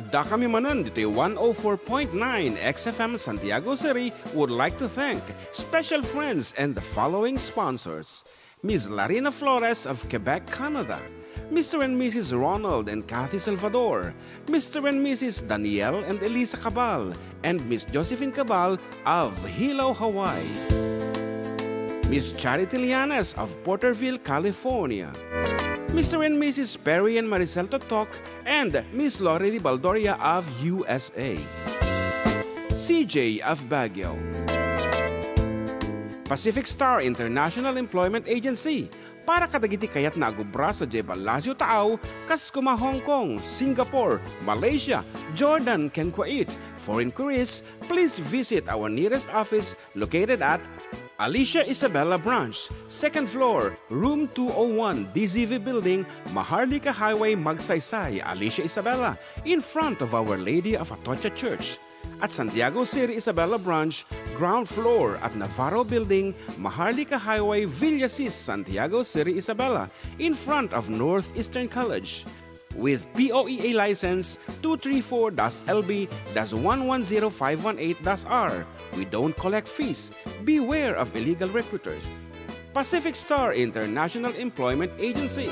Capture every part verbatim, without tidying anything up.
Dakami manen ditoy one oh four point nine X F M Santiago City would like to thank special friends and the following sponsors: Miss Larina Flores of Quebec, Canada, Mister and Missus Ronald and Kathy Salvador, Mister and Missus Daniel and Elisa Cabal, and Miss Josephine Cabal of Hilo, Hawaii, Miss Charity Llanes of Porterville, California, Mister and Missus Perry and Maricel Totok, and Miss Lorely Baldoria of U S A, C J of Baguio, Pacific Star International Employment Agency, para kadagiti kayatna a agubra sadiay Palacio Taaw, kas kuma Hong Kong, Singapore, Malaysia, Jordan, ken Kuwait. For inquiries, please visit our nearest office located at Alicia Isabela Branch, second floor, room two oh one, D Z V Building, Maharlika Highway, Magsaysay, Alicia Isabela, in front of Our Lady of Atocha Church. At Santiago City Isabela Branch, ground floor at Navarro Building, Maharlika Highway, Villasis, Santiago City Isabela, in front of Northeastern College. With P O E A license two three four dash L B dash one one zero five one eight dash R, we don't collect fees. Beware of illegal recruiters. Pacific Star International Employment Agency.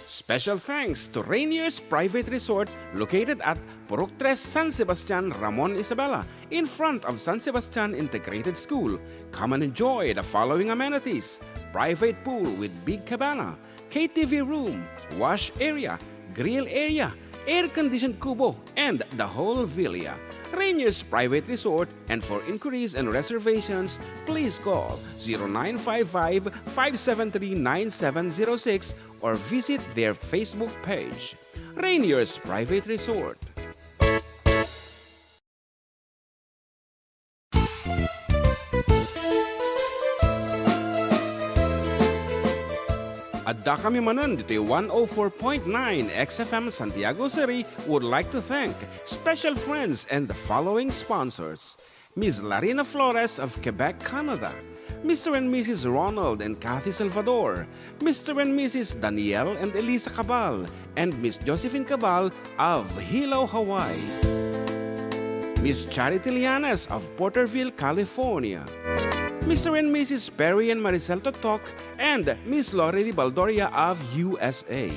Special thanks to Rainier's Private Resort, located at Purok Tres, San Sebastian, Ramon Isabela, in front of San Sebastian Integrated School. Come and enjoy the following amenities: private pool with big cabana, K T V room, wash area, grill area, air-conditioned kubo, and the whole villa. Rainier's Private Resort, and for inquiries and reservations, please call zero nine five five, five seven three, nine seven zero six or visit their Facebook page. Rainier's Private Resort. Addakami manen ditoy one oh four point nine X F M Santiago City would like to thank special friends and the following sponsors: Miss Larina Flores of Quebec, Canada, Mister and Missus Ronald and Kathy Salvador, Mister and Missus Daniel and Elisa Cabal, and Miss Josephine Cabal of Hilo, Hawaii, Miss Charity Llanes of Porterville, California, Mister and Missus Perry and Maricel Totok, and Miss Lorely Baldoria of U S A,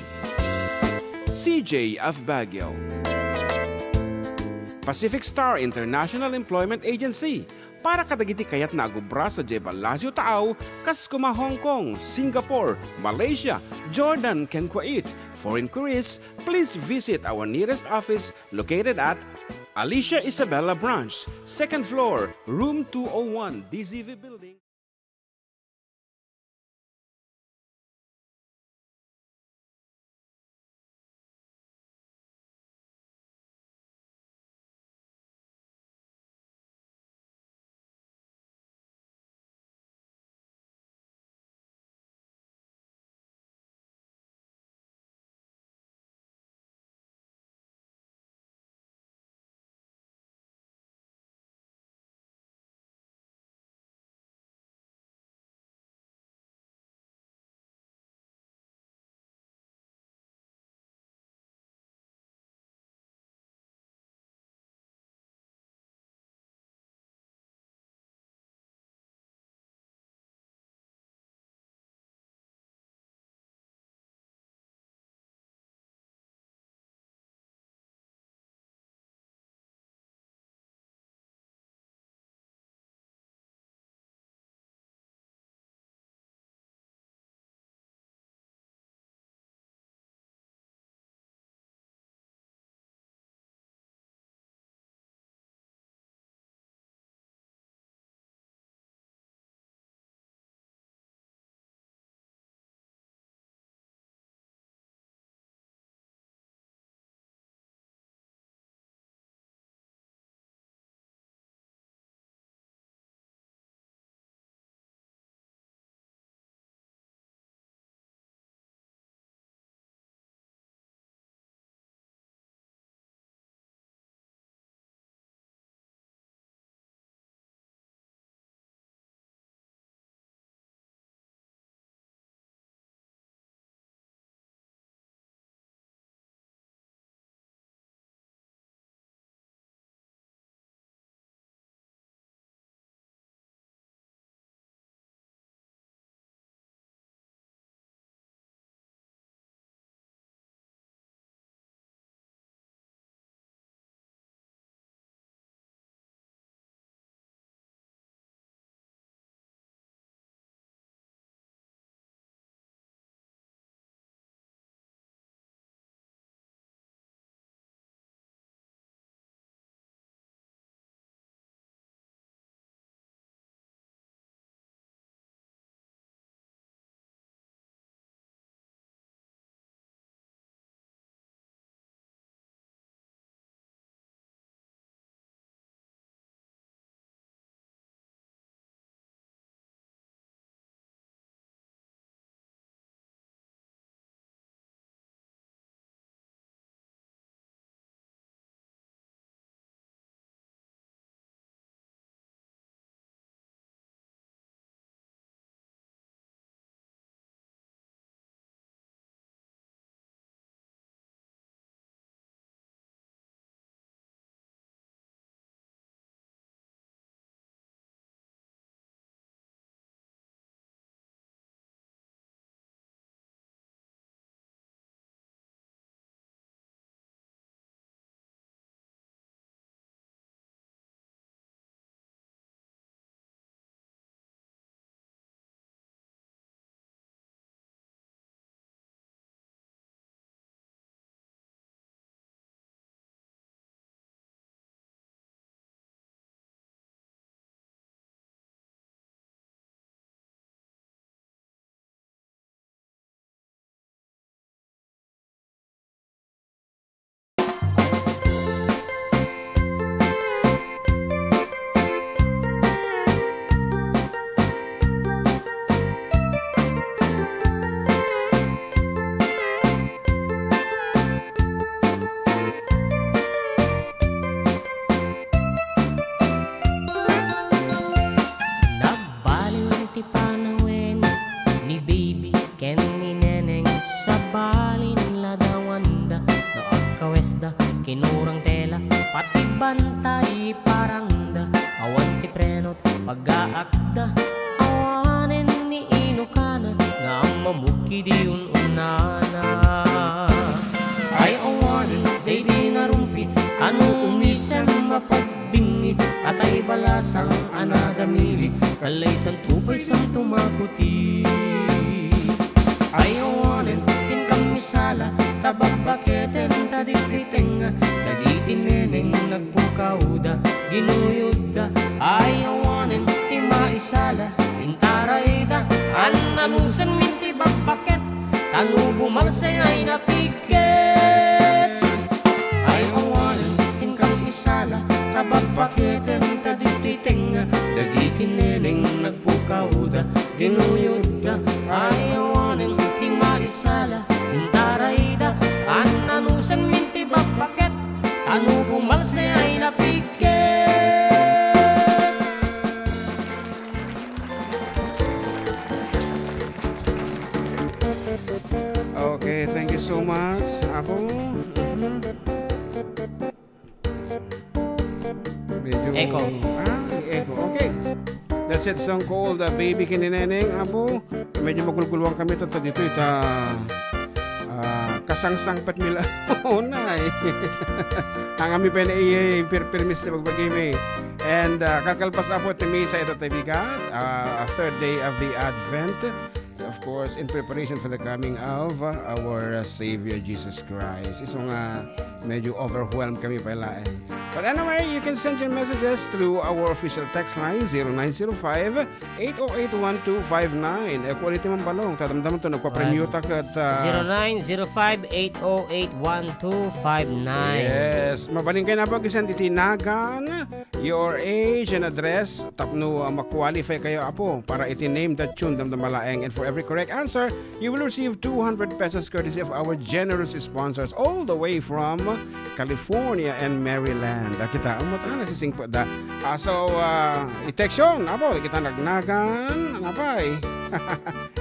C J of Baguio, Pacific Star International Employment Agency, para kadagiti kayatna a agubra sadiay Palacio Taaw, kas kuma Hong Kong, Singapore, Malaysia, Jordan, ken Kuwait. For inquiries, please visit our nearest office located at Alicia Isabela Branch, second floor, room two oh one, D Z V Building. Parangda, awan ti prenot pagaakda, awanen ni inukana nga ammamuk idi un-unnana. Ay awanen daydi narumpit, ano umisen mapagbingngit, atay balasang a nagamili, kallaysan tupaysan tumakuti. Ay awanen ti inkam isala, ta babbaketen ta ditoy tengnga, dagiti neneng nagpukawda, ginuyodda. Ay awanen ti maisala, intarayda, an-anusen min ti babbaket, ta no bumalse ay napigket. Ay awanen ti inkam isala, ta babbaketen ta ditoy tengnga, dagiti neneng nagpukawda, ginuyodda. Ay awanen ti maisala, intarayda, an-anusen min ti babbaket, ta no bumalse ay napigket. Okay, thank you so much, Apo. Mhm. Medyo Echo. Ah, may echo. Okay. That's it, song called, uh, Baby ken ni Neneng, Apo. Medyo magulguluan kami, tatta ditoy, ta, ah, kasangsangpet mi la-, unay. Ang ami pa na iya, pirpirmis ti pagbagi mi. And, uh, kalkalpas, Apo, ti misa ita ti bigat, uh, third day of the Advent. Of course, in preparation for the coming of, uh, our, uh, Savior Jesus Christ. Isu nga medyo overwhelmed kami pa laeng. But anyway, you can send your messages through our official text line, zero nine zero five, eight oh eight, one two five nine. Eh, quality man balong. Tadamdam to, nagpapremyo Ay. ta ket, uh, Zero nine zero five, eight oh eight, one two five nine. Yes. Mabalin kayo na pag-isend iti nagan, your age and address, tapno, uh, ma-qualify kayo, Apo, para iti Name That Tune, damdama laeng. And for every correct answer, you will receive two hundred pesos courtesy of our generous sponsors all the way from California and Maryland. Ah, kita, amot, ah, nagsisingpet da. Ah, so, ah, i-text yon, Apo, kita nagnagan, napay.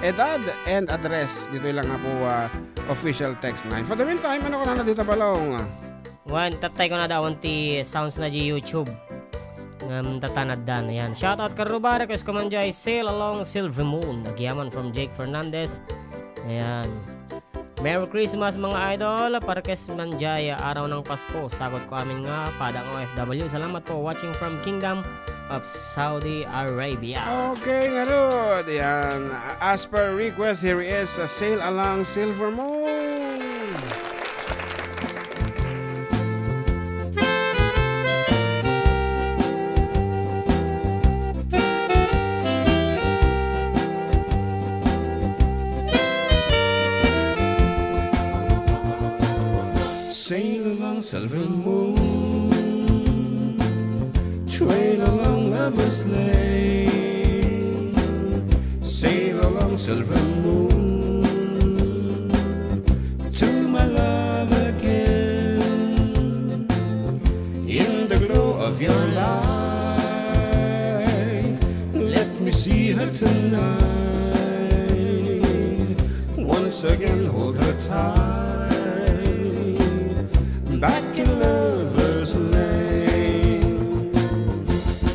Edad and address, ditoy lang, Apo, ah, official text line. For the meantime, ano ko na dito, Balong? Wen, tattay ko na daw ti sounds na di YouTube. Ngem tatanaddan. Ayan. Shoutout Karuba, request ko man jay Sail Along Silver Moon. Nagyaman from Jake Fernandez. Ayan. Merry Christmas, mga idol. Parkes man jay araw ng Pasko. Sagot ko amin nga padang O F W. Salamat po. Watching from Kingdom of Saudi Arabia. Okay, ngarud. Ayan. As per request, here is a Sail Along Silver Moon. Sail along, silver moon. Trail along, lover's lane. Sail along, silver moon, to my love again. In the glow of your light, let me see her tonight. Once again, hold her tight. Back in lover's lane.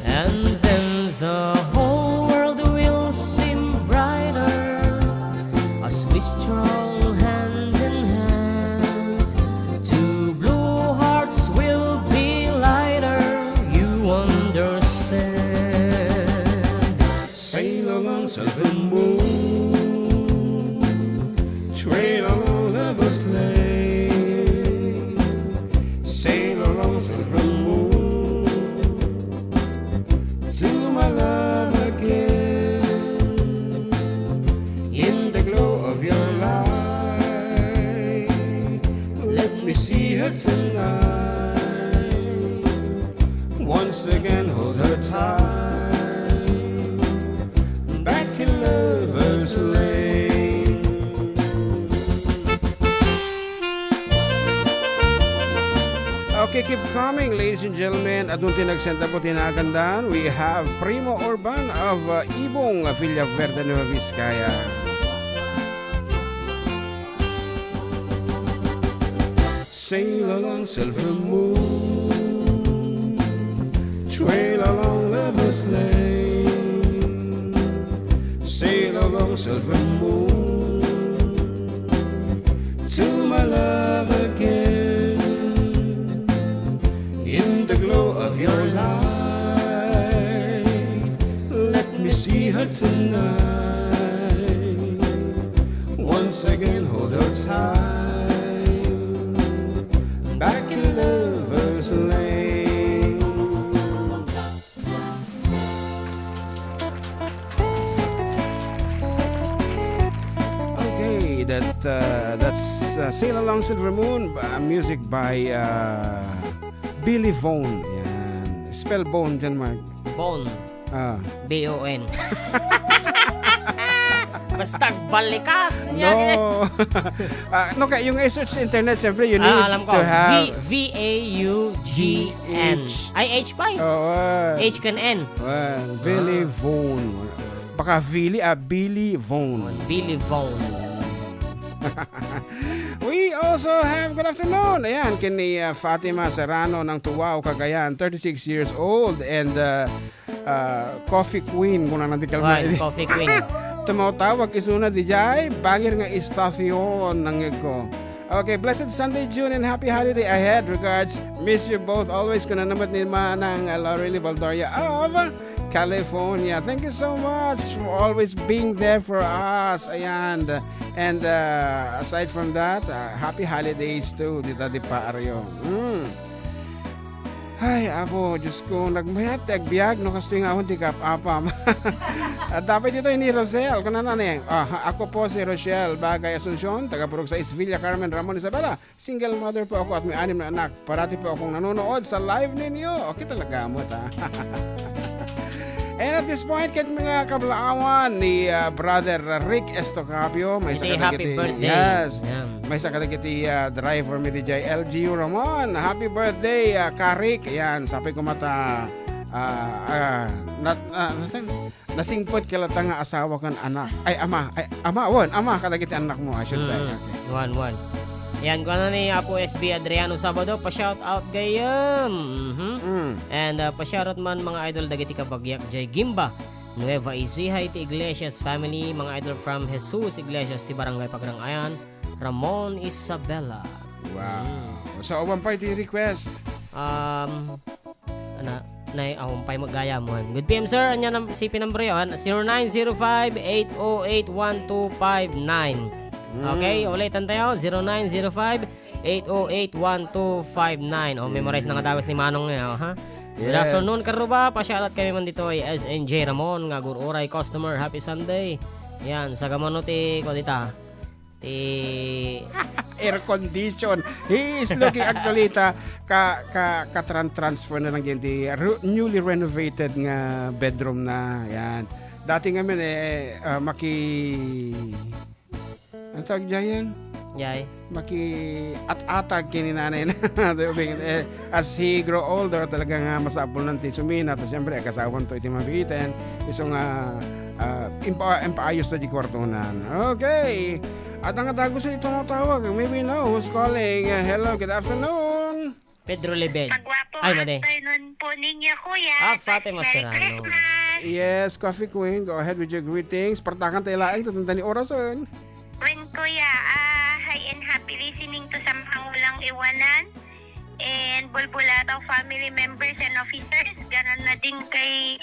And then the whole world will seem brighter as we stroll hand in hand. Two blue hearts will be lighter, you understand. Sail along, silver moon. Trail along, lover's lane. Sail along, silver moon, to my love again. In the glow of your light, let me see her tonight. Once again, hold her tight. Back in lover's lane. Okay, keep coming, ladies and gentlemen. Adun ti nagsenda po ti nagandan. We have Primo Urban of, uh, Ibong, Villaverde, Nueva Vizcaya. Sail along, silver moon. Trail along Lover's Lane, sail along silver moon, to my love again. In the glow of your light, let me see her tonight. Once again, hold her tight. Back in Lover's Lane. Okay, that uh, that's uh, Sail Along Silver Moon, uh, music by uh, Billy Vaughn. Yan. Spell Bone dyan, Mark. Bone. Ah. B O N. Basta balikas. No. Ah, no, kaya yung i-search sa internet, siyempre, you need Ah, alam ko. to have V, V A U G N. G H. Ay, H pa eh. Oo. H kan N. Well, Billy Ah. Vaughn. Baka Billy, ah, Billy Vaughn. Billy Vaughn. We also have, good afternoon. Ayan, kini uh, Fatima Serrano ng Tuwao, Cagayan, thirty-six years old. And uh, uh, Coffee Queen, kung nanang di kalma. Wine, Coffee Queen. Tumatawag isuna di jay, bangir nga istasyon ng ko. Okay, blessed Sunday, June, and happy holiday ahead. Regards, miss you both always. Kuna naman ni Manang uh, Lorely Baldoria of California. Thank you so much for always being there for us. Ayan. And uh, aside from that, uh, happy holidays too, dita di Pario. Mm. Ay, apo, Diyos ko, nagmayat ti agbiag, no, kastoy nga awan ti kap-apam. At dapat dito ni Rosel, kung ano ni, ah, ako po si Rochelle Bagay Asuncion, taga Purok sais, Villa Carmen, Ramon, Isabela. Single mother po ako at may anim na anak. Parati po akong nanonood sa live ninyo. Okay talaga mo, ta. And at this point, ket mga kablaawan ni uh, Brother Rick Estocapio, may Iti sakit happy iti, birthday. Yes. Yan. May sakit iti uh, driver mi di jay L G U Ramon. Happy birthday, uh, Karik. Yan, sabi ko mata, uh, uh, nat, uh, natan, nasingpet ka lata nga asawa kan anak. Ay, ama. Ay, ama, wen, ama, kadagiti anak mo, I should say. Mm, Okay. One, one. Yan, kuha na ni Apo S B Adriano Sabado, pa-shout out gayam. Mhm. Mm. And uh, pa-shout out man, mga idol, dagiti kabagyak jay Gimba, Nueva Ecija, iti Iglesias family, mga idol from Jesus Iglesias ti Barangay Pagrangayan, Ramon Isabela. Wow. Mm. So, awan pa iti request. Um, ana, nay, awan pay magayam. Good P M, sir. Anya nam, C P number yon? Zero nine zero five, eight oh eight, one two five nine. Mm. Okay, ulitan tayo. Zero nine zero five, eight oh eight, one two five nine. O, memorize na nga Mm. dawas ni Manong niya, ha? Good Yes. afternoon, Karuba. Pa-shoutout kami man dito ay S N J Ramon, nga agur-uray customer. Happy Sunday. Yan, sa gamano ti, ko dita. Ti Air condition. He is looking actually ta ka, ka, ka tran-, transfer na lang yan ti ru-, newly renovated nga bedroom na. Yan. Dati nga men, eh, ah, maki-, ano tawag dyan? Jay. Maki-at-atag kini nanay na. Di ba, eh, as he grow older, talaga nga masapul nan ti sumina. Ta siyempre, agasawan to iti mabiiten. Isu nga, ah, impa-, impaayos na di kwartonan. Okay. At ang dagus iti tumatawag, may we know who's calling. Uh, hello, good afternoon. Pedro Lebed. Pagwapo, Ay, madi. afternoon po ninyo, kuya. Ah, Fatima Merry Serrano. Christmas. Yes, Coffee Queen, go ahead with your greetings. Partakan tayo laeng, tatanda ni orasan. Wen, kuya, ah, hi and happy listening to sa mga ulang iwanan. And bulbulataw family members and officers. Ganon na din kay,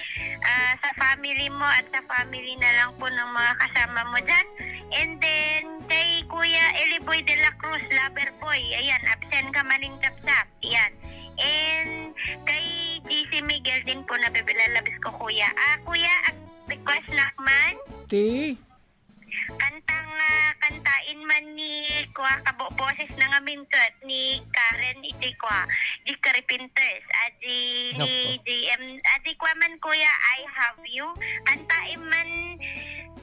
ah, sa family mo at sa family na lang po ng mga kasama mo dyan. And then, kay Kuya Eli Boy de la Cruz, lover boy. Ayan, absent ka maning kapsap. Yan. And kay G C Miguel din po, nabibilalabis ko, kuya. Ah, kuya, ag-, request na man. Ti? Kanta nga, kantain man ni, kuya, kabo-, boses na nga mingket ni Karen, iti, kuya, di Carpenters. Ah, di, ni Nako. J M, ah, di, kuya man, kuya, I Have You. Kantain man,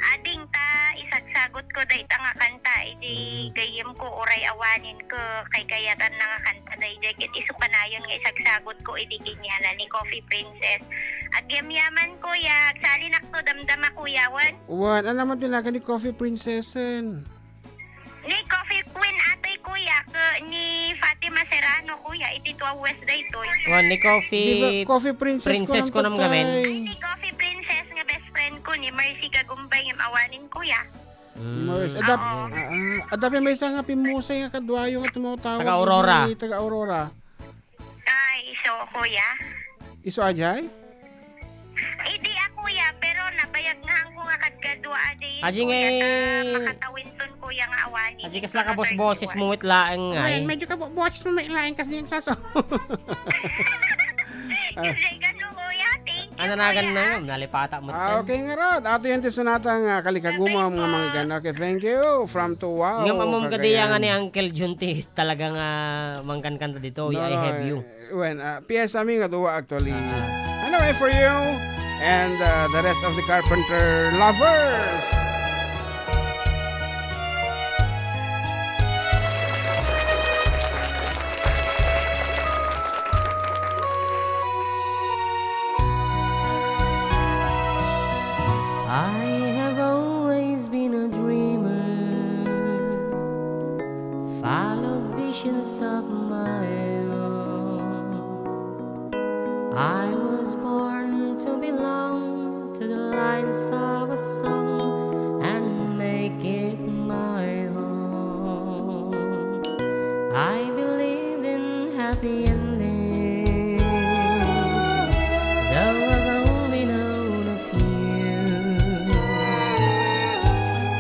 ading ta, isagsagot ko, dayta nga kanta, iti Mm. gayyem ko, uray awanen ko, kay kayatan na nga kanta daydiay, ket isu kanayon nga isagsagot ko idi kaniana ni Coffee Princess. Agyamyaman, kuya. Agsalinakto, damdama, kuya, wen? Wen, ano man ti nagan ni Coffee Princess, en? Ni Coffee Queen atoy, kuya, ke-, ni Fatima Maserano, kuya, iti tua West daytoy. Wan ni Coffee Di ba, Coffee Princess ko Princess lang ko nam gamin. Ay, ni Coffee Princess nga best friend ko, ni Mercy Kagumbay nga awanen, kuya. Mm. Mars, adap-, Oo. ah, ah, adapin maysa nga pimmusay nga kaduayo nga tumatawa Taga Aurora. Taga Aurora. Ay, iso, kuya. Isu a jay? Idi a, kuya, pero nabayag nga ko nga kadkadua a day, Aji kuya, nga ta eh. Makatawinton, kuya, nga awani. Aji kasla ka bos-boses mo met laeng nga Ayan, eh. Medyo ka bo-, boses mo met laeng kas di nagsaso. Kasi gano, kuya, thank you, Ano na kuya. Nalipata mo Ah, okay nga rod. Ato yan ti sunata nga kalikagumam nga mga igana. Okay, thank you. From Tuwao, Ngam amom Cagayan. Kadi nga ni Uncle Jun ti talaga nga mangkankanta dito, No, I no, have you. Eh, when, ah, P S ami nga duwa actually. Ah. Anyway, for you and, uh, the rest of the Carpenter lovers. I have always been a dreamer, followed visions of my own. I was born to belong to the lines of a song and make it my home. I believe in happy endings, though I've only known a few.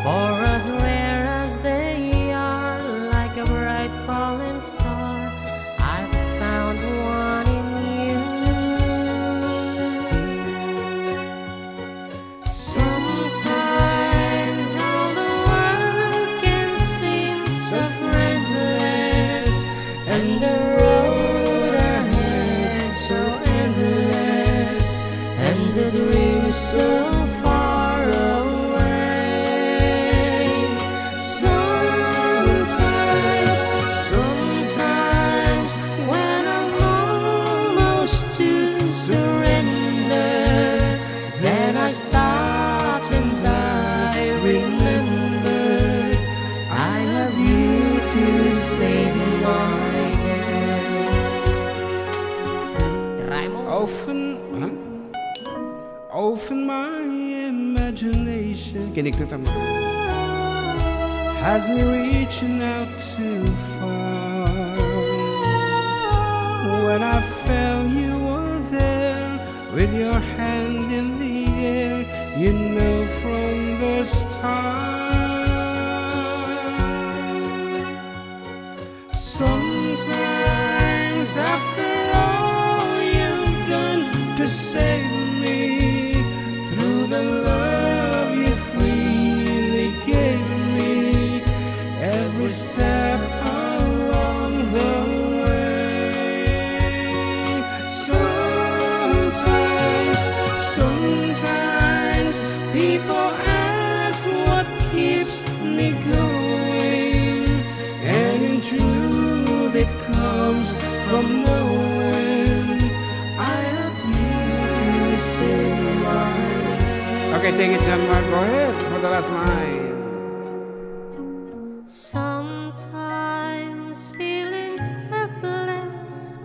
For as rare as they are, like a bright falling star, I found one in you. Sometimes all the world can seem so friendless, and the road ahead so endless, and the dream so far away. Sometimes, sometimes when I'm almost to surrender, then I stop and I remember I have you to save my day. Raymond? Often, huh? Often my imagination Kinig to tama. Has me reaching out too far. When I fell, you were there with your hand in the air. You know from the start. Sometimes, after all you've done to save me, through the love you freely gave me, every step along the way. Sometimes, sometimes people ask what keeps me going, and in truth it comes from knowing I have you to say my name. Okay, take it, John Mark. Go ahead for the last line. Sometimes feeling helpless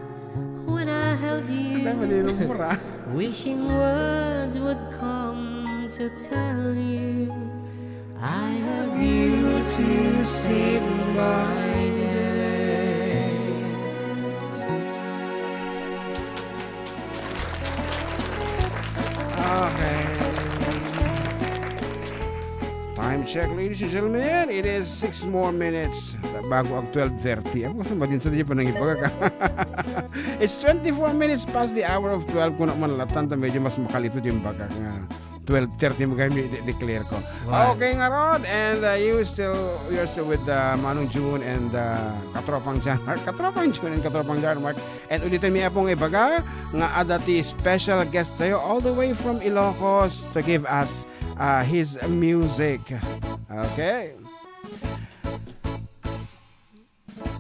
when I held you. Ang dami ninong mura. Wishing words would come to tell you I have you to save my day. Okay. Time check, ladies and gentlemen. It is six more minutes. Bago ag twelve thirty. Ako sa madin sa di pa nang ibaga ka. It's twenty-four minutes past the hour of twelve. Kung naman latan, medyo mas makalito yung baga nga. Twelve thirty mo kami de-, declare ko. Wow. Okay nga rod, and, uh, you still, you're still with, uh, Manong June and, uh, Katropang John Mark. Katropang June and Katropang John Mark. And ulitin mi apong ibaga nga adda ti special guest tayo all the way from Ilocos to give us, uh, his music. Okay.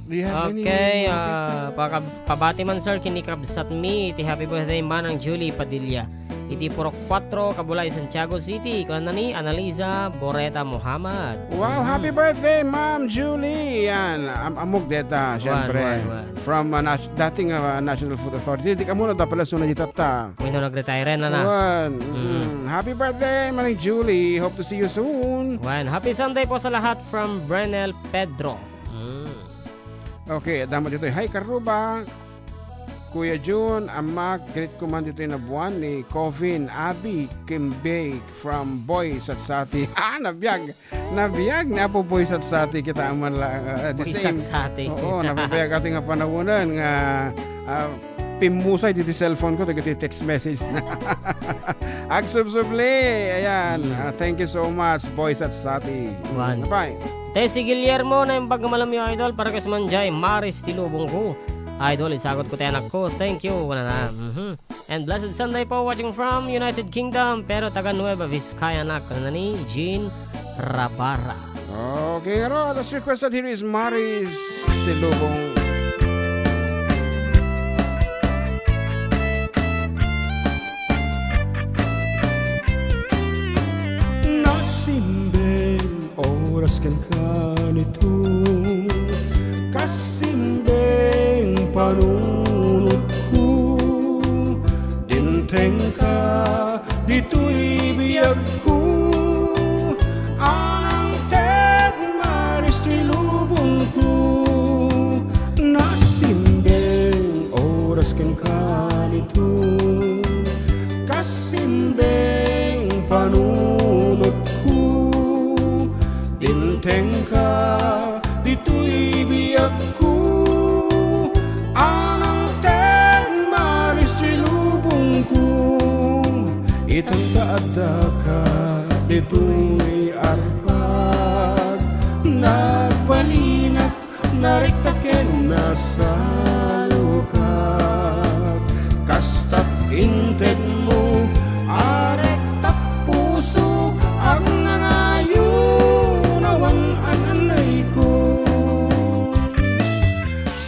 Do you have any Okay, request? Ah, paka-, pabati man, sir, ken ni kabsatmi iti happy birthday, Manang Julie Padilla. iti Purok Kuatro, Kabulay, Santiago City. Kunana ni Analiza Boreta Muhammad. Wow, happy birthday, Ma'am Julie! Yan, am-, amok deta, syempre. Wan, wan. From, uh, nas-, dating, uh, National Food Authority. Di ka muna dapat lasuna di tata. Wenno nag-retire na na. Wan, mm. Happy birthday, Manang Julie. Hope to see you soon. Wan, happy Sunday po sa lahat from Brenel Pedro. Mm. Okay, adda met ditoy. Hi, Karuba. Kuya Jun, Amak, greet ko man ditoy nabuan ni Covin, Abby, Kimbay from Boy Satsati. Ah, nabiag. Nabiag ni Apo Boy Satsati, kita man lang, ah, the Boy same. Satsati. Oo, nabibiag ating nga panawonan nga, ah, pimmusay dito cellphone ko, dagiti text message na. Agsubsubli, ayan. Mm. Ah, thank you so much, Boy Satsati. Wan. Bye. Tessie Guillermo, naimbag nga malamyo, idol, para kas man jay, Maris ti lubong ko. Idol, isagot ko ti anak ko. Thank you, kunana. Mhm. And blessed Sunday po, watching from United Kingdom, pero taga Nueva Vizcaya na, kunana ni Jean Rabara. Okay, ngarud, as requested, here is Maris ti lubong. Nasimbeng oras kenka nito, kas simbeng panunotko, dimtengka ditoy biagko, anang ted Maris ti lubongko, nasimbeng oras kenka nito, kas simbeng panunotko, dimtengka ditoy biagko, anang ted Maris ti lubongko, itanta addaka ditoy arpad, nagbalinak, narektak ken nasalukak. Kastat intedmo, arektak pusok, agnanayon awan an-annayko.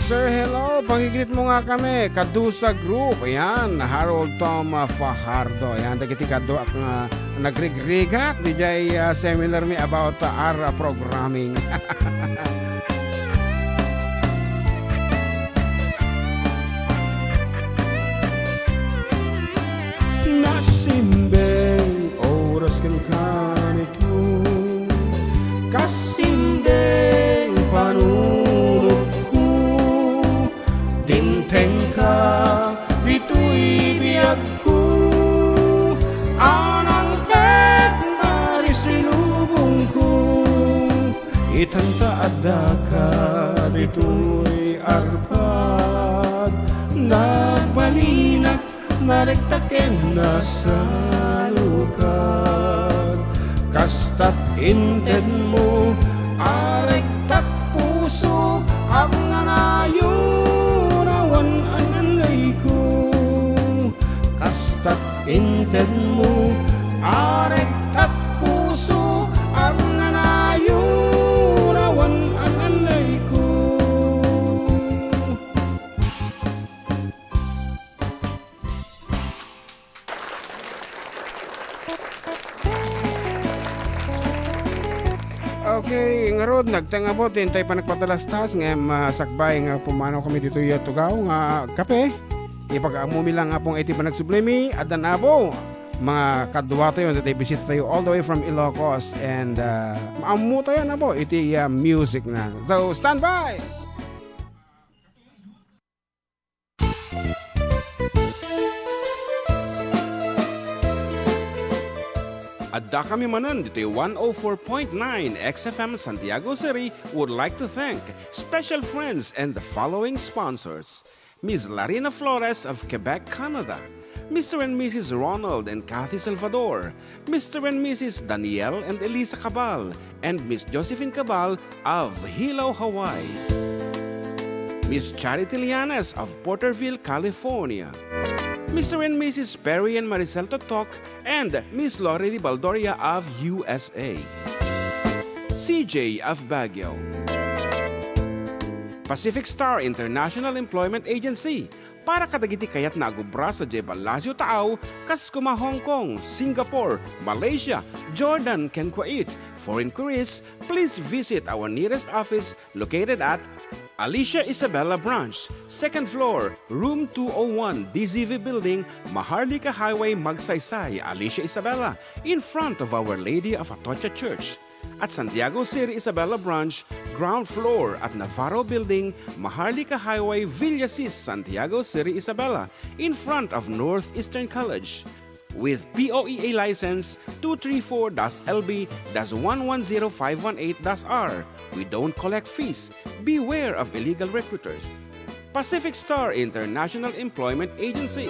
Sir, hello. Pakigreet mo nga kami, Kadusa Group. Ayan, Harold Tom, ah, Fajardo. Ayan, dagiti kaduak nga nagrigrigat dijay, ah, seminar mi about, ah, R programming. Nasimbeng oras kenka nito, kas simbeng panunotko, dimtengka ditoy biagko, anang ted Maris ti lubongko, itanta addaka ditoy arpad, nagbalinak, narektak ken nasalukak. Kastat intedmo, arektak pusok, agnanayon awan an-annayko. Kastat intedmo, arektak pusok, agnanayon awan an-annayko. Okay, ngarud, nagteng-abot, intay panagpatalastas, ngem, ah, sakbay nga pumanaw kami ditoy a tugaw nga kape. Ipag-ammomi lang, Apo, nga iti panagsublimi, addan, Apo, mga kadua tayo, dati bisita tayo all the way from Ilocos, and, ah, maammo tayo, Apo, iti, ah, music na. So, stand by! Adda kami manen ditoy one oh four point nine X F M Santiago City would like to thank special friends and the following sponsors: Miss Larina Flores of Quebec, Canada, Mister and Missus Ronald and Kathy Salvador, Mister and Missus Daniel and Elisa Cabal, and Miss Josephine Cabal of Hilo, Hawaii. Miss Charity Llanes of Porterville, California. Mister and Missus Perry and Maricel Totok and Miss Lorely Baldoria of U S A. C J of Baguio. Pacific Star International Employment Agency, Para kadagiti kayatna a gubra sadiay Palacio Taaw, kas kuma Hong Kong, Singapore, Malaysia, Jordan, ken Kuwait. For inquiries, please visit our nearest office located at Alicia Isabela Branch, second floor, room two oh one, D Z V Building, Maharlika Highway, Magsaysay, Alicia Isabela, in front of Our Lady of Atocha Church. At Santiago City Isabela Branch, ground floor at Navarro Building, Maharlika Highway, Villasis, Santiago City Isabela, in front of Northeastern College. With P O E A license two three four dash L B dash one one zero five one eight dash R, we don't collect fees. Beware of illegal recruiters. Pacific Star International Employment Agency.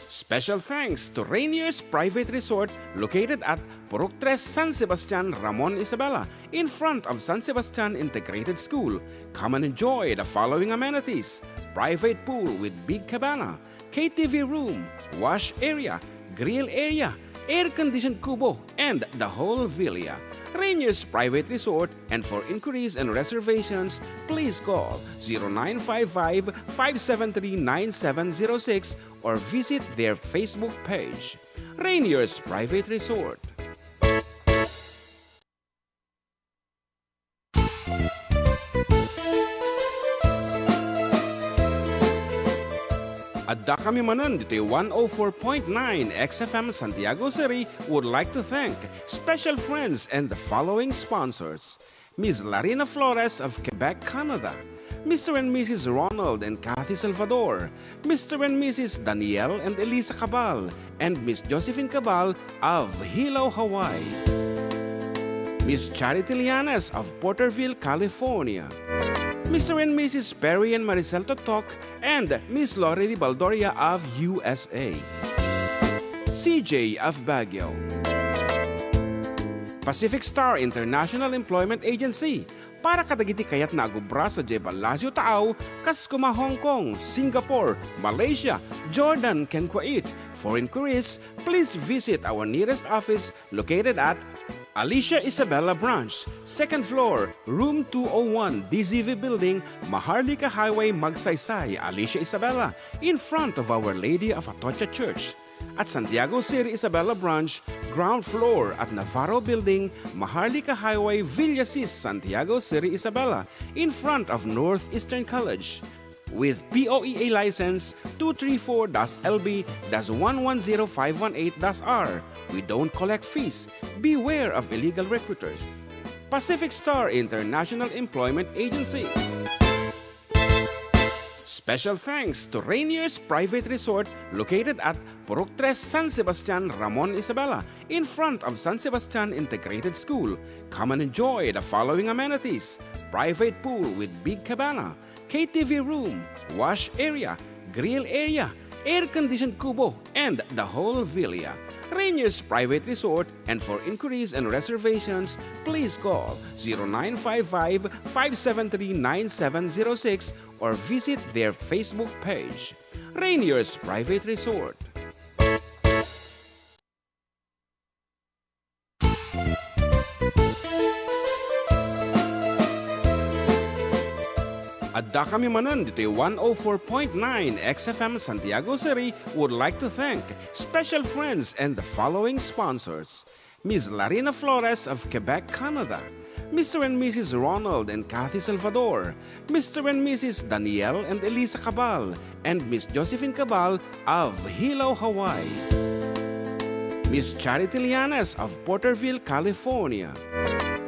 Special thanks to Rainier's Private Resort located at Purok Tres, San Sebastian, Ramon Isabela, in front of San Sebastian Integrated School. Come and enjoy the following amenities: private pool with big cabana, K T V room, wash area, grill area, air-conditioned kubo, and the whole villa. Rainier's Private Resort, and for inquiries and reservations, please call zero nine five five, five seven three, nine seven zero six or visit their Facebook page. Rainier's Private Resort. Addakami manen ditoy one oh four point nine X F M Santiago City would like to thank special friends and the following sponsors: Miss Larina Flores of Quebec, Canada, Mister and Missus Ronald and Kathy Salvador, Mister and Missus Daniel and Elisa Cabal, and Miss Josephine Cabal of Hilo, Hawaii. Miss Charity Lianes of Porterville, California. Mister and Missus Perry and Maricel Totok and Miss Lori Baldoria of U S A. C J of Baguio. Pacific Star International Employment Agency, para kadagiti kayatna a gubra sadiay Palacio Taaw, kas kuma Hong Kong, Singapore, Malaysia, Jordan, ken Kuwait. For inquiries, please visit our nearest office located at Alicia Isabela Branch, second floor, room two oh one, D Z V Building, Maharlika Highway, Magsaysay, Alicia Isabela, in front of Our Lady of Atocha Church. At Santiago City Isabela Branch, ground floor at Navarro Building, Maharlika Highway, Villasis, Santiago City Isabela, in front of Northeastern College. With P O E A license two three four dash L B dash one one zero five one eight dash R, we don't collect fees. Beware of illegal recruiters. Pacific Star International Employment Agency. Special thanks to Rainier's Private Resort located at Purok Tres, San Sebastian, Ramon Isabela, in front of San Sebastian Integrated School. Come and enjoy the following amenities: private pool with big cabana, K T V room, wash area, grill area, air-conditioned kubo, and the whole villa. Rainier's Private Resort, and for inquiries and reservations, please call zero nine five five, five seven three, nine seven zero six or visit their Facebook page. Rainier's Private Resort. Addakami manen ditoy one oh four point nine X F M Santiago City would like to thank special friends and the following sponsors: Miss Larina Flores of Quebec, Canada, Mister and Missus Ronald and Kathy Salvador, Mister and Missus Daniel and Elisa Cabal, and Miss Josephine Cabal of Hilo, Hawaii. Miss Charity Lianes of Porterville, California.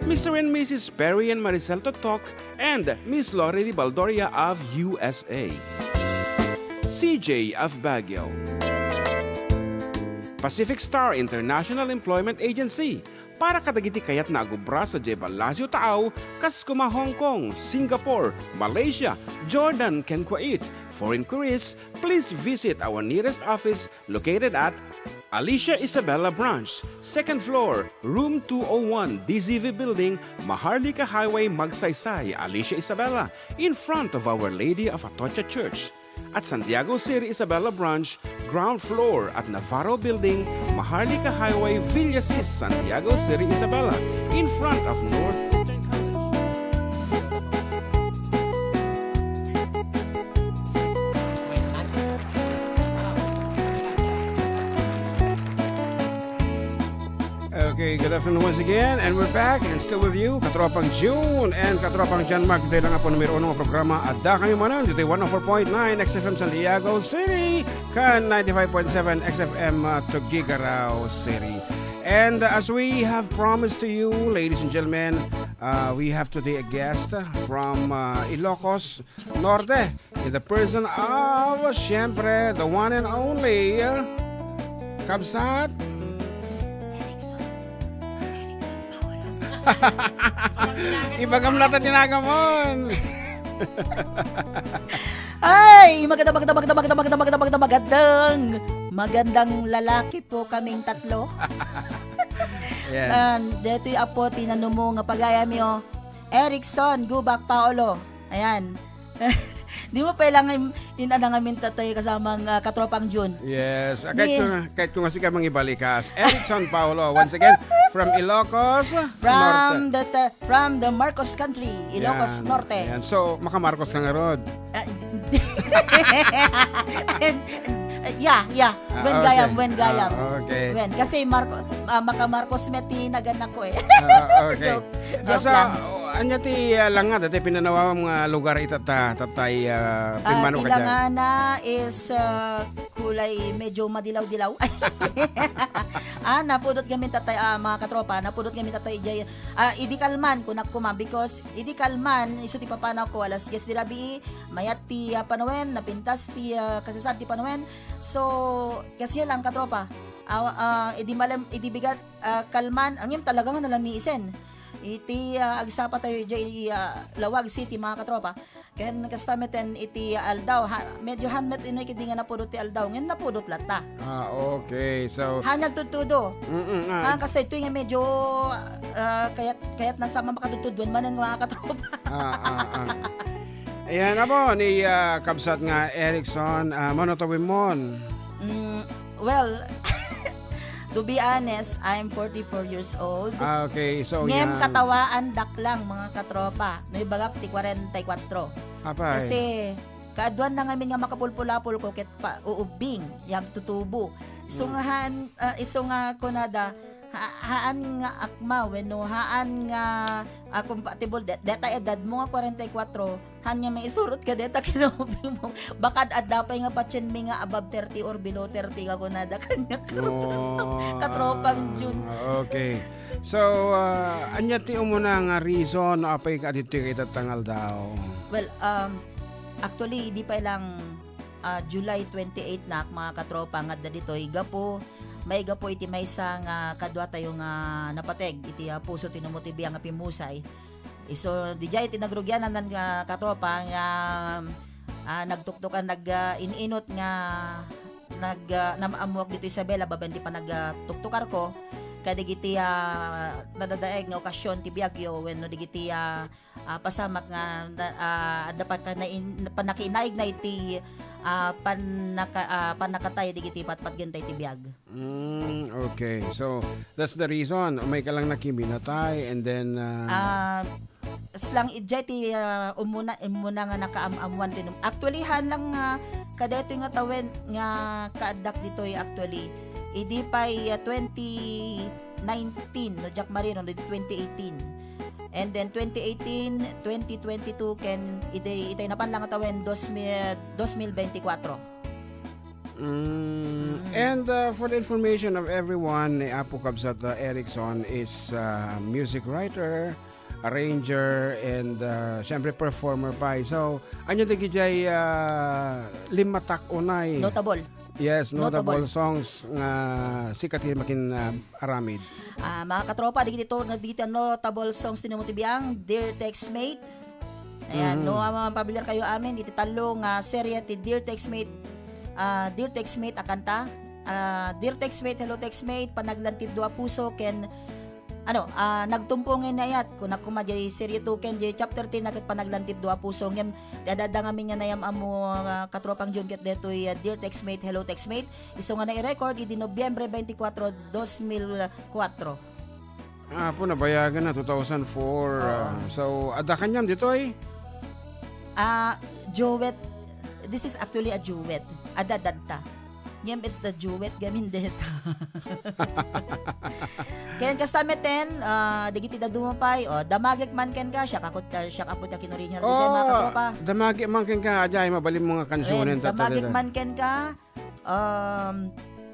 Mister and Missus Perry and Maricel Totok and Miss Lori Baldoria of U S A. C J of Baguio. Pacific Star International Employment Agency, para kadagiti kayatna a gubra sadiay Palacio Taaw, kas kuma Hong Kong, Singapore, Malaysia, Jordan, ken Kuwait. For inquiries, please visit our nearest office located at Alicia Isabela Branch, second floor, room two oh one, D Z V Building, Maharlika Highway, Magsaysay, Alicia Isabela, in front of Our Lady of Atocha Church. At Santiago City Isabela Branch, ground floor at Navarro Building, Maharlika Highway, Villasis, Santiago City Isabela, in front of Northeastern College. Okay, good afternoon once again, and we're back, and still with you, Katropang June and Katropang John Mark. Ditoy lang nga po numero uno nga programa. Adda kami manen ditoy one oh four point nine X F M Santiago City, ken ninety-five point seven X F M, uh, Tuguegarao City. And, uh, as we have promised to you, ladies and gentlemen, uh, we have today a guest from, uh, Ilocos Norte, in the person of, siyempre, the one and only, uh, Kabsat. Ibagam latta ti nagamon. Ay, maganda, maganda, maganda, maganda, maganda, maganda, maganda, magandang, magandang lalaki po kaming tatlo. Yan. Um, detoy apo ti nanumo nga pagayamyo, Erickson Gubak Paolo. Ayan. Di mo pwede lang in, in ano ngamin tatay kasamang, ah, Katropang June. Yes. Ah, Di- kahit ko, kahit ko nga sika mangibalikas. Erickson Paolo, once again, from Ilocos From Norte. the te- from the Marcos country, Ilocos Yan. Norte. Yan. So, maka-Marcos ka nga, Rod. Ah, yeah, yeah. Ah, When okay. gayam, when gayam. Ah, okay. When. Kasi Marco, ah, maka Marcos met ti naganak ko eh. Ah, okay. Joke. Joke Asa, lang. Oh, anya ti, ah, langad, ti pinanawam nga lugar ita ta, tatay, ah, Ah, pimmano ka dyan? Ilangana is ah, kulay medyo madilaw-dilaw. Ah, napudot gamin tatay, ah, mga katropa, napudot gamin tatay ijay. Ah, idi kalman, kunak kuma, because idi kalman, isu ti papanaw ko, alas dies di rabii, mayat ti ah, panawen, napintas ti ah, kasasad ti panawen. So, kasi lang katropa. Ah, ah, idi malem, idi bigat ah, kalman, angem talaga nga nalamiisen. Iti ah, agsapa tayo ijay ah, Lawag City, mga katropa. Ken kasta meten iti aldaw, ha, medyo han met ino kidi nga napudot ti aldaw, ngem napudot latta. Ah, okay. So, Han nagtudtudo. mm, Ah, ah, kasi ito nga medyo ah, kayat kayat na sama makatudtuduan manen, mga katropa. ah, ah, ah. Ayan na po ni ah, Kabsat nga Erickson, ah, mano tawin mon? Mm, well, to be honest, I'm forty-four years old. Ah, okay. So, Ngem yan. Katawaan daklang, mga katropa. No ibagak ti kwarenta y kuatro. Apay. Kasi kaaduan na ngamin nga makapulpulapol ko ket pa uubing, yag tutubo. So Mm. nga han, ah, iso nga kunada, ha- haan nga akma wenno haan nga ah, compatible de, deta edad mo nga kwarenta y kuatro, han nga maisurot ka deta kinubing mo. Bakad adda pay nga patien mi nga above thirty or below thirty ka kunada kanya Oh, katropang June. Okay. So, ah, anya ti umuna nga reason no apay ka aditoy nga ita ta nga aldaw? Well, um, actually, di pa lang ah, July twenty-eight na, mga katropa, nga adda ditoy gapu, maigapu iti maysa nga kadua tayo nga napateg iti ah, puso ti numuti biang nga pimusay. Isu, dijay iti nagrugianan nga katropa nga ah, nagtuktukan, nag ah, in-inot nga nag ah, nam-ammuak dito Isabela babaen ti panag ah, tuktukar ko kadagiti ah, nadadaeg nga okasyon ti biagyo wenno dagiti ah, ah, pasamak nga na, ah, adda pagkanain, pannakainaigna iti ah, pannaka, ah, pannakatay dagiti patpatgentay ti biag. Mm, okay. So, that's the reason. May ka lang nakiminatay and then ah, Ah, slang ijay ti ah, umuna, umuna nga nakaam-amuan ti num-, actually, han lang nga kadaytoy nga tawen nga kaaddak ditoy actually. Idi pay ah, twenty nineteen, no, Jack Marino, no, twenty eighteen. And then twenty eighteen, twenty twenty-two, ken itay, itay napan lang nga tawen, dos mil, dos mil veinticuatro. Mm, and uh, for the information of everyone, ni Apo Kabsat uh, Erickson is uh, music writer, arranger, and uh, siyempre performer pa. So, anya dagiti uh, limmatak unay? Notable. Yes, notable, Notable. Songs nga sika ti makin uh, aramid. Ah, mga katropa, dagiti to, dagiti notable songs ti numuti biang, Dear Textmate. Ayan, Mhm. no, ah, pamilyar kayo amin, iti tallo nga serye ti Dear Textmate, ah, Dear Textmate a kanta. Ah, Dear Textmate, Hello Textmate, Panaglantibdo a Puso, ken, ano, ah, Nagtumpo nga Inayat, kunak kuma jay serye two, ken jay chapter ten na ket Panaglantibdo a Puso, ngem, ti adda ngamin nga nayam-ammo, ah, katropang June ket detoy, ah, Dear Textmate, Hello Textmate, isu nga nai-record idi Nobyembre twenty-four, dos mil kuatro. Apo, nabayagan na, two thousand four. Oo. Ah, so, adda kaniam ditoy? Ah, duet. This is actually a duet. Adda dadta. Ngem it the duet gamin deta. Ken kasta metten, ah, dagiti dadduma pay, o, damagek man kenka, siak a put-, ah, siak a put-, kinurian, mga katropa. Damagek man kenka, adiay mabalinmo nga kansionen, Wen, damagek man kenka, um,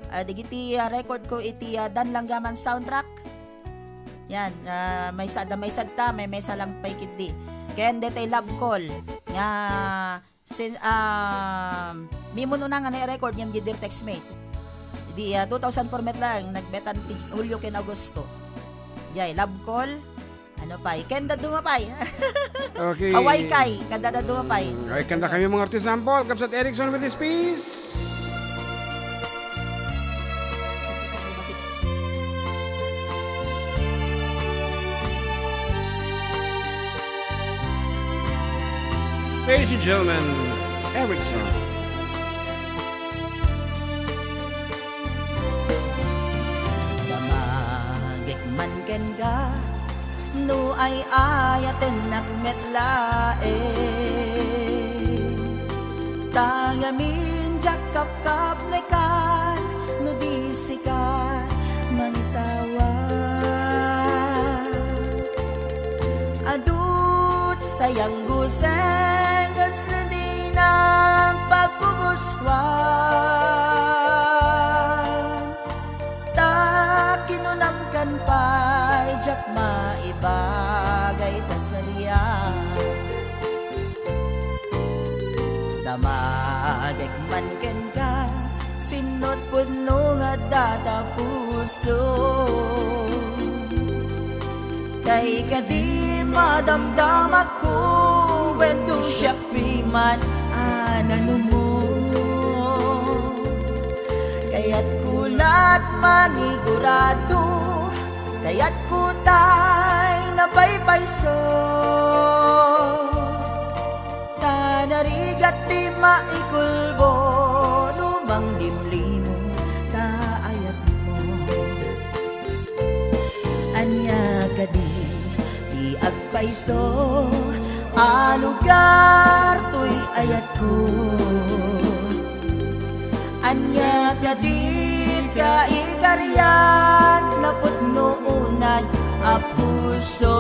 ah, dagiti, ah, record ko iti, ah, Dan Langgaman soundtrack. Yan, ah, maysa, da, maysa ta, may, maysa lang pay ketdi. Ken detay Love Call, nga Sin-, um, mimuna nga nai-record ngem di Dirtex Mate. Di, ah, two thousand four met lang, nagmetan ti Hulio ken Agosto. Jay, Love Call. Ano pay? Ken dadduma pay. Okay. Hawaii Kai, ken dadduma pay. Mm, ay, kanta kami, mga artist sample, Kabsat Erickson with his piece. Ladies and gentlemen, Erickson. Damagek man kenka, no ay-ayatennak met laeng. Ta ngamin diak kapkapnekan no di sika mangisawa. Adu ti sayanggusen kasla dinak paggugustuan. Ta kinunamkan pay diak maibagay ta sadiak. Damagek man kenka, sinno't pudno nga adda ta puso. Kay kadi madamdamakko, wenno siak piman a nanumo. Kayatko lat manigurado, kayatko tay napaypayso. Ta narigat ti maikulbo no manglimlimo ta ayatmo. Ania kadi ti agpayso a lugar toy ayatko? Ania kadi ti kaikarian a pudno unay a puso?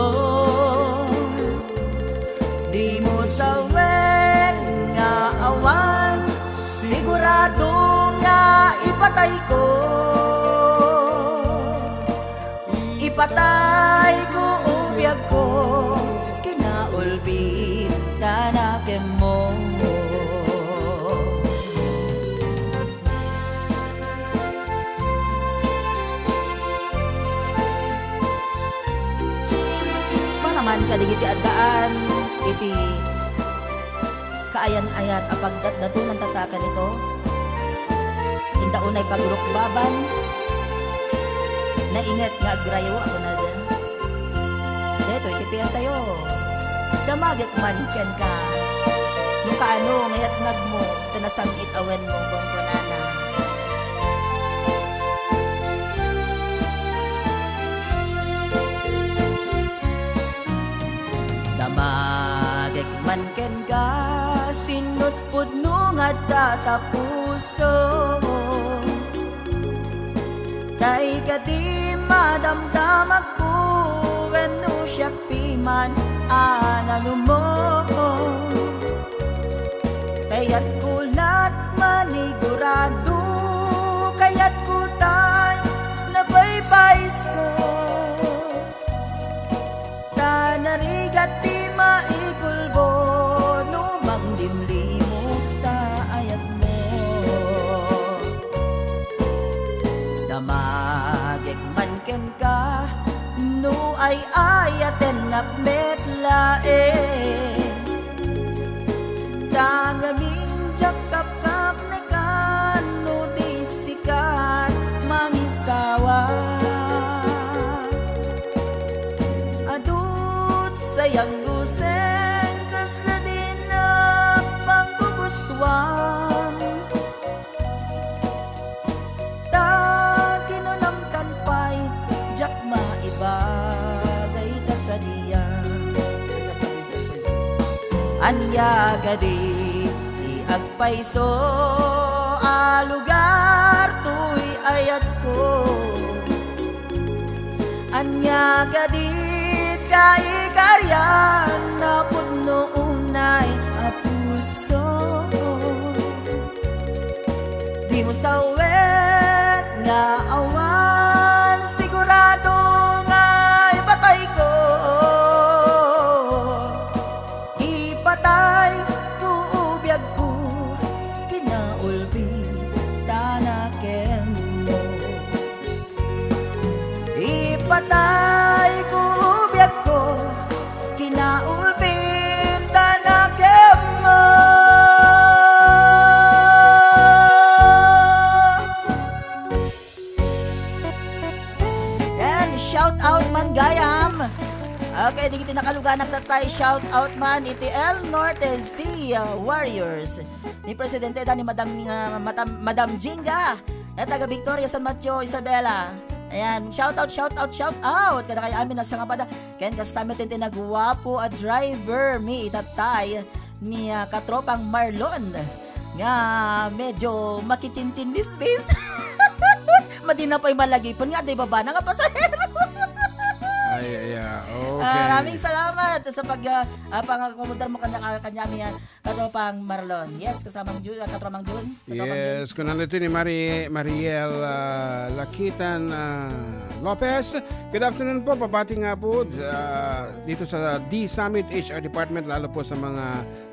Dimo sawen nga awan sigurado nga ipatayko. Ipatayko o biagko, kinaulbit ta nakemmo. Manaman kadagiti addaan iti kaayan-ayat a pagdatdatonanta ta ken ito. Inta unay pagrukbaban, nainget nga agrayo a kunada. Daytoy ti piyasayo. Damagek man kenka. No kaano nga yatnagmo ta nasang-it a wenmo, kunkunana. Damagek man kenka, sinno't pudno nga adda ta puso. Tay kadi madamdamakko wenno siak piman a nanumo. Kayatko lat manigurado, kayatko tay napaypayso. Ta narigat ti maikulbo no manglimlimo ta ayatmo. Damagek man kenka no ay-ayatennak met laeng. Ta ngamin diak kapkapnekan no di sikat mangisawa. Adu ti sayanggusen kasla dinak panggugustuan. Ta kinunamkan pay, diak maibagay ta sadiak. Ania kadi ti agpayso a lugar toy ayatko? Nakadit kaikarian a pudno unay a puso. Di mo sawen nga awan sigurado nga ipatayko. Ipatay ko biagko, kinaulbi ta nakemmo. Ipatay ko biagko, kinaulbin ta nakemmo. And shout out man gayam. Okay, dagiti nakaluganak tattay, shout out man iti El Norte Sea Warriors. Ni Presidente da ni Madam, ah, Madam, Madam Jinga. E taga Victoria, San Mateo, Isabela. Ayan, shout out, shout out, shout out. Kada kay amin nasa nga pada. Ken kasta met ti naguapo a driver mi itattay ni, ah, katropang Marlon. Nga medyo makitintin ni space. Madina pa'y malagipen nga, di baba na nga pasahero. Ay, ay, ah, okay. Ah, maraming salamat sa pag, ah, ah, pangakomodar mo kanya, kanya, kanya, Katropang Marlon. Yes, kasamang Jun, ah, Katropang Jun. Katropang Jun. Yes, kunana ito ni Mari-, Mariel, ah, Lakitan, ah, Lopez. Good afternoon po. Pabati nga po, ah, dito sa D Summit H R Department, lalo po sa mga,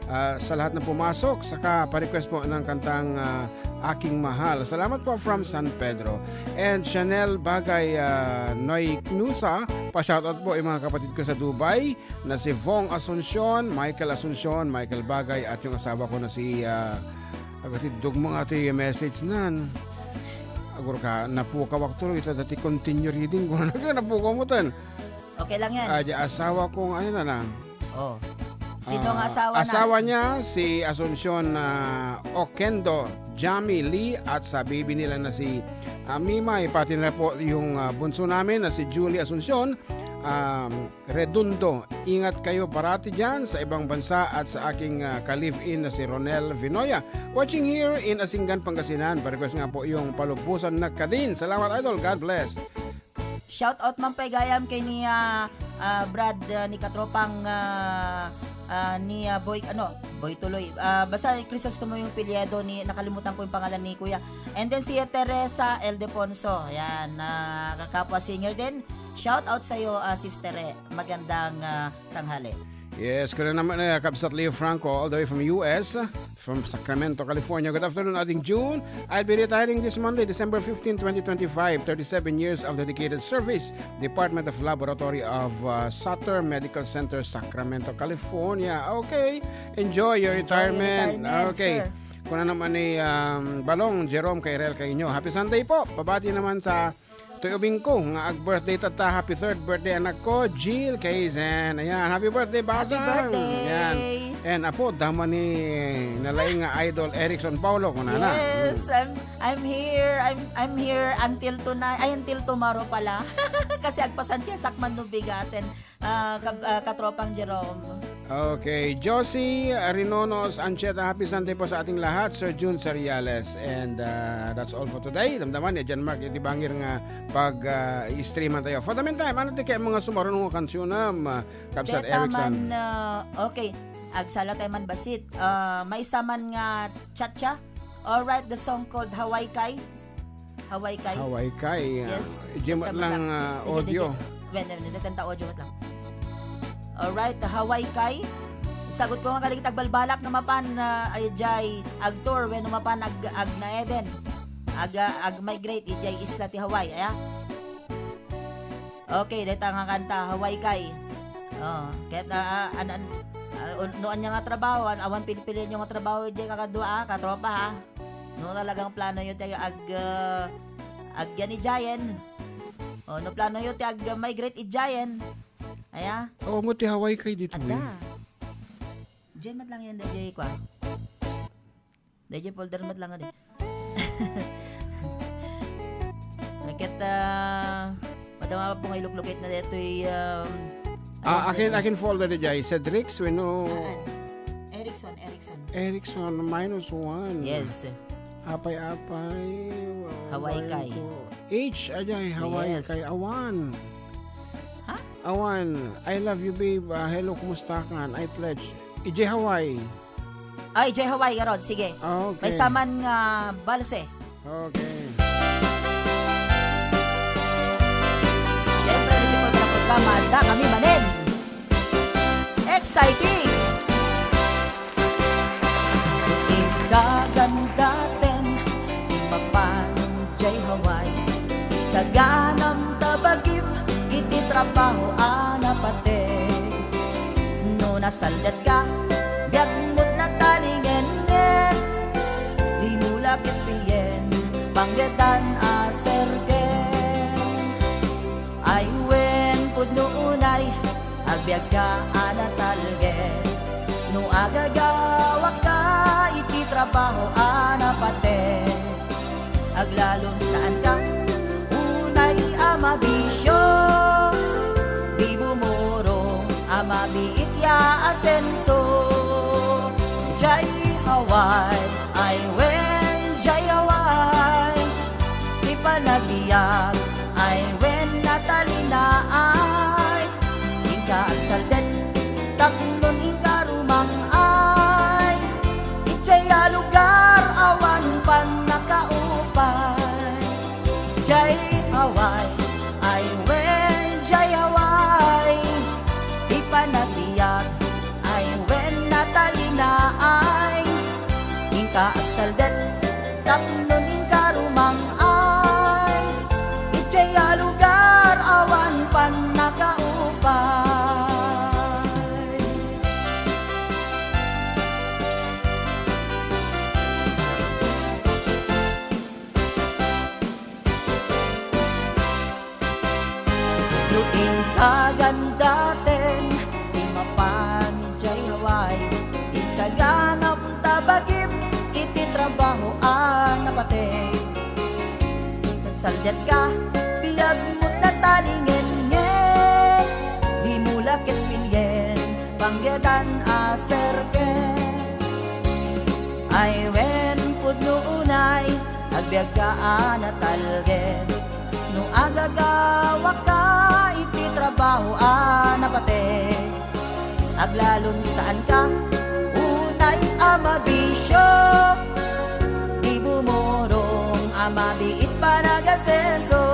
ah, sa lahat na pumasok. Saka pa-request po ng kantang, ah, Aking Mahal. Salamat po from San Pedro. And Chanel Bagay, ah, Noy Knusa, pa-shoutout po yung mga kapatid ko sa Dubai. Na si Vong Asuncion, Michael Asuncion, Michael Bagay, at yung asawa ko na si, ah, agati dugmang ati message nan. Agur ka, napukaw ako tuloy, ita dati continue reading ko na, napukaw mo tan. Okay lang yan. Ah, di asawa ko, ano na lang. Oh. Sino nga Ah, asawa na? Asawa niya, si Asuncion, ah, Oquendo, Jami Lee, at sa baby nila na si, ah, Mimay, pati na po yung, ah, bunso namin na si Julie Asuncion. Um, Redondo. Ingat kayo parati dyan sa ibang bansa at sa aking, ah, ka-live-in na si Ronel Vinoya. Watching here in Asingan, Pangasinan. Pa-request nga po yung Palubusan na Kadin. Salamat, Idol. God bless. Shout out man pay gayam kay ni, ah, ah, Brad, ah, ni katropang, ah, ah, ni, ah, Boy, ano, Boy tuloy. Ah, basta Crisostomo yung pilyedo ni, nakalimutan ko yung pangalan ni Kuya. And then si Teresa Ildefonso. Ayan, ah, kakapwa singer din. Shout out sa'yo, ah, Sister E. Magandang, ah, tanghali. Yes, kuna naman, eh, Kabsat Leo Franco, all the way from U S, from Sacramento, California. Good afternoon, Ading June. I'll be retiring this Monday, December fifteen, twenty twenty-five. Thirty-seven years of dedicated service, Department of Laboratory of, uh, Sutter Medical Center, Sacramento, California. Okay, enjoy your Enjoy your retirement. Retirement, Okay. Sir. Kuna naman ni, um, Balong Jerome Kairel Kainyo. Happy Sunday po. Pabati naman sa Toy Ubing ko nga ag-birthday tatta. Happy third birthday, anak ko, Jill Kaizen. Ayan, happy birthday, Happy Basang. Birthday. Ayan. And apo, dama ni nalaing nga idol, Erickson Paulo, kunana. Yes, Mm. I'm, I'm here. I'm, I'm here until tonight. Ay, until tomorrow pala. Kasi agpasantiasak man no bigaten. Ah, kab-, ah, katropang Jerome. Okay. Josie Rinonos Ancheta, happy Sunday po sa ating lahat. Sir Jun Seriales. And, ah, that's all for today. Damdaman ni Jan Mark, iti bangir nga pag, ah, i-streaman tayo. For the meantime, ano ti kaya mga sumaruno nga kansyonam, ah, Kabsat Deta Erickson? Man, ah, okay. Agsala tayo man basit. Ah, maysa man nga cha-cha. All right, the song called Hawaii Kai. Hawaii Kai. Hawaii Kai, ah, Yes. Ijay met lang, ah, Ijay, audio. ijay. Wen, wen, wen, kanta audio met lang. All right, Hawaii Kai. Sagut ko nga kadagiti agbalbalak no mapan, ah, ay, jay agtour wenno mapan ag-, agnaeden. Ag-, ah, ag-migrate ijay isla ti Hawaii, aya? Okay, deta nga kanta, Hawaii Kai. Oh, ket, ah, ah, an-, an-, ah, un-, no ania nga trabaho, an-, awan pinipilienyo nga trabaho, ijay kakadua, ah, katropa, ha? No talagang planoyo ti ag-, ah, agyan idiayen. Oh, no planoyo ti ag-migrate idiayen. Aya? Oo, mo ti Hawaii Kai dito, Adda. eh. Diyan met lang yan, dayjay kwa. Dayjay folder met lang, adi. Ket, ah, madama pa po nga iluklukit na detoy, um, Ah, ayun, akin, ayun. Akin folder dayjay. Cedric's, wenno Ah, Erickson, Erickson. Erickson, minus one. Yes. Apay-apay, Hawaii Kai. H, ajay, Hawaii Yes. Kai, awan. Awan, I love you, babe. Ah, hello, kumusta ka? I pledge. Ijay Hawaii. Ay, Ijay Hawaii, garod. Sige. Ah, okay. Maysa man nga balse. Okay. Siyempre, ditoy programa, adda kami manen. Exciting! Ikagandaten, mapan jay Hawaii, isaganam ta bagim iti trabaho a napateg. No nasaldatka, biagmot natalingen, dimo la ket pilien, panggedan a serken. Ay wen pudno unay, agbiagka a natalgen. No agagawakka iti trabaho a napateg, aglalom saanka unay a mabisio. Di bumurong a mabiit ya asenso. Jay Hawaii, ay wen, jay Hawaii. Ti panagbiag, ay wen, natalinaay. Inka agsaldet, tapnon inka rumang-ay. Ijay a lugar, awan pannakaupay. Jay Hawaii, ay wen, jay Hawaii. Ti panagbiag, ay wen, natalinaay. Inka agsaldet, tapnon inka rumang-ay. Ijay a lugar, awan pannakaupay. No inka gandaten, ti mapan jay Hawaii, isaganam ta bagim iti trabaho a napateg. Saldiatka, biagmot natalingen, dimo la ket pilien, panggedan a serken. Ay wen, pudno unay, agbiagka a natalgen. No agagawakka iti trabaho a napateg, aglalom saanka unay a mabisio. Di bumurong a mabiit panagasenso.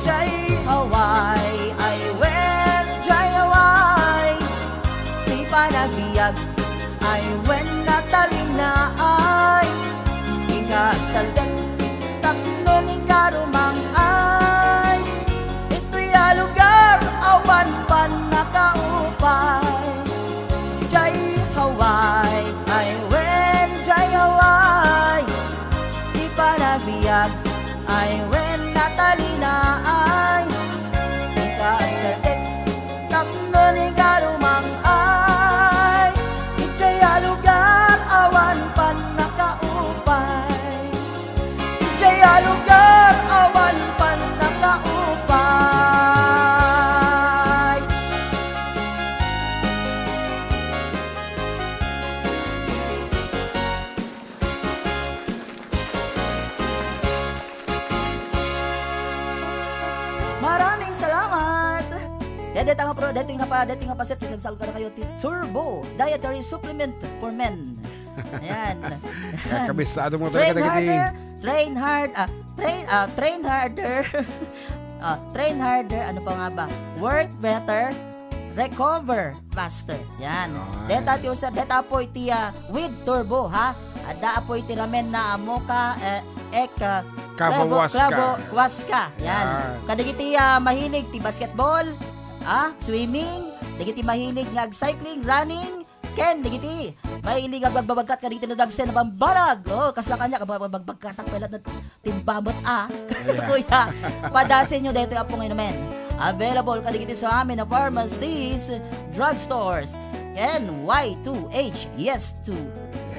Jay Hawaii, ay wen, jay Hawaii. Ti panagbiag, ay wen, natalinaay. Inka agsaldet, tapnon inka rumang-ay. Ditoy a lugar, awan pannakaupay. Jay Hawaii, ay wen, jay Hawaii. Ti panagbiag, ay wen, natalinaay. Inka agsaldet, tapnon inka rumang-ay. Ijay a lugar, awan pannakaupay. Ijay a lugar, awan pannakaupay. Maraming salamat! Kaya deta nga pro, deta nga pa, deta nga paset, isagsaol kadakayo ti Turbo Dietary Supplement for Men. Ayan. Kaya kabisado mo Train talaga, harder, train hard, ah, train, ah, train harder. Ah, train harder, ano pa nga ba? Work better, recover faster. Yan. Yan. Deta ti usa, deta apoy ti, ah, with turbo, ha? Adda apoy ti ramen na mocha, eh, ek, ah, Kava clavo, Huasca. Clavo Huasca. Yan. Yan. Kadagiti, ah, mahilig ti basketball, ah, swimming, dagiti mahilig nga ag-cycling, running, ken dagiti mahilig nga agbagbagbagkat kadagiti nadagsen a bambanag. Oh, kasla kaniak, agbagbagbagkat, pay latta timbamot a. Yeah. Kuya, padasenyo daytoy a pungay namen. Available kadagiti sa amin a pharmacies, drugstores, and Y two H, yes to,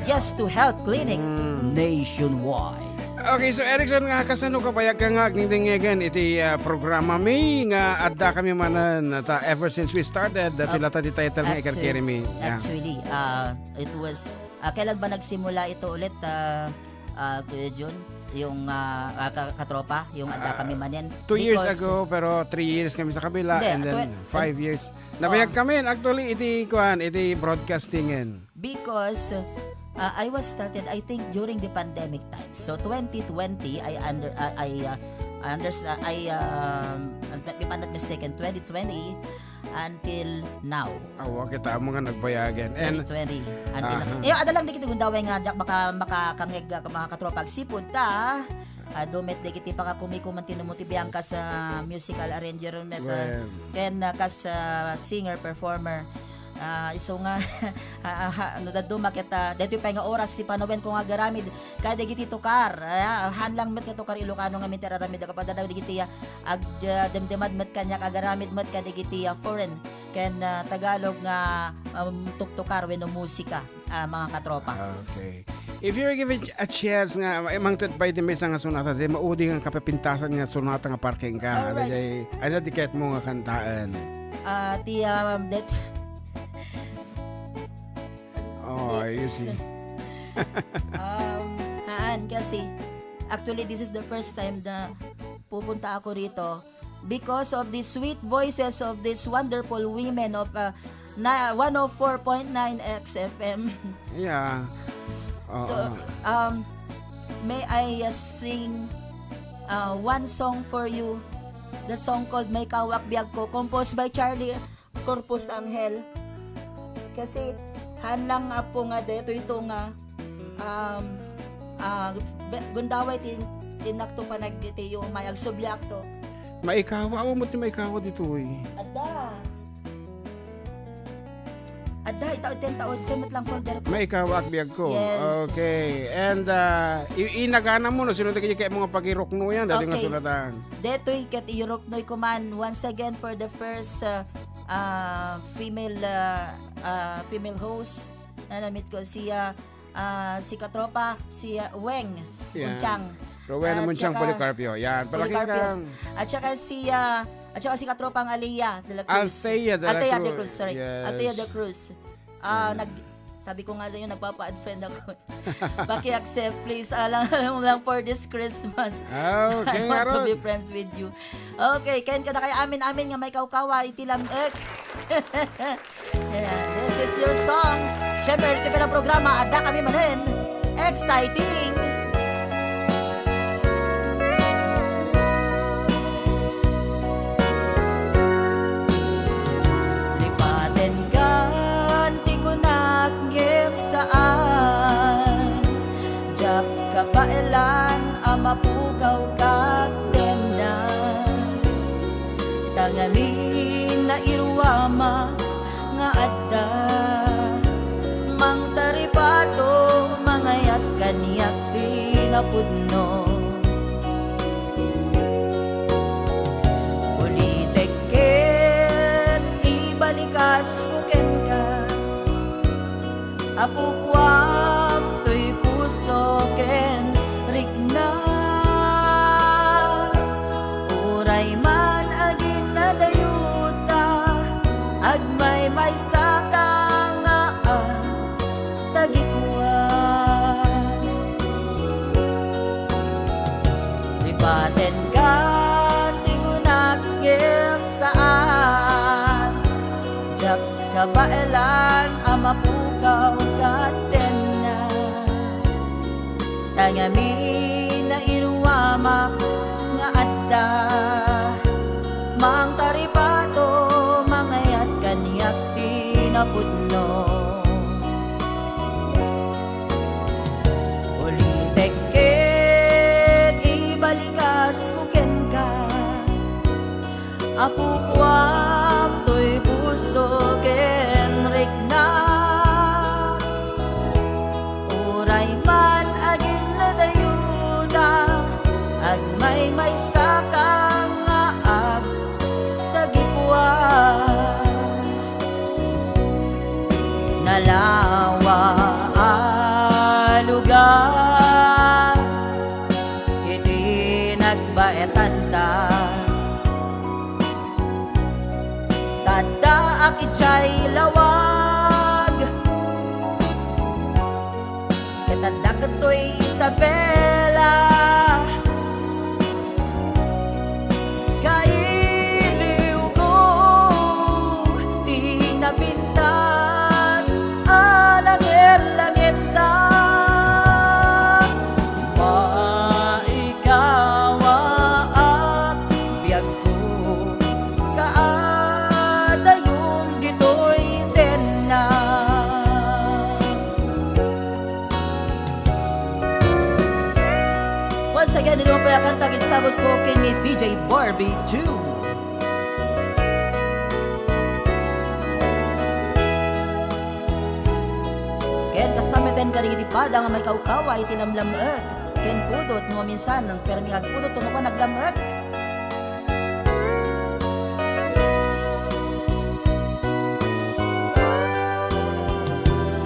yes to health clinics nationwide. Okay, so Erickson, nga kasano ka, bayag ka nga agdingdingegen iti, ah, programa mi nga adda kami manen ta ever since we started, dati latta ti title nga ikarkiri mi. Yeah. Actually, ah, it was, ah, kailan ba nagsimula ito ulit, ah, ah, Kuya Jun? Yung, ah, ah, ka-, katropa, yung adda Ah, kami manen. Two years Because ago, pero three years kami sa kabila, Hindi, and then twen-, five years. Nabayag Oh. kami, actually, iti, kuan, iti broadcastingen. Because, uh, I was started, I think, during the pandemic time. So, twenty twenty, I under-, uh, I, uh, unders-, uh, I, um, if I'm not mistaken, twenty twenty until now. Awa, kita mo nga nagbayagan. And twenty twenty until now. Aha. Eh, ada lang dagiti gundaway nga diak maka-, makakangeg, uh, mga katropa, agsipud ta, ah, adu met dagiti pakakumikuman ti numo ti Bianca sa musical arranger met, ah, Well. ken, ah, kas, ah, singer, performer. Ah, isu nga, ah, ah, ha, no dadduma ket, ah, daytoy pay nga oras ti panawenko nga agaramid kadagiti tukar. Ah, haan lang met nga tukar Ilocano nga amin ti ar-aramid, kapadadaw dagiti, ah, ag-, ah, demdemad met kaniak, agaramid met kadagiti, ah, foreign ken, ah, Tagalog nga, um, tuktukar wenno musika, ah, mga katropa. Okay. If you're given a chance nga, eh, mangted pay ti maysa nga sonata, di maudi nga kapapintasan nga sonata nga parking ka. Alright. Ay, ay, ano, di ket mo nga kantaen? Ah, ti, um, that Oh, I Yes. see. Um, haan, kasi, actually, this is the first time na pupunta ako rito because of the sweet voices of these wonderful women of, uh, na, one oh four point nine X F M. Yeah. Oo. So, um, may I, uh, sing, uh, one song for you. The song called Maikawak Biag Ko, composed by Charlie Corpus Angel. Kasi, haan lang nga po nga daytoy ito nga, um, ah, be-, gundaway ti, ti nakto panag-, ti umay, agsubliakto. Maikawa, awan mo ti maikawa ditoy. Adda. Adda, itaod, ten taod, ten met lang folder ko. Maikawa, agbiag ko. Yes. Okay. And, ah, i-, inagana mo, no? Sino dagiti kaya mga pagirukno yan? Dati nga Okay. sulatan. Detoy ket iruknoy ko man. Once again, for the first, ah, ah, female, ah, ah, female host na namit ko, si, ah, ah, si katropa, si, ah, Weng Yan. Munchang. Rowena At Munchang saka Policarpio. Yan, Policarpio. Palakinggan. At saka si, ah, at saka si katropang Alea de la Cruz. Althea de la Althea de Cruz. Cruz, sorry. Yes. Althea de Cruz. Ah, Mm. nag-, sabi ko nga sa inyo, nagpapa-add friend ako. Paki-accept, please. Alang, alang lang for this Christmas. Ah, okay, I want to Aaron. be friends with you. Okay, ken kadakayo amin-amin nga maikawkawa iti lam-ek. Yeah, this is your song. Siyempre, iti pala programa, adda kami manen. Exciting! Lipaten kan ti kunak ngem saan. Diak kabaelan a mapukaw kat tenna. Ta ngamin nairuama nga adda mangtaripato mangayat kaniak ti napudno. Ulitek ket ibalikas ko kenka. Apupuam toy puso ken rikna. Uray man aginnadayuta, agmaymaysa ka nga agtagikuan. Lipaten ka ti kunak ngem saan. Diak kabaelan a mapukaw kat tenna. Ta ngamin nairuamak nga adda mangtaripato mangayat kaniak ti napudno. Ulitek ket ibalikas ko kenka. Apupuam toy puso ken rikna. Uray man aginnadayuta, agmaymaysa ka nga agtagikuan. Nalawa a lugar iti nagbaetanta. Taddaak idiay lawag. Ket adda kettoy Isabela. Nagisabot ko ken ni D J Barbie two. Ken kasta met kadagiti pada nga maikawkawa iti lamlam-ek ken pudot no minsan permi agpudot no kua naglam-ek.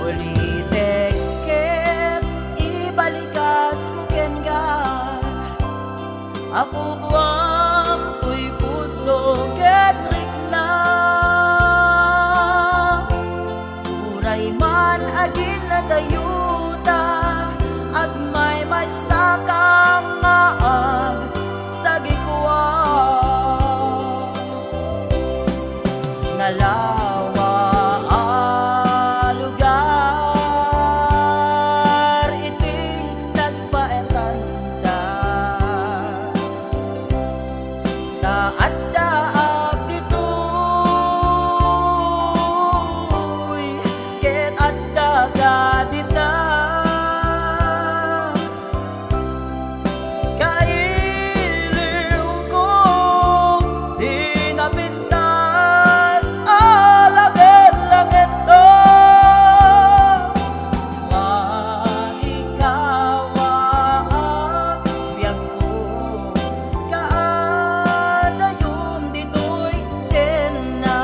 Ulitek ket ibalikas ko kenka, apupuam toy puso ket rikna. Uray man aginnadayuta, agmaymaysaka nga agtagikua. Nalawa a lugar iti nagbaetanda. Ta addaak ditoy, ket adda kadita. Kailiwko ti napintas a langit-langitto. Maikawa a biagko, kaadayon ditoy tenna.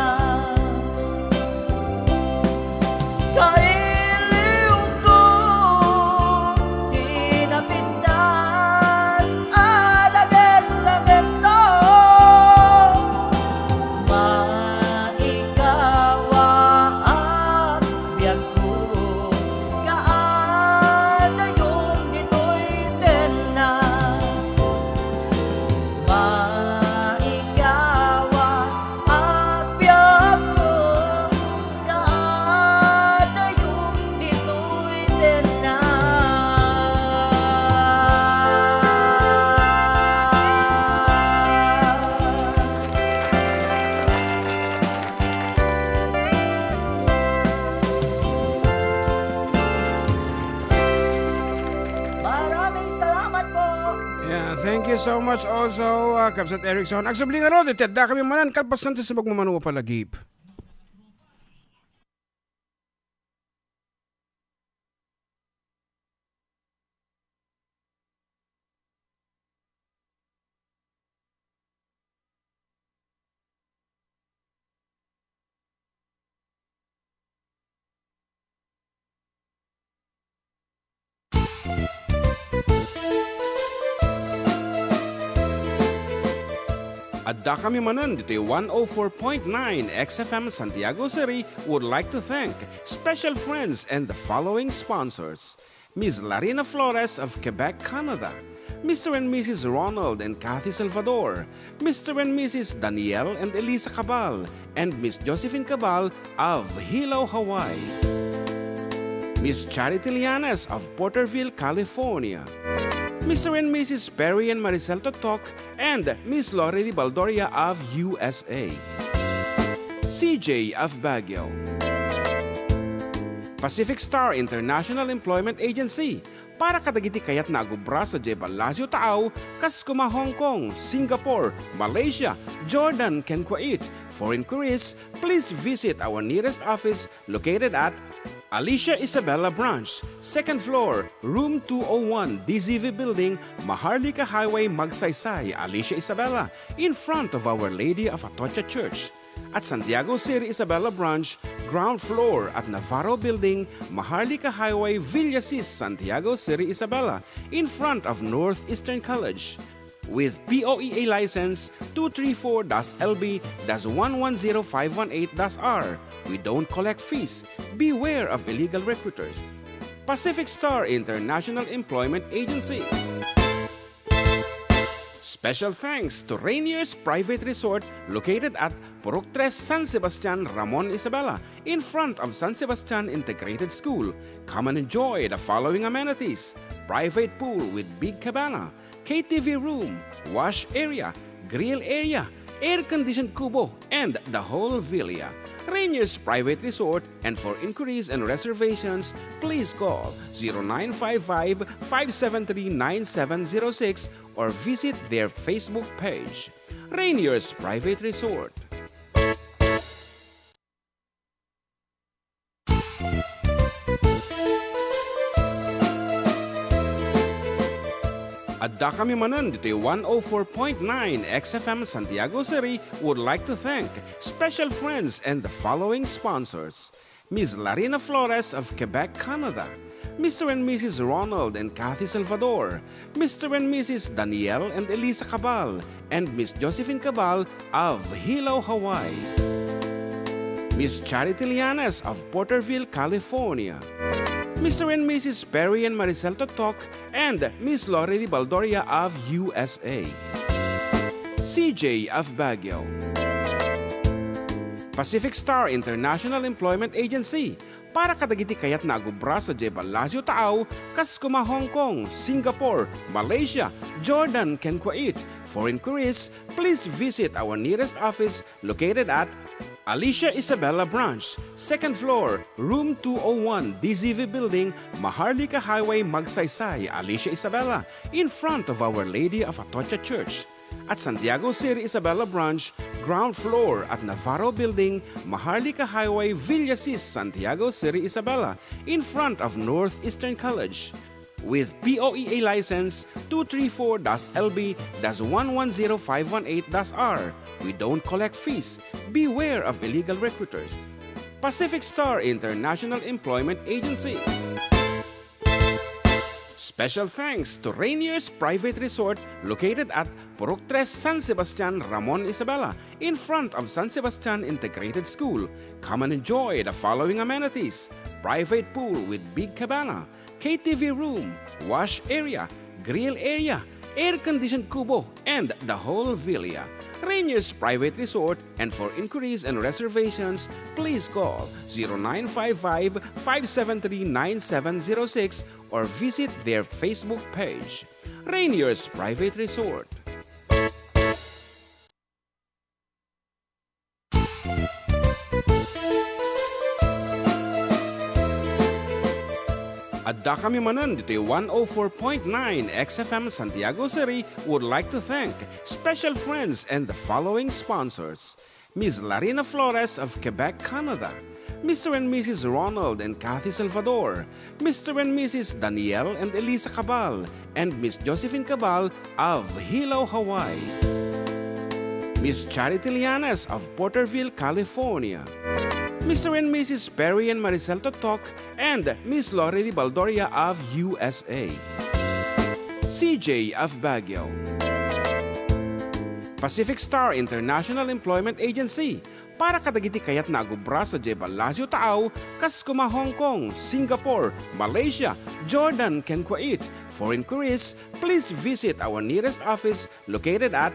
Kailiwko ti napintas a langit-langitto. Maikawa a biagko, kaadayon ditoy tenna. Maikawa a biagko, kaadayon ditoy tenna. Maraming salamat po. Yeah, thank you so much also, uh, Kabsat Erickson. Agsubli ngarud, iti addakami manen, kalpasan ti subag mamano a palagip. Addakami manen ditoy one oh four point nine X F M Santiago City would like to thank special friends and the following sponsors: Miss Larina Flores of Quebec, Canada, Mister and Missus Ronald and Kathy Salvador, Mister and Missus Daniel and Elisa Cabal, and Miss Josephine Cabal of Hilo, Hawaii, Miss Charity Lianes of Porterville, California, Mister and Missus Perry and Maricel Totok, and Miss Lorely Baldoria of U S A, C J of Baguio. Pacific Star International Employment Agency, para kadagiti kayatna a gubra sadiay Palacio Taaw, kas koma Hong Kong, Singapore, Malaysia, Jordan, ken Kuwait. For inquiries, please visit our nearest office located at Alicia Isabela Branch, second floor, room two oh one, D Z V Building, Maharlika Highway, Magsaysay, Alicia Isabela, in front of Our Lady of Atocha Church. At Santiago City Isabela Branch, ground floor at Navarro Building, Maharlika Highway, Villasis, Santiago City Isabela, in front of Northeastern College. With P O E A license two three four dash L B dash one one zero five one eight dash R, we don't collect fees. Beware of illegal recruiters. Pacific Star International Employment Agency. Special thanks to Rainier's Private Resort located at Purok Tres, San Sebastian, Ramon Isabela, in front of San Sebastian Integrated School. Come and enjoy the following amenities: private pool with big cabana, K T V room, wash area, grill area, air-conditioned kubo, and the whole villa. Rainier's Private Resort, and for inquiries and reservations, please call zero nine five five, five seven three, nine seven zero six or visit their Facebook page. Rainier's Private Resort. Adda kami manen ditoy one oh four point nine X F M Santiago City would like to thank special friends and the following sponsors: Miss Larina Flores of Quebec, Canada, Mister and Missus Ronald and Kathy Salvador, Mister and Missus Daniel and Elisa Cabal, and Miss Josephine Cabal of Hilo, Hawaii. Miss Charity Lianes of Porterville, California. Mister and Missus Perry and Maricel Totok and Miss Lori Baldoria of U S A. C J of Baguio. Pacific Star International Employment Agency, para kadagiti kayatna a agubra sadiay Palacio Taaw, kas koma Hong Kong, Singapore, Malaysia, Jordan, ken Kuwait. For inquiries, please visit our nearest office located at Alicia Isabela Branch, second floor, room two oh one, D Z V Building, Maharlika Highway, Magsaysay, Alicia Isabela, in front of Our Lady of Atocha Church. At Santiago City Isabela Branch, ground floor at Navarro Building, Maharlika Highway, Villasis, Santiago City Isabela, in front of Northeastern College. With P O E A license two three four dash L B dash one one zero five one eight dash R, we don't collect fees. Beware of illegal recruiters. Pacific Star International Employment Agency. Special thanks to Rainier's Private Resort located at Purok Tres, San Sebastian, Ramon Isabela, in front of San Sebastian Integrated School. Come and enjoy the following amenities: private pool with big cabana, K T V room, wash area, grill area, air-conditioned kubo, and the whole villa. Rainier's Private Resort, and for inquiries and reservations, please call zero nine five five, five seven three, nine seven zero six or visit their Facebook page. Rainier's Private Resort. Adda kami manen ditoy one oh four point nine X F M Santiago City would like to thank special friends and the following sponsors: Miss Larina Flores of Quebec, Canada, Mister and Missus Ronald and Kathy Salvador, Mister and Missus Daniel and Elisa Cabal, and Miss Josephine Cabal of Hilo, Hawaii. Miss Charity Lianes of Porterville, California. Mister and Missus Perry and Maricel Totok and Miss Lori Baldoria of U S A. C J of Baguio. Pacific Star International Employment Agency, para kadagiti kayatna a gubra sadiay Palacio Taaw, kas koma Hong Kong, Singapore, Malaysia, Jordan, ken Kuwait. For inquiries, please visit our nearest office located at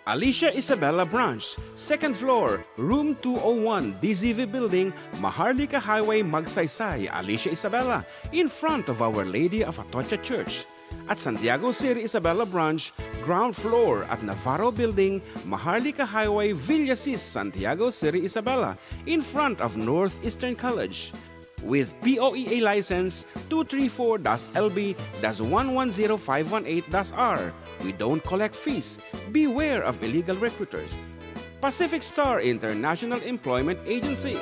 Alicia Isabela Branch, second floor, room two oh one, D Z V Building, Maharlika Highway, Magsaysay, Alicia Isabela, in front of Our Lady of Atocha Church. At Santiago City Isabela Branch, ground floor at Navarro Building, Maharlika Highway, Villasis, Santiago City Isabela, in front of Northeastern College. With P O E A license two three four dash L B dash one one zero five one eight dash R, we don't collect fees. Beware of illegal recruiters. Pacific Star International Employment Agency.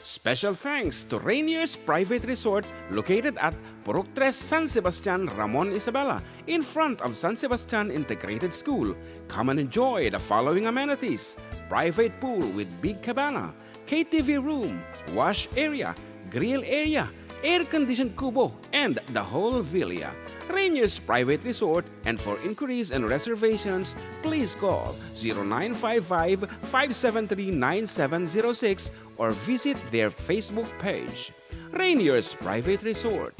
Special thanks to Rainier's Private Resort located at Purok Tres, San Sebastian, Ramon Isabela, in front of San Sebastian Integrated School. Come and enjoy the following amenities: private pool with big cabana, K T V room, wash area, grill area, air-conditioned kubo, and the whole villa. Rainier's Private Resort, and for inquiries and reservations, please call zero nine five five, five seven three, nine seven zero six or visit their Facebook page. Rainier's Private Resort.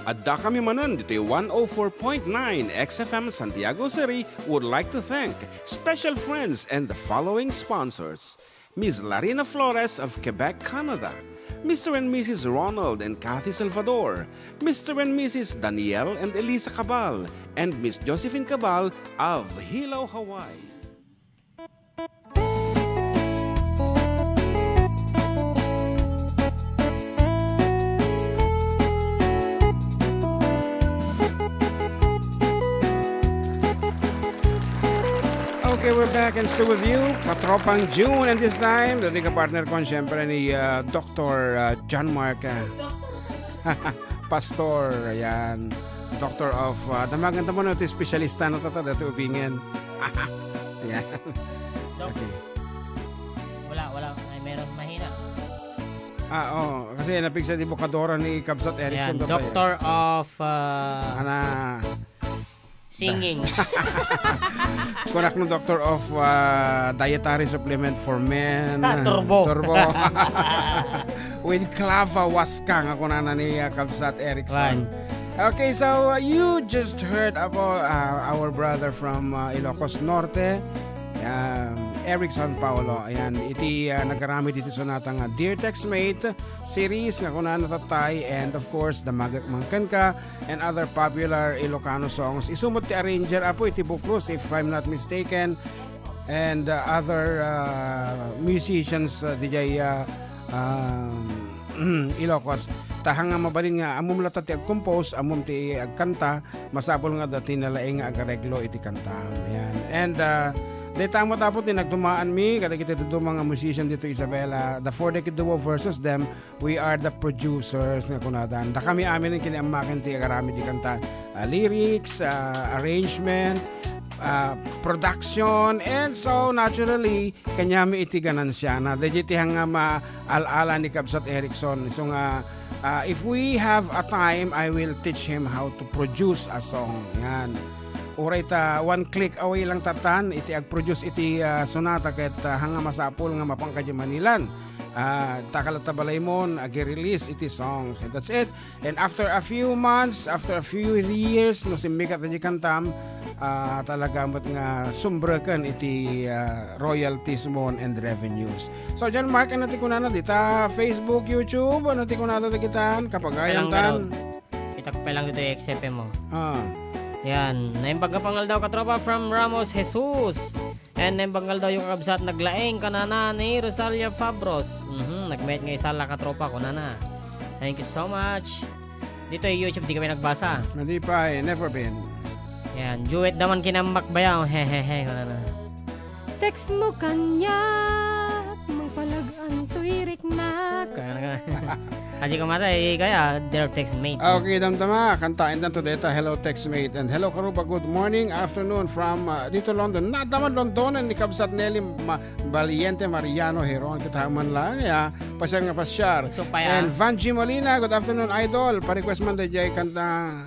Adda kami manen ditoy one oh four point nine X F M Santiago City would like to thank special friends and the following sponsors: Miss Larina Flores of Quebec, Canada, Mister and Missus Ronald and Kathy Salvador, Mister and Missus Daniel and Elisa Cabal, and Miss Josephine Cabal of Hilo, Hawaii. Okay, we're back and still with you, Katropang June, and this time, dati ka partner ko, siyempre, ni, ah, Doctor, ah, John Mark, ah, Pastor, ayan. Doctor of, ah, damagan ta mo na iti espesyalista na tata, dati ubingen. Ayan. Doc. Okay. Wala, wala. Ay, meron mahina. Ah, oo. Kasi napigsa di bukadora ni Kabsat Erickson. Ayan, Doctor of, ah, Ana. Singing. Kunak no Doctor of, ah, Dietary Supplement for Men. Ah, turbo. Turbo. With clava huasca nga kunana ni, ah, Kabsat Erickson. Right. Okay, so, uh, you just heard about, uh, our brother from, uh, Ilocos Norte, um, Erickson Paolo. Ayan, iti, uh, nagaramid iti sonata nga Dear Textmate series nga kunana tatay, and of course, Damagek Man Kenka, and other popular Ilocano songs. Isu met ti arranger, apo, iti Bukrus, if I'm not mistaken, and, uh, other, uh, musicians, uh, dijay, uh, um, Ilocos. Ta haan nga mabalin nga ammom latta ti agcompose, ammom ti agkanta, masapul nga adda ti nalaing nga agareglo iti kanta. Ayan. And, uh, dayta met, apo, ti nagtumaanmi kadagiti dadduma nga musician dito, Isabela, the Four Decade Duo versus them, we are the producers nga kunadan. Dakami amin ken ni ammaken ti agaramid ti kanta, ah, lyrics, ah, arrangement, ah, production, and so naturally, kaniami iti ganansiana. Daydiay ti haan nga maal-ala ni Kabsat Erickson. So nga, ah, if we have a time, I will teach him how to produce a song. Yan. Uray ta one click away lang tatan iti agproduce iti, ah, sonata ket, ah, haan nga masapul nga mapan kadi Manilan. Ah, ta kalatta balaymon, agi-release iti songs. And that's it. And after a few months, after a few years, no, simmikat ti kantam, ah, talaga met nga sumbreken iti, ah, royalties mon and revenues. So, John Mark, ano ti kunana dita? Facebook, YouTube, ano ti kunana dagitan? Kapagayan tan? Itak pa lang dito yung X F M mo. Ah. Yan. Naimbag nga pangaldaw, katropa, from Ramos Jesus. And naimbag nga aldaw yung kakabsat, naglaing kanana ni Rosalia Fabros. Mhm, nagmayat nga isala, katropa, kunana. Thank you so much. Dito yung YouTube, di kami nagbasa. Madi pa eh, never been. Yan. Duet naman kinambak bayaw. Hehehe, kunana. Text mo kaniak, mangpalag-antoy riknak. Kaya na ka. Kasi kumata, eh, kaya, dear textmate. Ah, okay, damdama. Kantaen dan to deta. Hello, textmate. And hello, Karuba. Good morning, afternoon from, ah, dito, London. Nadamag London, and ni Kabsat Nelly Ma-, Valiente Mariano Heron. Kita man lang, ya. Pasyar nga pasyar. So, pa, ya. And Vanji Molina, good afternoon, idol. Pa-request man, D J, kanta.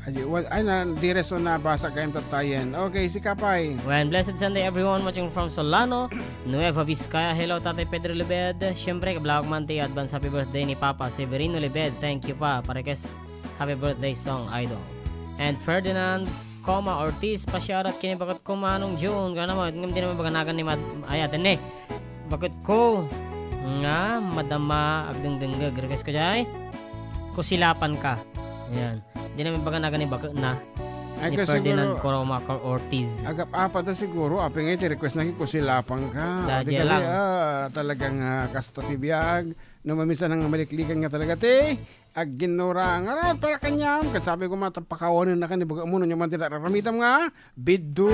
Ay, wa-, ay, na, di reso na basa kayam tatayen. Okay, si Kapay. Well, blessed Sunday, everyone watching from Solano, Nueva Vizcaya. Hello, Tatay Pedro Libed. Siyempre, kablawak man ti advance happy birthday ni Papa Severino Libed. Thank you pa. Pa-request happy birthday song, idol. And Ferdinand, comma, Ortiz, pasyarat kini bakit ko Manong June. Kana mo, ngem di naman baganagan ni Mad-, ay, atin ni. Bakit ko nga madama agdengdengge. Request ko, jay. Kusilapan ka. Ayan. Di namin baga nagani baga na Ay, ni kasi Ferdinand siguro, Coromaco Ortiz. Agap-apa da siguro, apay nga iti request na kusilapan ka. Da, O, di kadi, lang. Ah, talagang, ah, kasta ti biag. No, maminsan nga maliklikan nga talaga, ti, agginnura. Nga, ah, para kanyam. Kasi sabi ko, mata, pakawanan na ka ni baga mo, no, nyo man ti nararamitam nga, Biddu.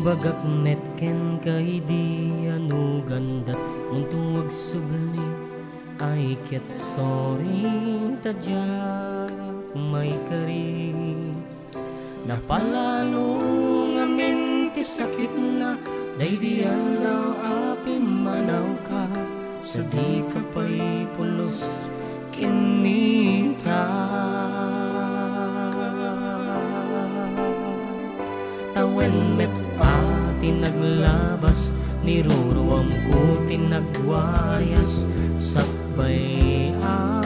Imbagak met kenka idi anugandat, munto agsubli, ay ket sorry ta diak maikari. Napalalo ngamin ti sakitna, Daydi aldaw a pimmanawka, sadika pay pulos ken ni ta. Ta wen met a ti naglabas, niruruamko ti nagwayas, sakbay a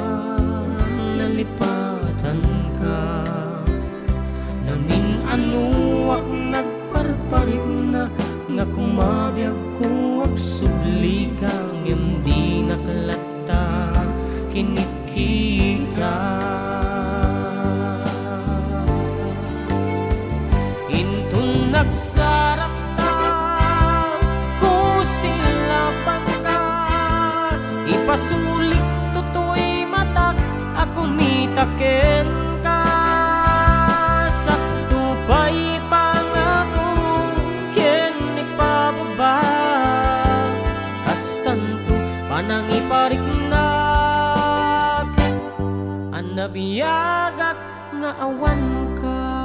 nalipatanka. Namin-anoak nagparparikna, nga kumabiagko agsubli ka, ngem dinak latta kinitkita. Inton nagsarapta, kusilapanka, ipasulik toy matak a kumita kenka. Sakto pay pangato ken ipababa, kastanto panangipariknak a nabiagak nga awanka.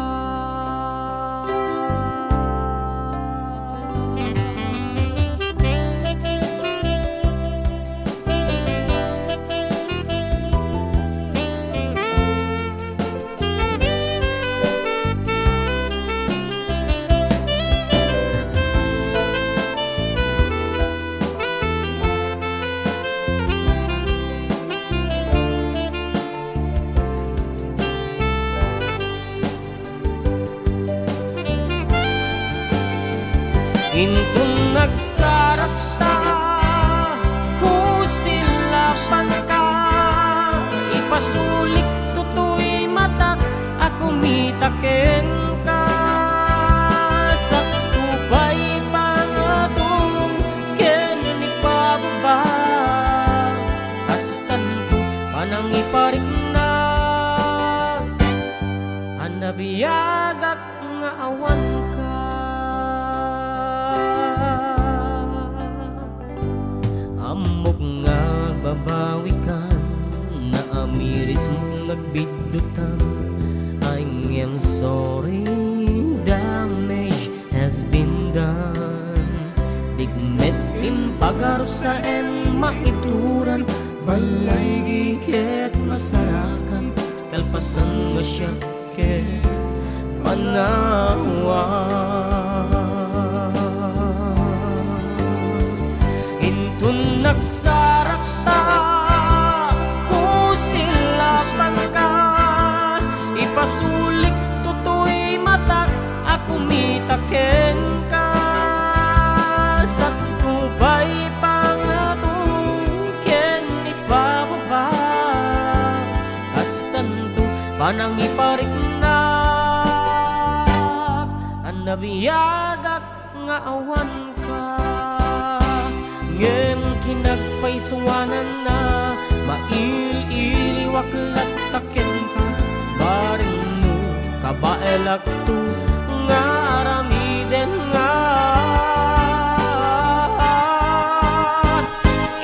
Inton nagsarapta, kusilapanka, ipasulik toy matak a kumita kenka. Sakto pay pangato ken ipababa, kastanto panangipariknak a nabiagak nga awanka. Ammok nga agbabawikan, naamirismo nga agbiddutan. I am sorry, damage has been done. Dikmet impagarusaen, maituran, balaygi ket masarakan, kalpasan nga siak ket panawan. Inton nagsarapta, kusilapanka, ipasulik toy matak a kumita kenka. Sakto pay pangato ken ipababa, kastanto panangipariknak a nabiagak nga awanka. Ngem kinagpaysuananna, mail-iliwak latta kenka. Barengmo, kabaelakto nga aramiden nga.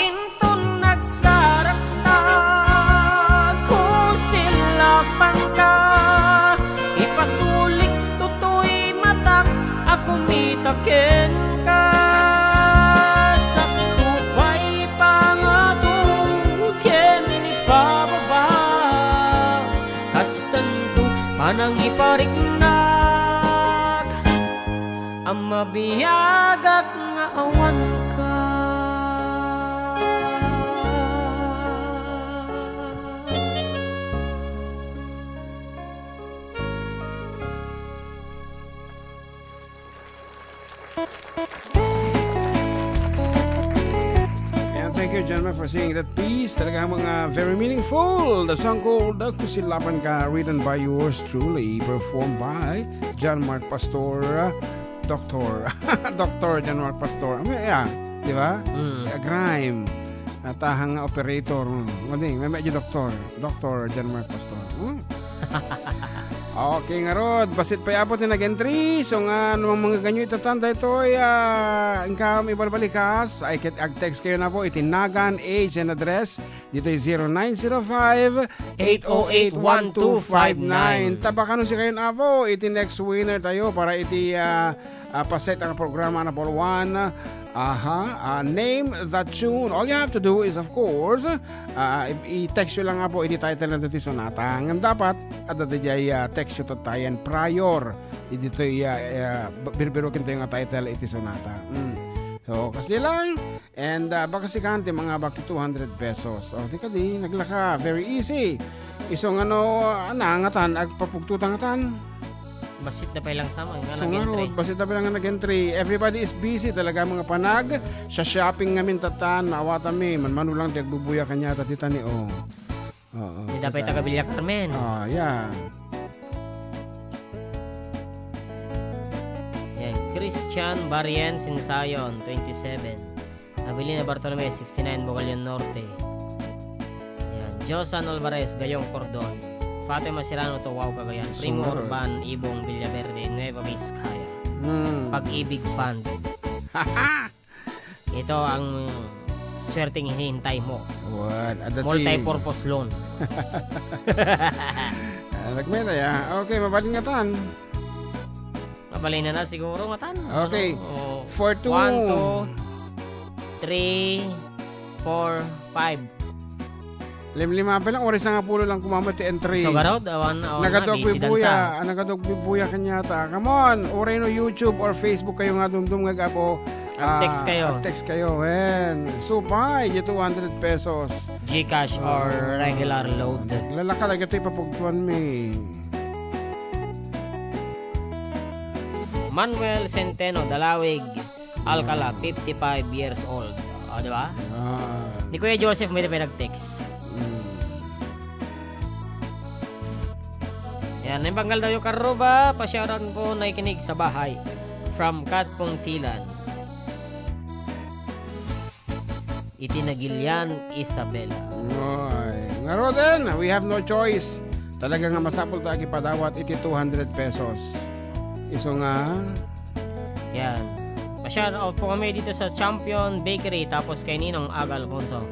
Inton nagsarapta, kusilapanka, ipasulik toy matak a kumita kenka. Sakto pay pangato ken ipababa, kastanto panangipariknak a mabiagak nga awanka. Ayan, thank you, John Mark, for singing that piece. Talaga mga very meaningful. The song called uh, Kusilapanka, written by yours truly, performed by John Mark Pastor, uh, Doctor Doctor John Mark Pastor. Ano, yeah, di ba? Mm. Uh, grime. Natahang nga operator. Ano, may medyo doktor. Doktor John Mark Pastor. Hmm? Okay, ngarud, bassit pay Apo ti nag-entry. So nga, no mangganyo itatan daytoy, ah, inkam ibalbalikas, ay ket ag-text kayo na po iti nagan, age, and address. Ditoy zero nine zero five, eight oh eight, one two five nine. Tabakano si kayon, Apo, iti next winner tayo para iti, ah, ah, paset a programa, number one. Aha, ah, name the tune. All you have to do is, of course, ah, i-, i-text nyo lang nga po iti title na dati sonata. Ngem dapat, adda daydiay, ah, text nyo tattayen prior. Iti toy, ah, ah, b-, birbiruken tayo nga title iti sonata. Mm. So, kasi lang, and, ah, baka sikan ti mga baki two hundred pesos. O, di kadi, naglaka. Very easy. Isu nga no, ah, nangatan, agpapugtutan ngatan. Basit da pay lang sa mga So, nga nag-entry. Ro, basit da pay lang nga nag-entry. Everybody is busy talaga, mga panag. Sa shopping ngamin, tatan, maawatan mi. Manmano lang, ti agbubuya kanya, tati tani, oh. Oo, Ni da pay tatan. Taga Villa Carmen. Ah, yeah. Yan. Christian Barrien Sinsayon, twenty-seven. Abilina Bartolome, sixty-nine, Bugallon Norte. Yan. Josan Alvarez, Gayong Cordon. Fatima Serrano, Tawau, Cagayan. Primo Sumor. Urban Ibong, Villaverde, Nueva Vizcaya. Hmm. Pag-ibig Fund. Ito ang swerteng hinihintay mo. Wan, adda ti Multi-purpose loan. Ah, nagmay na ya. Okay, mabalin ngatan. Mabalin na na siguro ngatan. Okay. Ano? O, Four, two. One, two, three, four, five. Limlima pa lang, oras nga pulo lang kumama ti entry. So, garod, awan, awan na, Nagadog busy bibuya, dansa. Ah, nagadog bibuya kanyata. Come on, uray no YouTube or Facebook kayo nga dumdum nga gapo. Ag-text Ah, kayo. Ag-text kayo, wen. Supay, di two hundred pesos. GCash or Ah, regular load. Lalaka lagi ito ipapugtuan mi. Manuel Centeno, Dalawig, Alcala, fifty-five years old. O, di ba? Ah. Ni Kuya Joseph, may pinag-text. Mm. Yan, naimbanggal daw yung karuba, pasyaran ko, nakikinig sa bahay. From Kat Puntilan. Iti nagilian, Isabela. Ay, nga Roden, we have no choice. Talaga nga masapul ta agipadawat iti two hundred pesos. Isu nga Yan. Pa-shout out po kami dito sa Champion Bakery, tapos kay Ninong Aga Alfonso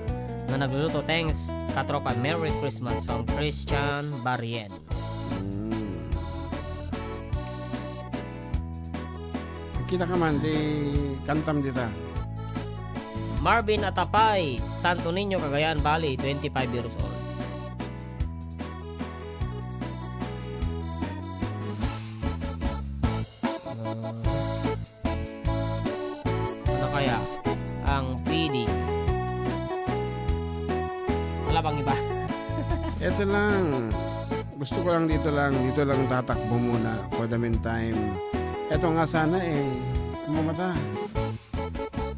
na nagluluto. Thanks, katropa. Merry Christmas from Christian Barrien. Mm. Kita ka man, di kantam dita. Marvin Atapay, Santo Niño, Cagayan Valley, twenty-five years old. Ano kaya ang pwede? Wala bang iba? Ito lang. Gusto ko lang dito lang, dito lang tatakbo muna for the meantime. Ito nga sana eh, kumamata.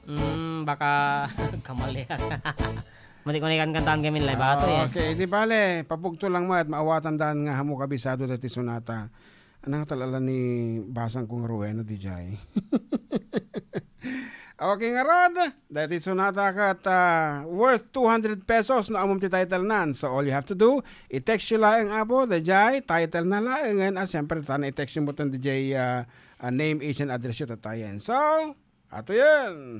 Mm, baka kamali. Mati ko na ikan kantaan kami live ato eh. Okay, di bale, papugto lang mo at maawatan daan nga hamo kabisado dati sonata. Anang talala ni basang kong Rowena, D J. Okay, ngarud, dati sonata kat, ah, worth two hundred pesos no amom ti title nan. So all you have to do, i-text you laeng, apo, D J, title na laengen, ah, siyempre, tana i-text you mo ton D J, ah, ah, name, age, and address you tatayen. So, ato yan.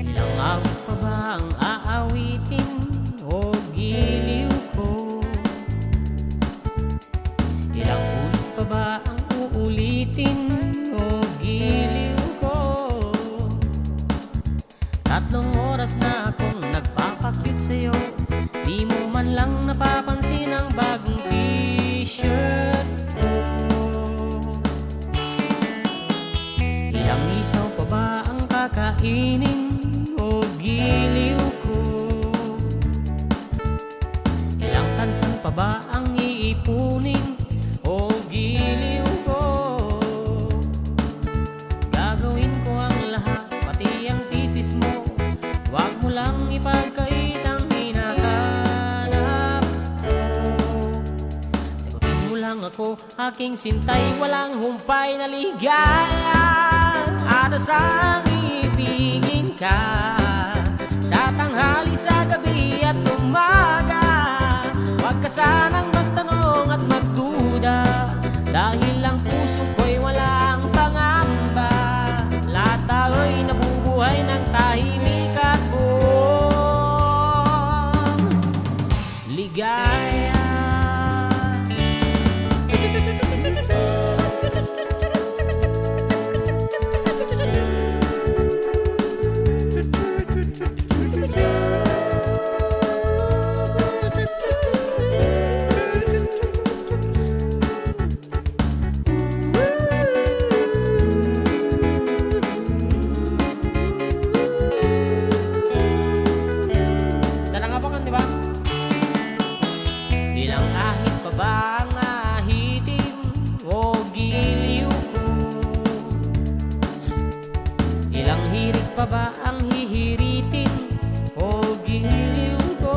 Ilang awit pa ba ang aawitin, o giliw ko? Ilang ulit pa ba ang uulitin, o giliw ko? Tatlong oras na akong nagpapakit sa'yo, di mo man lang napapansin ang bagong t-shirt ko. Ilang isaw pa ba ang kakainin, o giliw ko? Ilang tansan pa ba ang iipunin, o giliw ko? Gagawin ko ang lahat, pati ang thesis mo. Huwag mo lang ipagkait ang hinahanap ko. Sagutin mo lang ako, aking sintay, walang humpay na ligaya. Adasang ibigin ka sa tanghali, sa gabi at umaga. Huwag ka Sanang magtanong at magduda, dahil ang puso ko'y walang pangamba. Lahat tayo'y nabubuhay ng tahimik at buong ligaya. Talaga ba, di ba? Ilang ahit pa ba ang ahitim o giliw ko? Ilang hirit pa ba ang hihiritin o giliw ko?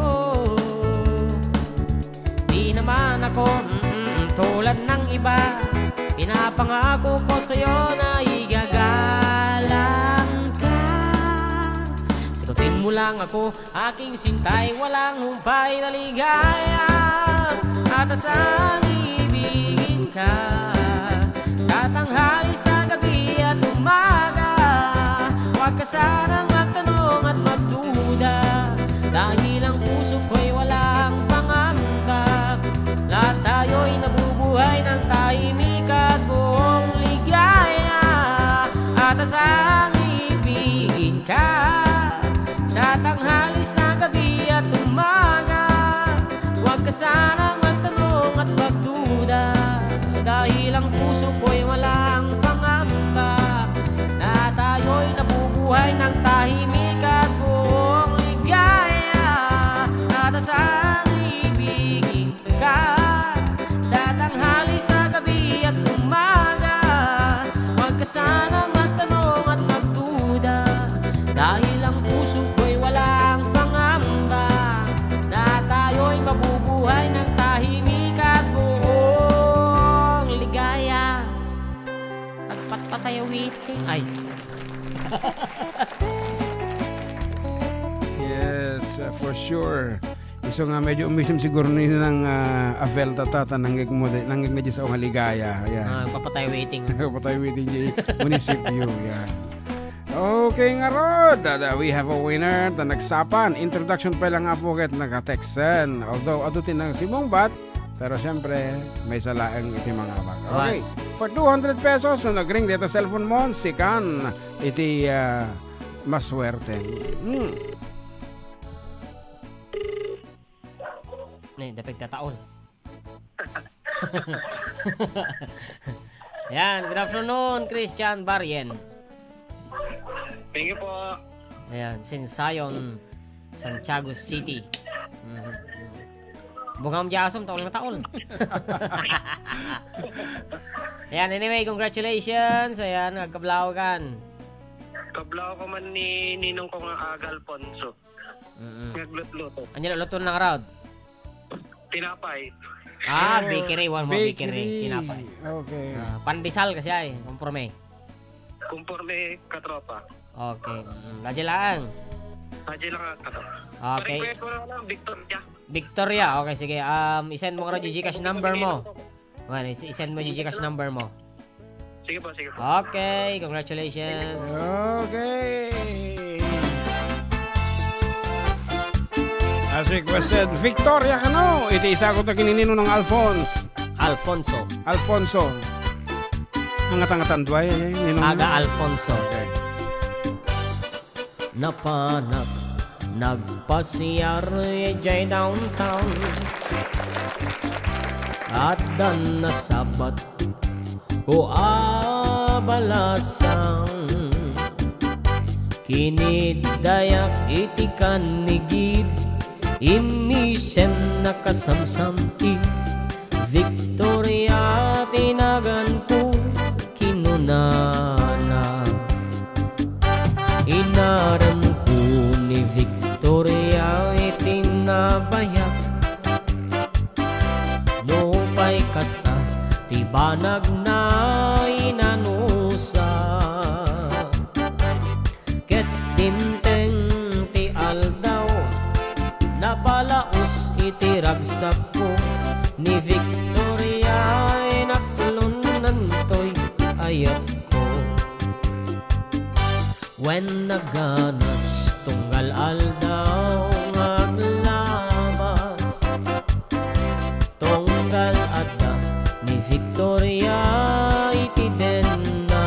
Di naman ako, mm, tulad ng iba. Pinapangako ko sa'yo na igagalang ka. Sagutin mo lang ako, aking sintay, walang humpay na ligaya. At asang ibigin ka sa tanghali, sa gabi at umaga. Huwag ka sanang magtanong at magduda, dahil ang puso ko'y walang pangamba. Lahat tayo'y nabubuhay ng tahimik at buong ligaya. At asang ibigin ka sa tanghali, sa gabi at umaga. Huwag ka sanang magtanong at magduda, dahil ang puso ko'y walang pangamba. Na tayo'y nabubuhay ng tahimik at buong ligaya. At asang ibigin ka sa tanghali, sa gabi at umaga. Huwag ka sana magtanong at magduda, dahil ang puso ko'y walang pangamba na tayo'y mabubuhay ng tahimik at buong ligaya. Pagpatpatay awitin. Ay. Yes, uh, for sure. Isu nga medyo umisim siguro ni nang uh, Avel tata ta nanggeg mo nanggeg na sa nga ligaya. Yeah. Ah, papatay waiting. Papatay waiting di munisipyo. Yeah. Okay, ngarud, uh, we have a winner. Ta nagsapan. Introduction pa lang nga po ket naka-texten. Although, adu ti nagsimungbat, pero siyempre, may salaeng iti mga abag. Okay. For two hundred pesos, no nagring dito cellphone mo, sikan iti uh, maswerte. Hmm. Ni, dapig tataon. Yan, good afternoon, Christian Barien. Thank you po. Ayan, Sensayon, Santiago City. Mhm. Bungam di asom, taol nga taol. Ayan, anyway, congratulations. Ayan, nagkablaw kan. Kablaw ko man ni ninong ko nga aga Alfonso. Mm-mm. Naglutluto. Anya lutluto na nga raod? Tinapay. Ah, bakery. One more bakery. Bakery. Tinapay. Okay. Ah, pandesal kasi ay, kumporme. Kumporme katropa. Okay. Mm, Radyo lang. Radyo lang ang katropa. Okay. Pare, ko lang, Victoria. Victoria. Okay, sige. Um, isend mo ka radyo Gcash number mo. Well, isend mo yung Gcash number mo. Sige po, sige po. Okay, congratulations. Okay. As requested, Victoria kano. Iti isakot na kininino ng Alphonse. Alfonso. Alfonso. Ang atang-atang duay, eh, ninong. Aga Alfonso. Okay. Napanak, nagpasiar idiay downtown. Addan nasabat ko a balasang. Kiniddayak iti kannigid, innisem nakasamsam ti Victoria ti naganko, kinunana. Inaremko ni Victoria iti nabayag. Nupay kasta, ti banagna inanusa. Ket dimteng ti aldaw, napalaus iti ragsakko. Yatko. Wen naganas tunggal aldaw nga aglabas, tunggal adda ni Victoria iti denna.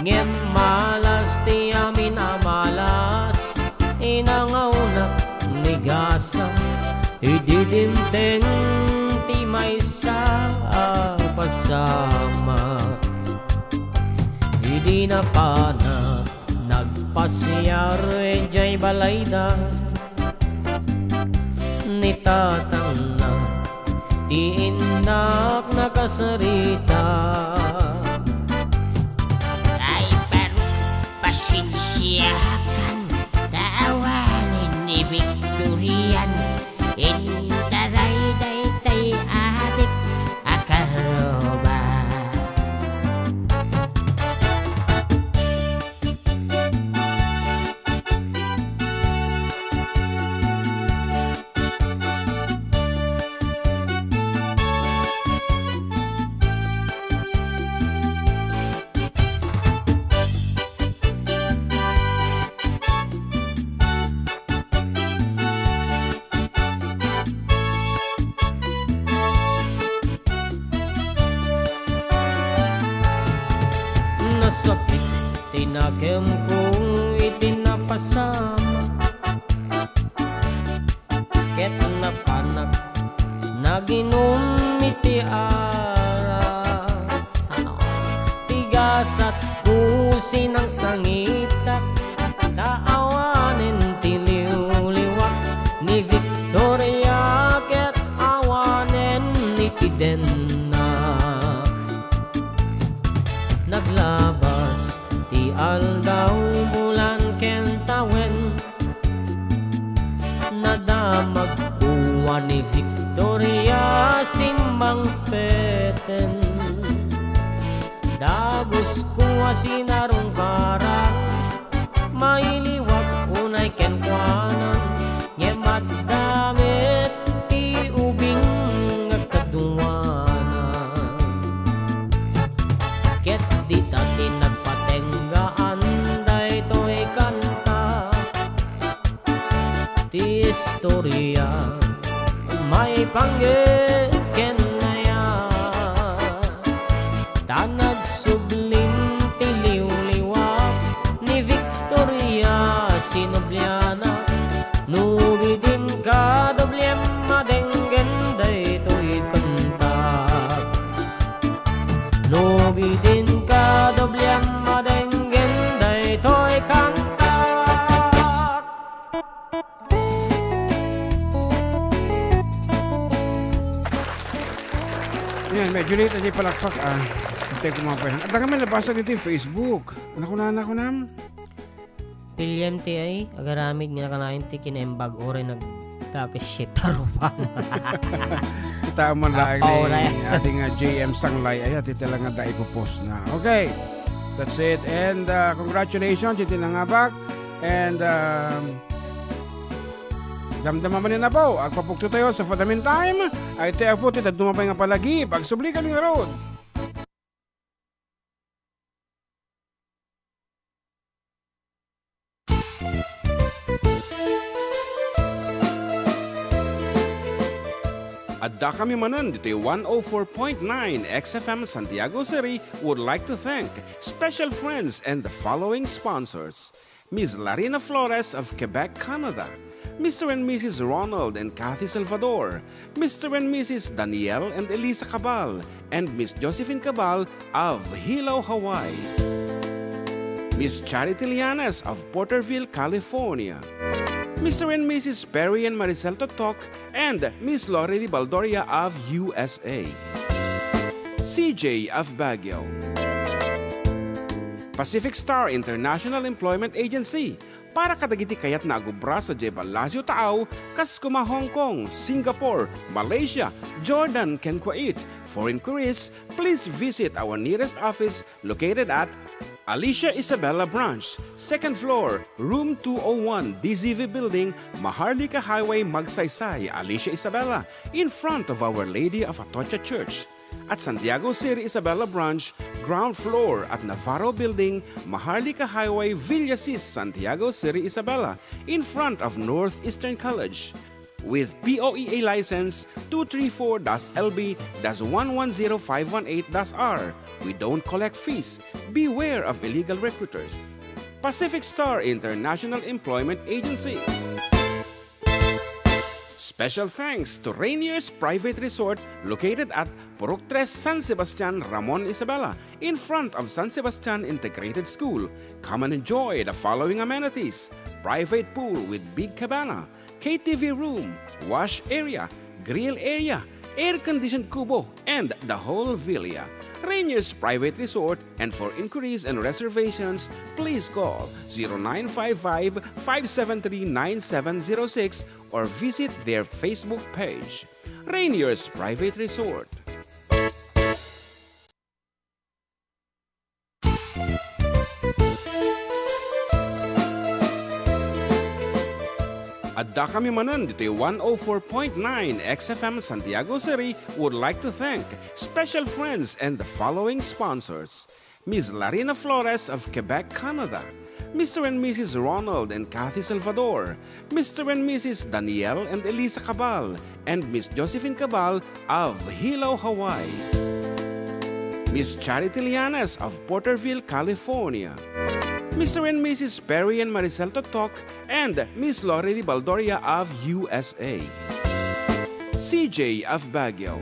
Ngem malas ti amin a malas, inangawnak ni gasam idi dimteng ti maysa a pasamak. Idi napanak nagpasiar idiay balayda, ni tatangna ti innak nakasarita. Driver, pasensiakan ta awanen ni Victorian intaray daytay adik a karruba. Nasakit ti nakemko iti napasamak, ket napanak naginum iti arak. Sano? Ti gasatko sinangsangitak, ta awanen ti liwliwak ni Victoria ket awanen iti denna. Naglabas ti aldaw, bulan ken tawen, nadamagko a ni Victoria simmangpeten. Dagusko a sinarungkaran, mailiwak unay kenkuana, ngem adda met ti ubing nga kaduana. Ket dita ti nagpatenggaan daytoy kanta. Ti istorya maipanggep ken nayan, ta nagsubling ti liwliwak ni Victoria sinubliana. No bidin ka doblem madenggen daytoy kanta. No bidin ka doblem madenggen daytoy kanta. Ayan, medyo late ang palakpak, ah. Hintay ko mga panahon. At ang kami nabasa dito yung Facebook. Ano ko na, ano ko na? William T I, agaramid nga kanayon ti kinaimbag oray nagdakes shit tarupan. Kita man laeng Apaw ni na yan. Ating, ah, J M Sanglay. Ay, ati talaga da ipopost na. Okay. That's it. And, ah, congratulations, iti nangabak. And, um, damdama man yan, apo. Agpapukto tayo. So, for the meantime, ay, ti apo, ti daduma pay nga palagi. Pagsubli kami nga road. Adda kami manen ditoy one oh four point nine X F M Santiago City would like to thank special friends and the following sponsors: Miss Larina Flores of Quebec, Canada, Mister and Missus Ronald and Kathy Salvador, Mister and Missus Daniel and Elisa Cabal, and Miss Josephine Cabal of Hilo, Hawaii. Miss Charity Lianes of Porterville, California. Mister and Missus Perry and Maricel Totok and Miss Lorely Baldoria of U S A. C J of Baguio. Pacific Star International Employment Agency, para kadagiti kayatna agubra sadiay Palacio Taaw, kas kuma Hong Kong, Singapore, Malaysia, Jordan, ken Kuwait. For inquiries, please visit our nearest office located at Alicia Isabela Branch, second floor, room two oh one, D Z V Building, Maharlika Highway, Magsaysay, Alicia Isabela, in front of Our Lady of Atocha Church. At Santiago City Isabela Branch, ground floor at Navarro Building, Maharlika Highway, Villasis, Santiago City Isabela, in front of Northeastern College. With P O E A license two three four dash L B dash one one zero five one eight dash R, we don't collect fees. Beware of illegal recruiters. Pacific Star International Employment Agency. Special thanks to Rainier's Private Resort, located at Purok Tres, San Sebastian, Ramon Isabela, in front of San Sebastian Integrated School. Come and enjoy the following amenities: private pool with big cabana, K T V room, wash area, grill area, air-conditioned kubo, and the whole villa. Rainier's Private Resort, and for inquiries and reservations, please call zero nine five five, five seven three, nine seven zero six or visit their Facebook page. Rainier's Private Resort. Addakami manen ditoy one oh four point nine X F M Santiago City would like to thank special friends and the following sponsors: Miss Larina Flores of Quebec, Canada, Mister and Missus Ronald and Kathy Salvador, Mister and Missus Daniel and Elisa Cabal, and Miss Josephine Cabal of Hilo, Hawaii, Miss Charity Lianes of Porterville, California, Mister and Missus Perry and Maricel Totok, and Miss Lori Ribaldoria of U S A, C J of Baguio,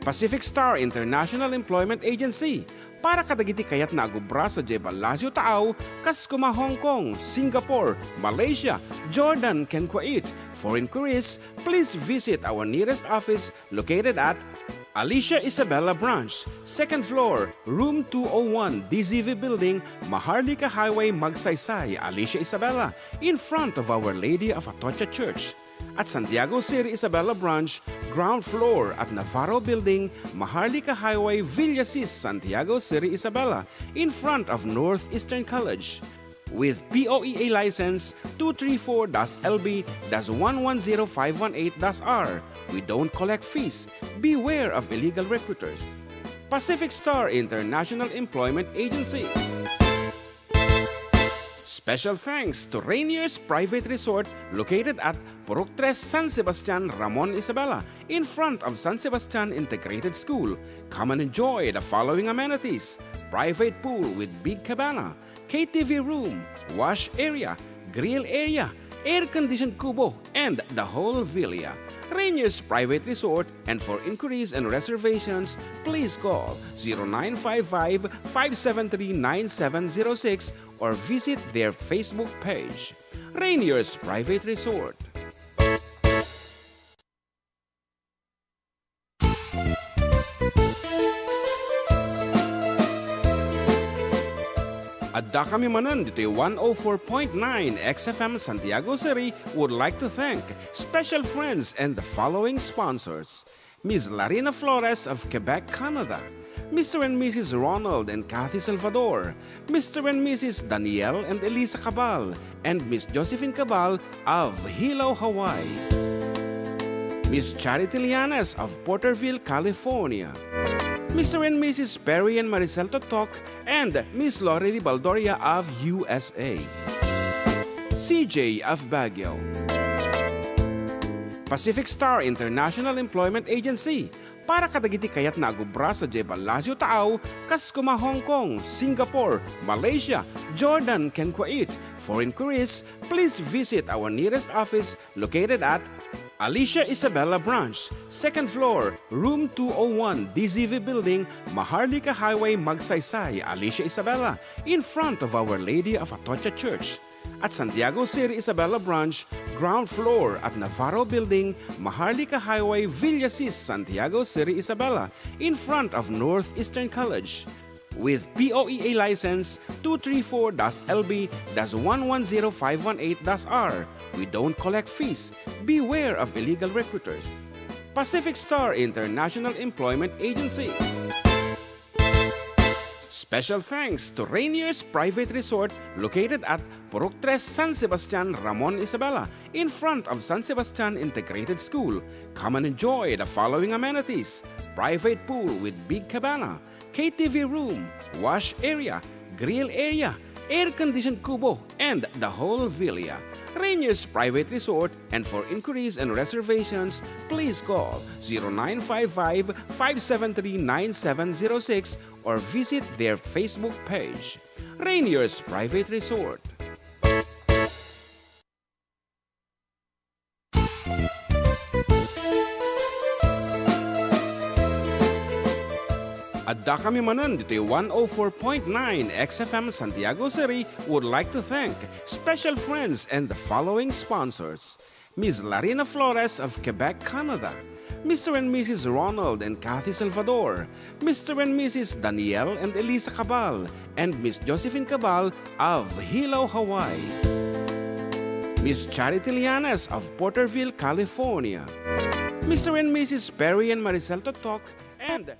Pacific Star International Employment Agency, para kadagiti kayatna a gubra sadiay ballasiw taaw, kas kuma Hong Kong, Singapore, Malaysia, Jordan, ken Kuwait. For inquiries, please visit our nearest office located at Alicia Isabela Branch, second floor, room two oh one, D Z V Building, Maharlika Highway, Magsaysay, Alicia Isabela, in front of Our Lady of Atocha Church. At Santiago City Isabela Branch, ground floor at Navarro Building, Maharlika Highway, Villasis, Santiago City Isabela, in front of Northeastern College. With P O E A license two three four dash L B dash one one zero five one eight dash R, we don't collect fees. Beware of illegal recruiters. Pacific Star International Employment Agency. Special thanks to Rainier's Private Resort, located at Purok Tres, San Sebastian, Ramon Isabela, in front of San Sebastian Integrated School. Come and enjoy the following amenities: private pool with big cabana, K T V room, wash area, grill area, air-conditioned kubo, and the whole villa. Rainier's Private Resort, and for inquiries and reservations, please call zero nine five five, five seven three, nine seven zero six or visit their Facebook page, Rainier's Private Resort. Addakami manen ditoy one oh four point nine X F M Santiago City would like to thank special friends and the following sponsors: Miss Larina Flores of Quebec, Canada, Mister and Missus Ronald and Kathy Salvador, Mister and Missus Daniel and Elisa Cabal, and Miss Josephine Cabal of Hilo, Hawaii, Miss Charity Lianes of Porterville, California, Mister and Missus Perry and Maricel Totok, and Miss Lori Ribaldoria of U S A, C J of Baguio, Pacific Star International Employment Agency, para kadagiti kayatna a gubra sadiay ballasiw taaw, kas kuma Hong Kong, Singapore, Malaysia, Jordan, ken Kuwait. For inquiries, please visit our nearest office located at Alicia Isabela Branch, second floor, room two oh one, D Z V Building, Maharlika Highway, Magsaysay, Alicia Isabela, in front of Our Lady of Atocha Church. At Santiago City Isabela Branch, ground floor at Navarro Building, Maharlika Highway, Villasis, Santiago City Isabela, in front of Northeastern College. With P O E A license two three four dash L B dash one one zero five one eight dash R, we don't collect fees. Beware of illegal recruiters. Pacific Star International Employment Agency. Special thanks to Rainier's Private Resort located at Purok Tres, San Sebastian, Ramon Isabela, in front of San Sebastian Integrated School. Come and enjoy the following amenities: private pool with big cabana, K T V room, wash area, grill area, air-conditioned kubo, and the whole villa. Rainier's Private Resort, and for inquiries and reservations, please call zero nine five five, five seven three, nine seven zero six or visit their Facebook page. Rainier's Private Resort. Adda kami manen ditoy one oh four point nine X F M Santiago City would like to thank special friends and the following sponsors: Miss Larina Flores of Quebec, Canada, Mister and Missus Ronald and Kathy Salvador, Mister and Missus Daniel and Elisa Cabal, and Miss Josephine Cabal of Hilo, Hawaii, Miss Charity Lianes of Porterville, California, Mister and Missus Perry and Maricel Totok, and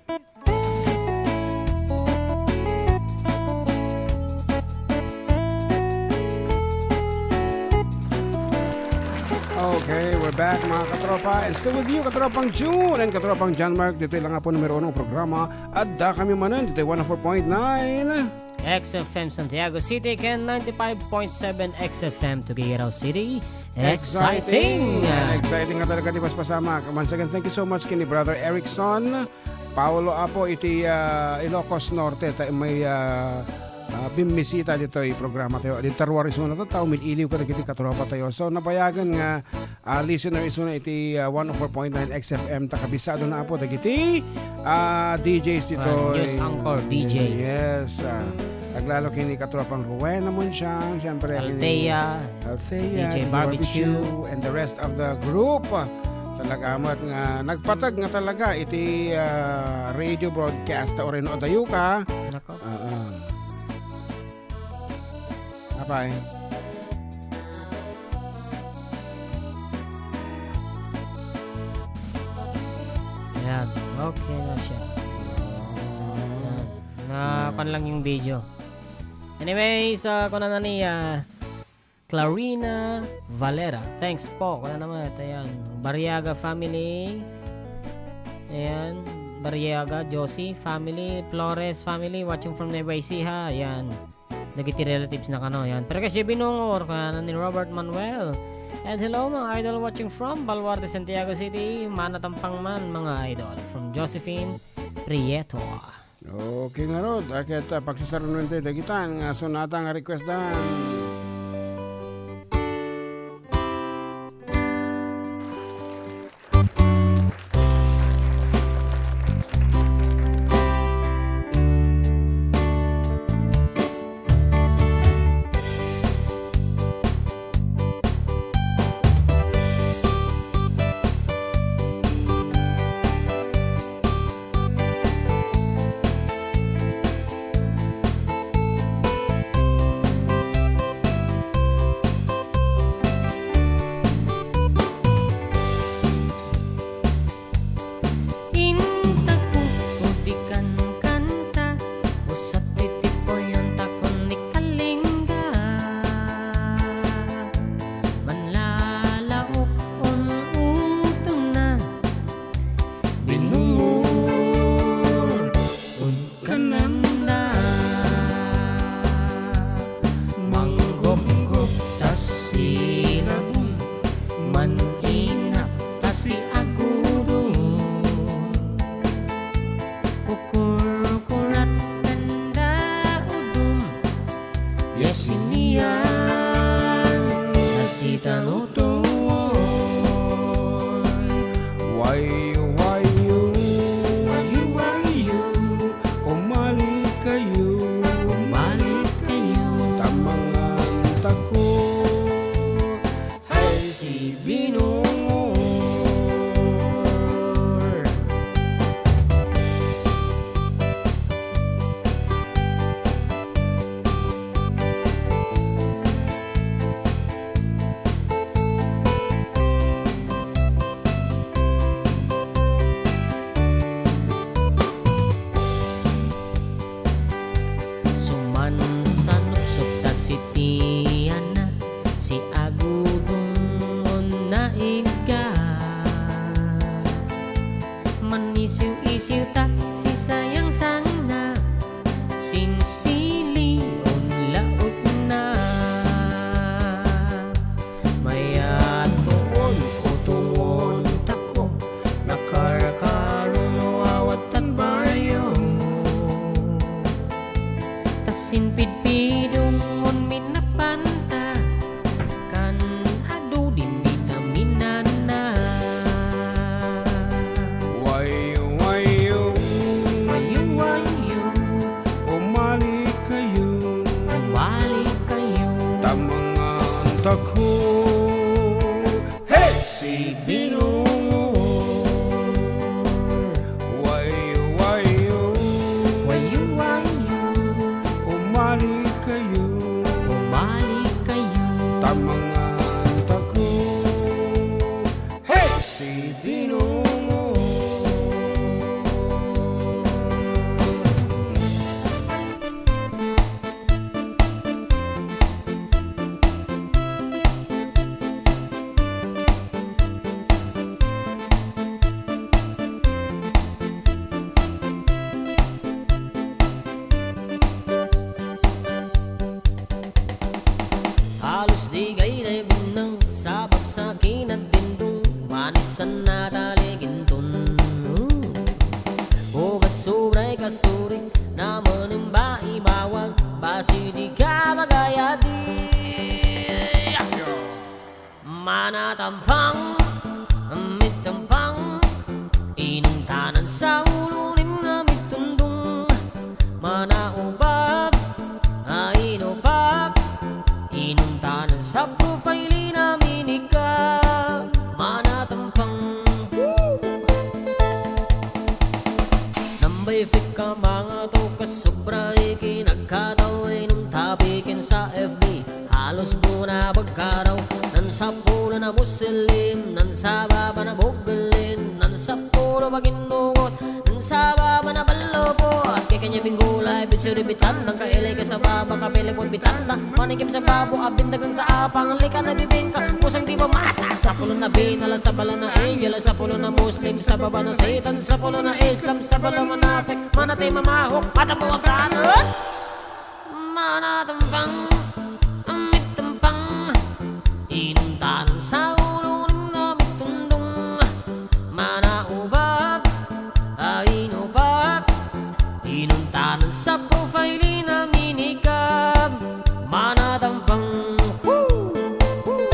Okay, we're back, mga katropa. And still with you, katropang June and katropang John Mark. Ditoy lang nga po numero uno programa. Adda kami manen ditoy one oh four point nine. X F M Santiago City ken ninety-five point seven X F M Tuguegarao City. Exciting! Exciting! Exciting nga talaga ti paspasamak. Once again, thank you so much kini Brother Erickson Paulo Apo iti, ah, Ilocos Norte, ta may, ah, ah, bimmisita ditoy programa tayo. Di tarwar isuna tatta, umil-iliw kadagiti katropa tayo. So, nabayagan nga, ah, listener isuna iti, ah, one oh four point nine X F M, ta kabisado na, Apo, dagiti, ah, D Js ditoy. Ah, news anchor, D J. Yes, ah, aglalo kini katropang Rowena Munsiang, siyempre, kini Althea, Althea, D J D J Barbecue, Barbecue, and the rest of the group. Talaga met nga nagpatag nga talaga iti, ah, radio broadcast, uray no adayo ka. Nako. Oo. Apay. Ayan. Okay na siya. Ayan. Na, kuwan lang yung video. Anyways, ah, kuwan na ni, ah, Clarina Valera. Thanks po. Kuwan na naman. Ayan. Barriaga family. Ayan. Barriaga, Josie family, Flores family, watching from Nueva Ecija. Ayan. Dagiti relatives na kano, yan. Pero kasi binungor, kaya na ni Robert Manuel. And hello, mga idol, watching from Baluarte, Santiago City. Manatampang man, mga idol. From Josephine Prieto. Okay, ngarud. Aket, ah, pagsasarunan tayo, dagitan, nga sonata nga request dan. Inta pupudi kankanta, usat ti tipoyon takon ni Kalinga. Manlalaok on utongna, binungor on kananda. Manggopgop ta si labong, man-inap ta si agudong. Ukurkurat tanda udom, ya sinian a si Tanutong. Wayu, wayu. Wayu, wayu. Umali kayo. Umali kayo. Ta mangan tako. Ay, si Binungor. Kasuri, namenem ba imawag, basi di ka magayadi. Manatampang, mitampang, inuntanan sa ulunin nga mitundong. Manaubab, ainubab, inuntanan sa profile na minikab. Manatampang, woo! Nambay fake ka, mangato ka, sobra ikinagkataw, inuntabi ken sa F B. Halos buna bagkaraw, nan sa pulo na Muslim, nan sa baba na Bugulin, nan sa pulo baginugot, nan sa baba na Balubot. Kay kanya binggulay, bitsuri bitan, nang kailay ka sa baba, kapilipon bitan, na manikim sa babo, abindagan sa apang, lika na bibingka, pusang di ba masa, sa pulo na binala, sa bala na angel, sa pulo na Muslim, sa baba na Satan, sa pulo na Islam, sa bala manapik, manati mamahok, mata buwag kanan. Manatampang, mitampang, inuntanan sa ulunin nga mitundong. Manaubab, ainubab, inuntanan sa profile na minikab. Manatampang, woo! Woo!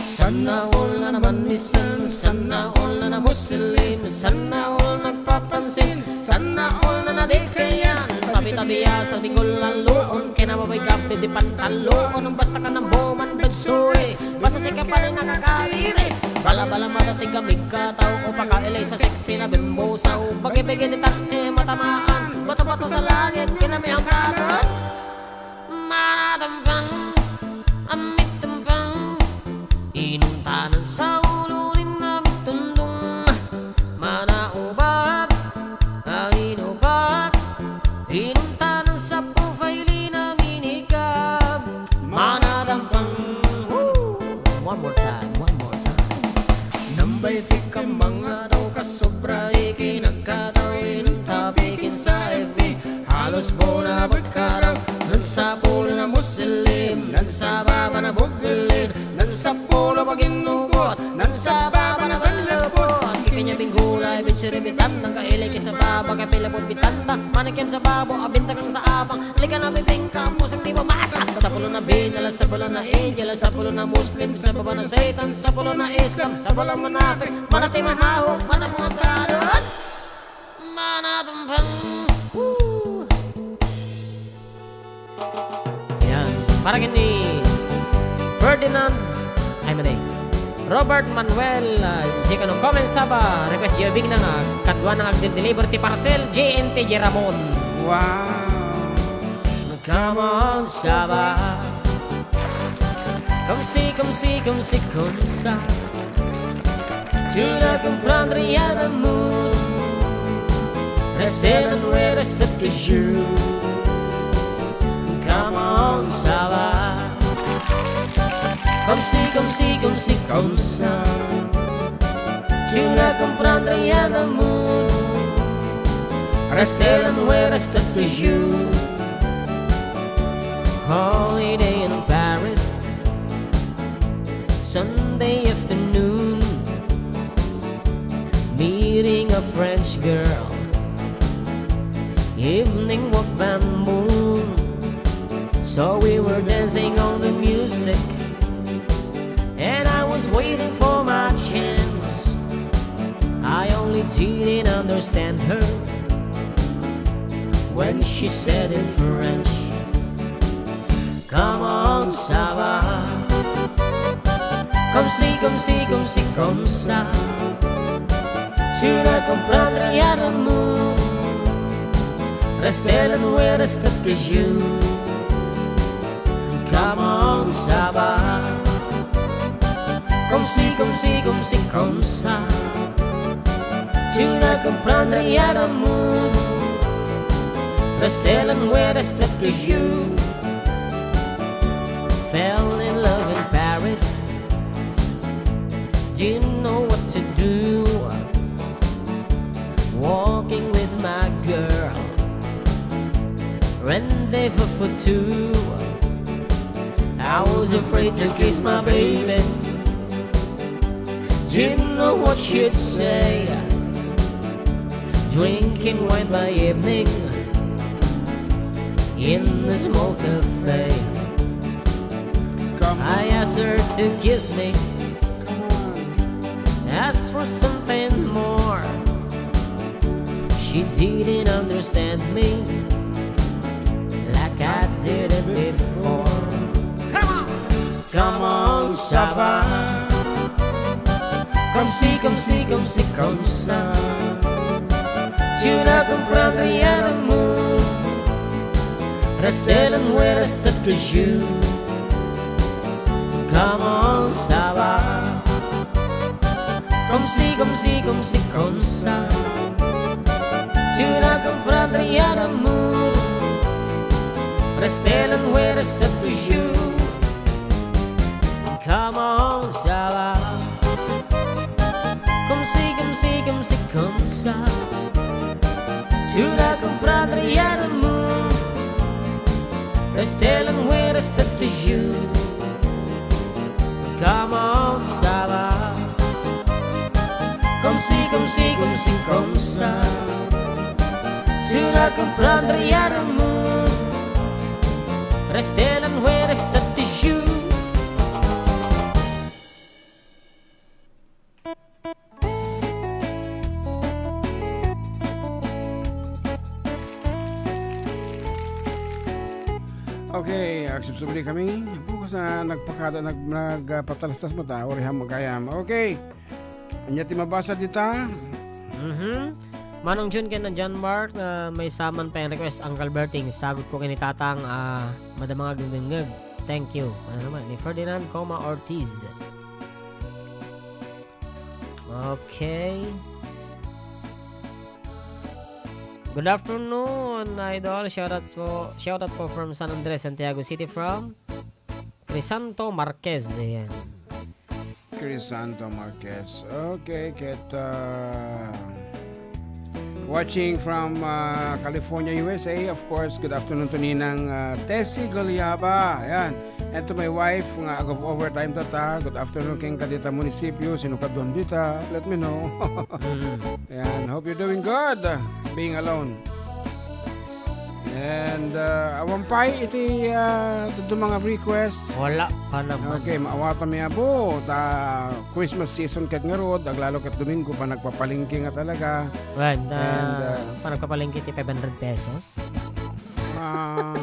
Sana all na naman ni San, sana all na na Muslim, sana all nagpapansin, sana all na nadikayan. Tabi-tabi ya sa Bicol laloon, kinababoy gabi di pantaloon, basta ka nang buman bedsuri, basta sika pa rin nakakaliri. Bala-bala madating kami kataw, o pakailay sa sexy na bimbusaw, bagi-bagi di tan-e matamaan, bato-bato sa langit, kinami ang karon. Manatampang, mitampang, inuntanan sa ulunin na mitundong. Manaubab, ainubab, inuntanan sa profile na minikab. Manatampang, woo! One more time, one more time. Nambay fake ka, mangato ka, sobra ikinagkataw, inuntabi ken sa F B. Halos buna bagkaraw, nan sa pulo na Muslim, nan sa baba na Bugulin, nan sa pulo baginugot, nan sa baba na Balubot. Kanya binggulay, bitsuri bitan, nang kailay ka sa baba, kapilipon bitan, ta manikim sa babo, abindagan sa apang, lika na bibingka, pusang di ba masa. Sa pulo na binala, sa bala na angel, sa pulo na Muslim, sa baba na Satan, sa pulo na Islam, sa bala manapik, manati mamahok, manabuhat karon. Manatampang. Woo! Yan. Para ken ni Ferdinand, ay, madi. Robert Manuel, ah, Jicano, comment sa ba, request Joe Bigna nga, kadua na nga agde-deliver ti parcel, J N T J Ramon. Wow. Come on, Saba. Comme ci, comme ci, comme ci, comme ça. Tu l'as comprendre, y a l'amour. Reste la nuit, reste toujours. Come on, Saba. Comme ci, comme ci, comme ci, comme ça. Tu l'as comprendre, y a l'amour. Reste la nuit, reste toujours. Holiday in Paris, Sunday afternoon. Meeting a French girl. Evening walk by moon. So we were dancing on the music. And I was waiting for my chance. I only didn't understand her when she said in French, "Come on, Saba. Comme ci, comme ci, comme ci, comme ça. Tu l'as comprendre, y a l'amour. Reste la nuit, reste toujours. Come on, Saba. Comme ci, comme ci, comme ci, comme ça. Tu l'as comprendre, y a l'amour. Reste la nuit, reste toujours." Fell in love in Paris. Didn't know what to do. Walking with my girl. Rendezvous for two. I was afraid to kiss my baby. Didn't know what she'd say. Drinking wine by evening in the small cafe. Come I asked her to kiss me, come on. Asked for something more. She didn't understand me like I did it before. Come on! Come on, ça va. Comme si, comme si, comme si, comme ça. Tu n'as comprendre rien à l'amour. Reste loin, reste toujours. Come on, ça va. Comme si, comme si, comme si, comme ça. Tu n'as comprendre rien à l'amour. Reste loin, reste toujours. Come on, ça va. Comme si, comme si, comme si, comme ça. Tu n'as comprendre rien à l'amour. Reste loin, reste toujours. Come on, ça va. Comme si, comme si, comme si, comme ça. Tu n'as comprendre rien à l'amour. Reste loin, reste toujours. Okay, agsubsubli kami. Bukas na nagpakada, nag-, nagpatalastas mata, uriham magayam. Okay. Ania ti mabasa dita? Mhm. Manong Jun ken John Mark, ah, maysa man pay request, Uncle Berting, sagut ko ken ni Tatang, ah, madama nga agdengdengngeg. Thank you. Ano naman? Ni Ferdinand, comma, Ortiz. Okay. Good afternoon, idol. Shout out po, shout out po from San Andres, Santiago City, from Crisanto Marquez. Ayan. Crisanto Marquez. Okay, ket, uh, watching from, uh, California, U S A, of course, good afternoon to Ninang, uh, Tessie Goliaba. Ayan. And to my wife, nga ag-overtime tata, good afternoon kenka dita munisipyo, sino kaduam dita, let me know. Mm. Ayan, hope you're doing good, uh, being alone. And, uh, awan pay iti, uh, dadu nga request. Wala pa naman. Okay, maawatanmi, abo, ta Christmas season ket ngarud, aglalo ket Domingo, panagpapalengke nga talaga. Wen, uh, And, uh, panagpapalengke ti five hundred pesos? Ah,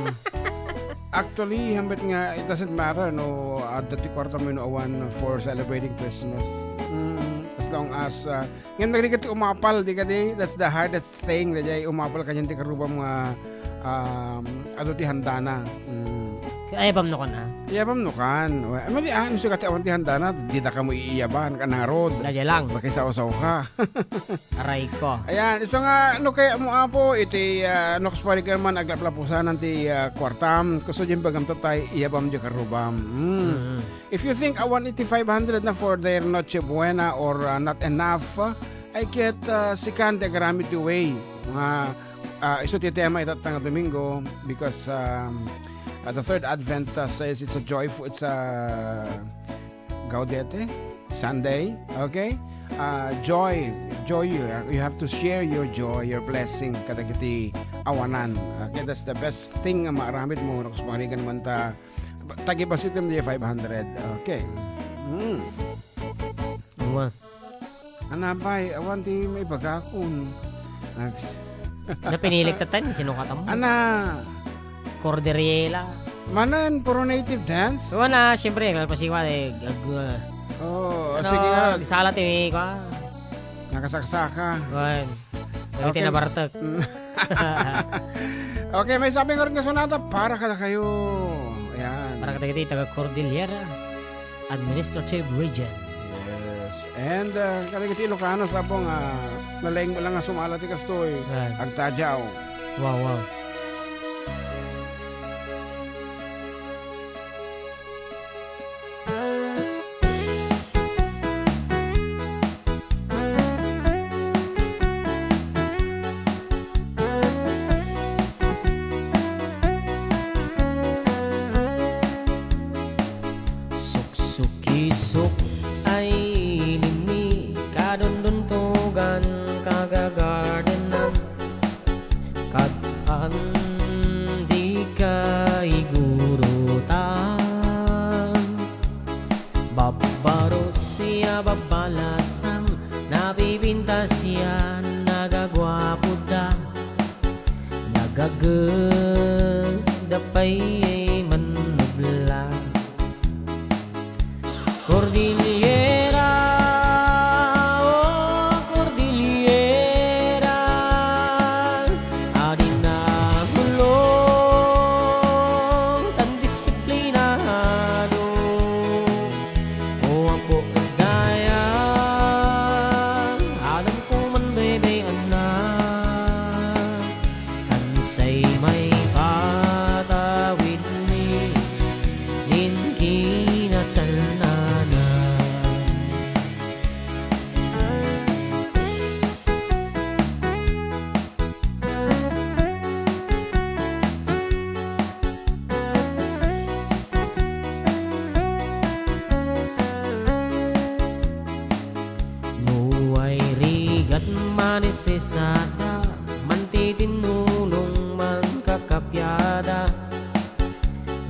actually, hambet nga, it doesn't matter no adda ti kuartam wenno awan for celebrating Christmas. Mm, as long as, ah, ngem nagrigat ti umapal, di kadi? That's the hardest thing, daydiay umapal kanian ti karrubam nga, um, adu ti handana. Mm. Ayabam no kan, ah? Ayabam no kan. Wa-, madi, ah, no sigat ti awan ti handana, dida kamo iiyaban, ka nangarud. Daydiay lang. Makisaw-saw ka. Aray ko. Ayan, isu nga, no kayatmo, Apo, iti, ah, no kasla parigan man aglaplapusanan ti, ah, kuartam, kusno diay bagam tatay, iyabam diay karrubam. Mm. Mm. If you think awan iti five hundred na for their Noche Buena or, ah, not enough, ah, I get, ah, sikan ti agaramid ti way. Nga, ah, isu ti tema ita nga Domingo because, um, ah, the third Advent, ah, says it's a joyful, it's a Gaudete Sunday, okay? Ah, joy, joy, you, you have to share your joy, your blessing kadagiti awanan. Okay, that's the best thing nga maaramidmo no kasla parigan man ta tagibasitem diay five hundred. Okay. Hmm. Awan. Ana, bay, awan ti maibagakon. Nag- Napinilik tatan, sino ka tamo? Ana. Corderiela. Manen, puro native dance? Wana, siyempre, kalpasiwa, eh, gag-, ah. Oo, ano, sige nga. Nagsala ti, kwa? Nakasaksaka. Wan. Dagiti Okay. nabartek. Mm. Okay, maysa pay nga sonata para kadakayo. Ayan. Para kadagiti taga Cordillera Administrative Region. Yes. And, uh, kadagiti Ilocano, Apo, nga nalaing lang nga sumala ti kastoy. Ayan. Agtadiaw. Wow, wow. Suksukisok ay ilimmi, kadunduntogan, kagagardenan. Gageda pay mannubla. Cordillera, oh, Cordillera, adina gulo tan disiplinado. O Apo, dayag, adda ko man baybay-annak. Tan say maipatawidmi din kinatalnana. No ay rigat manisisada, mantitinnulong, mankakapiada,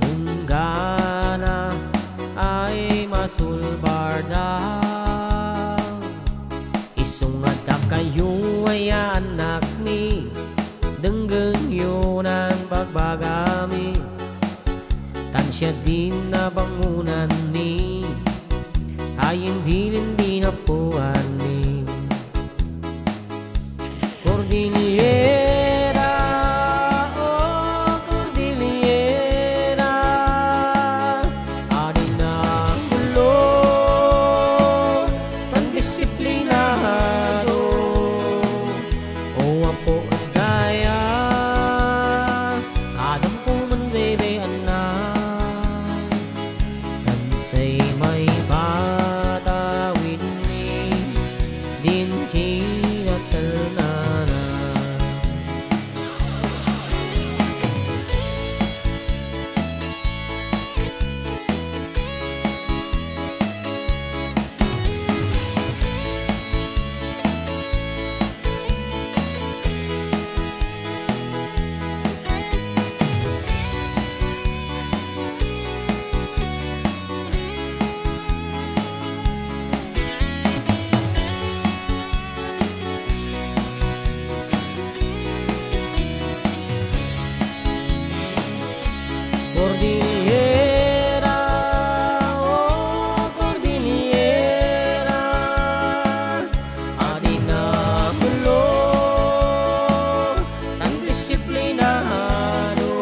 enggana ay masulbarda. Isu nga dakayo aya annakmi, denggenyo nan bagbagami. Tan siak din a bangonanmi, ay bilin din a puanmi. Cordillera, oh, Cordillera, adina gulo tan disiplinado. O Apo, dayag, adda ko man baybay-annak. Tan say maipatawidmi din kinatalnana. Cordillera, oh, Cordillera, adina gulo tan disiplinado.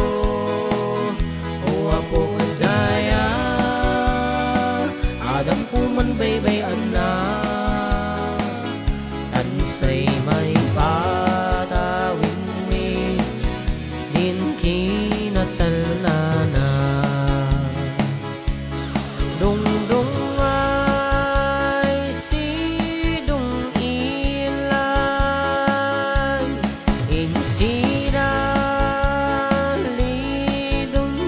O Apo, dayag, adda ko man baybay-annak. Tan say maipatawidmi din kinatalnana. Dungdung ay sidung ilan, insina lidumay.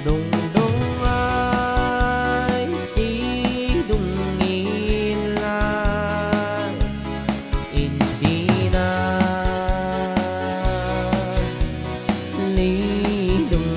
Dungdung ay sidung ilan, insina lidumay.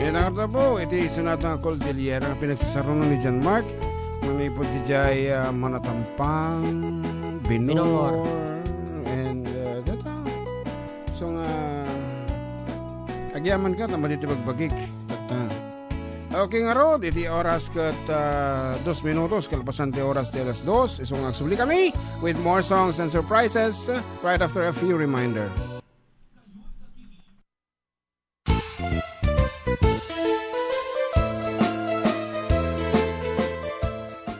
Yan ang po, iti sonata nga Cordillera nga pinagsasaruno ni John Mark. Manipod di jay, ah, Manatampang, Binor, Binor, and, ah, data. So nga, agyaman ka, tama dito pagbagik. Data. Okay, ngarud, iti oras ket, ah, dos minutos, kalpasan ti oras ti alas dos. Isu nga agsubli kami with more songs and surprises, ah, right after a few reminder.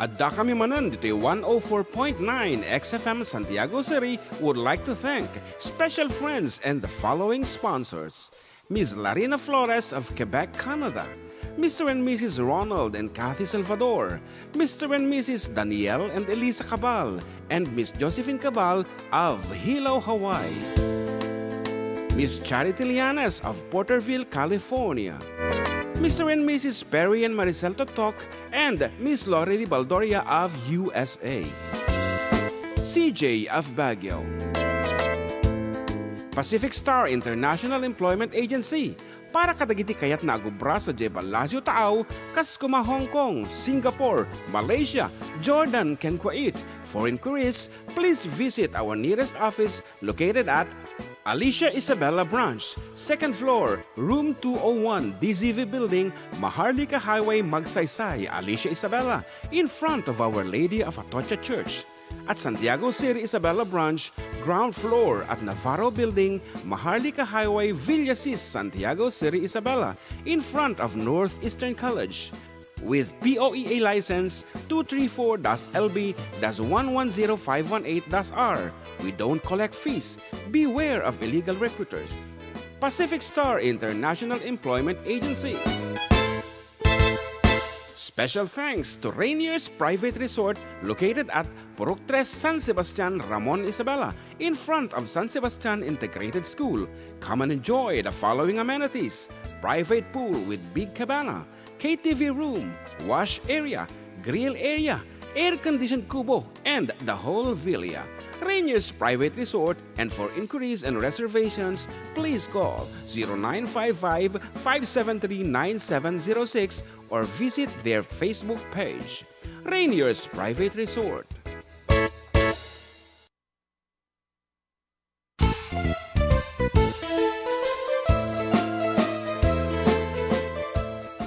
Adda kami manen ditoy one oh four point nine X F M Santiago City would like to thank special friends and the following sponsors: Miss Larina Flores of Quebec, Canada, Mister and Missus Ronald and Kathy Salvador, Mister and Missus Daniel and Elisa Cabal, and Miss Josephine Cabal of Hilo, Hawaii. Miss Charity Lianes of Porterville, California. Mister and Missus Perry and Maricel Totok and Miss Lorely Baldoria of U S A. C J of Baguio. Pacific Star International Employment Agency, para kadagiti kayatna a agubra sadiay Palacio Taaw, kas kuma Hong Kong, Singapore, Malaysia, Jordan, ken Kuwait. For inquiries, please visit our nearest office located at Alicia Isabela Branch, second floor, room two oh one, D Z V Building, Maharlika Highway, Magsaysay, Alicia Isabela, in front of Our Lady of Atocha Church. At Santiago City Isabela Branch, ground floor at Navarro Building, Maharlika Highway, Villasis, Santiago City Isabela, in front of Northeastern College. With P O E A license two three four dash L B dash one one zero five one eight dash R, we don't collect fees. Beware of illegal recruiters. Pacific Star International Employment Agency. Special thanks to Rainier's Private Resort located at Purok Tres, San Sebastian, Ramon Isabela, in front of San Sebastian Integrated School. Come and enjoy the following amenities: private pool with big cabana, K T V room, wash area, grill area, air-conditioned kubo, and the whole villa. Rainier's Private Resort, and for inquiries and reservations, please call zero nine five five, five seven three, nine seven zero six or visit their Facebook page. Rainier's Private Resort.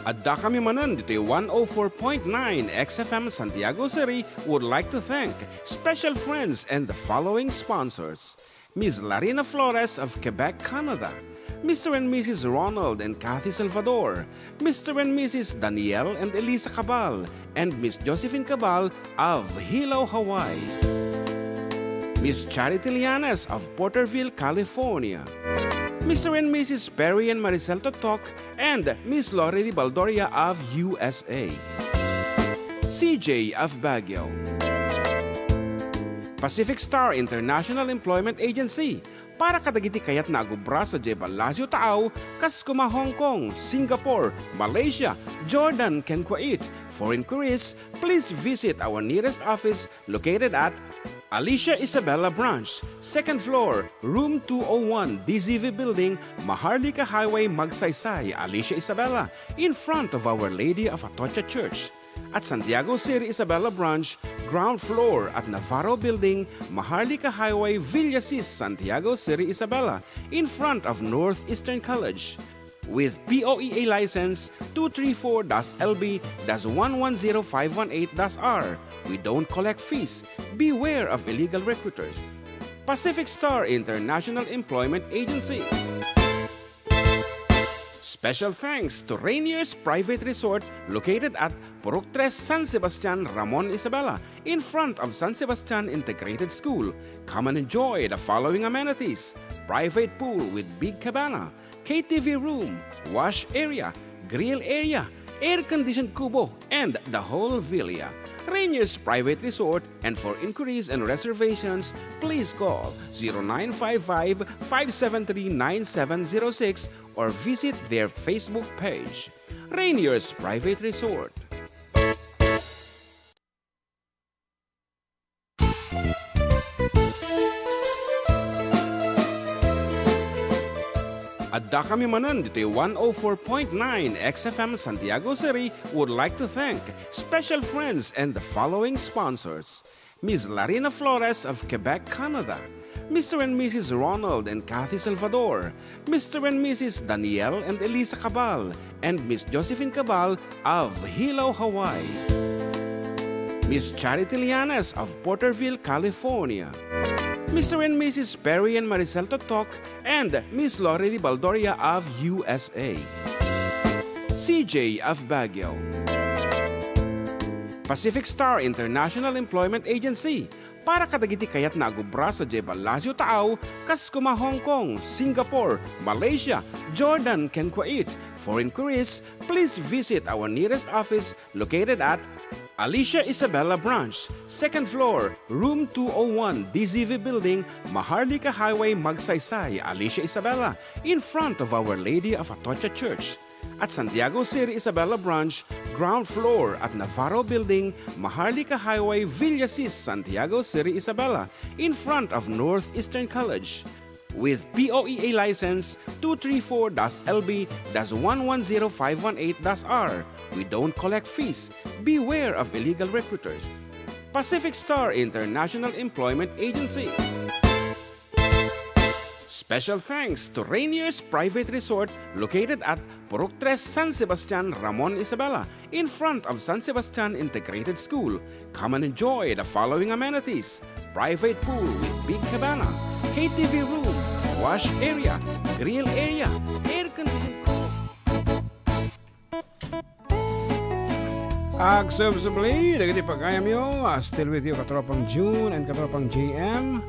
Addakami manen ditoy one oh four point nine X F M Santiago City would like to thank special friends and the following sponsors: Miss Larina Flores of Quebec, Canada, Mister and Missus Ronald and Kathy Salvador, Mister and Missus Daniel and Elisa Cabal, and Miss Josephine Cabal of Hilo, Hawaii. Miss Charity Lianes of Porterville, California. Mister and Missus Perry and Maricel Totok and Miss Lorely Baldoria of U S A. C J of Baguio. Pacific Star International Employment Agency, para kadagiti kayatna a agubra sadiay Palacio Taaw, kas kuma Hong Kong, Singapore, Malaysia, Jordan, ken Kuwait. For inquiries, please visit our nearest office located at Alicia Isabela Branch, second floor, room two oh one, D Z V Building, Maharlika Highway, Magsaysay, Alicia Isabela, in front of Our Lady of Atocha Church. At Santiago City Isabela Branch, ground floor at Navarro Building, Maharlika Highway, Villasis, Santiago City Isabela, in front of Northeastern College. With P O E A license two three four dash L B dash one one zero five one eight dash R, we don't collect fees. Beware of illegal recruiters. Pacific Star International Employment Agency. Special thanks to Rainier's Private Resort located at Purok Tres, San Sebastian, Ramon Isabela, in front of San Sebastian Integrated School. Come and enjoy the following amenities: private pool with big cabana, K T V room, wash area, grill area, air-conditioned kubo, and the whole villa. Rainier's Private Resort, and for inquiries and reservations, please call zero nine five five, five seven three, nine seven zero six or visit their Facebook page. Rainier's Private Resort. Addakami manen ditoy one oh four point nine X F M Santiago City would like to thank special friends and the following sponsors: Miss Larina Flores of Quebec, Canada, Mister and Missus Ronald and Kathy Salvador, Mister and Missus Daniel and Elisa Cabal, and Miss Josephine Cabal of Hilo, Hawaii. Miss Charity Lianes of Porterville, California. Mister and Missus Perry and Maricel Totok and Miss Lorely Baldoria of U S A. C J of Baguio. Pacific Star International Employment Agency, para kadagiti kayatna a agubra sadiay Palacio Taaw, kas kuma Hong Kong, Singapore, Malaysia, Jordan, ken Kuwait. For inquiries, please visit our nearest office located at Alicia Isabela Branch, second floor, room two oh one, D Z V Building, Maharlika Highway, Magsaysay, Alicia Isabela, in front of Our Lady of Atocha Church. At Santiago City Isabela Branch, ground floor at Navarro Building, Maharlika Highway, Villasis, Santiago City Isabela, in front of Northeastern College. With P O E A license two three four dash L B dash one one zero five one eight dash R. We don't collect fees. Beware of illegal recruiters. Pacific Star International Employment Agency. Special thanks to Rainier's Private Resort located at Purok Tres, San Sebastian, Ramon Isabela, in front of San Sebastian Integrated School. Come and enjoy the following amenities: private pool with big cabana, K T V room, wash area, grill area, air conditioned. Agsubsubli dagiti pagayamyo, ah, still with you, Katropang June and Katropang J M.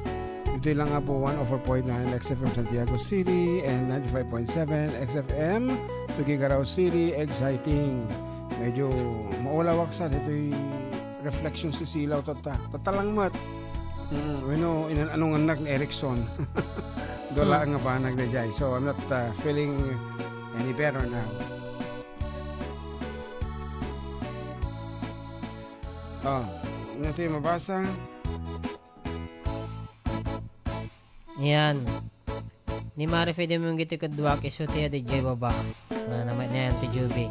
Itoy lang nga po, one oh four point nine X F M Santiago City and ninety-five point seven X F M Tuguegarao City. Exciting. Medyo maulawak sa ditoy reflection ti silaw tatta. Tatta lang met. Mm, wenno, inan-anongannak ni Erickson. Dua laeng nga banag daydiay. So, I'm not, uh, feeling any better now. Oh, ano ito yung mabasa? Yan. Ni Mare Fidemungi ti kaduak, isu ti DJ Baba. Na naman niyan ti Juby.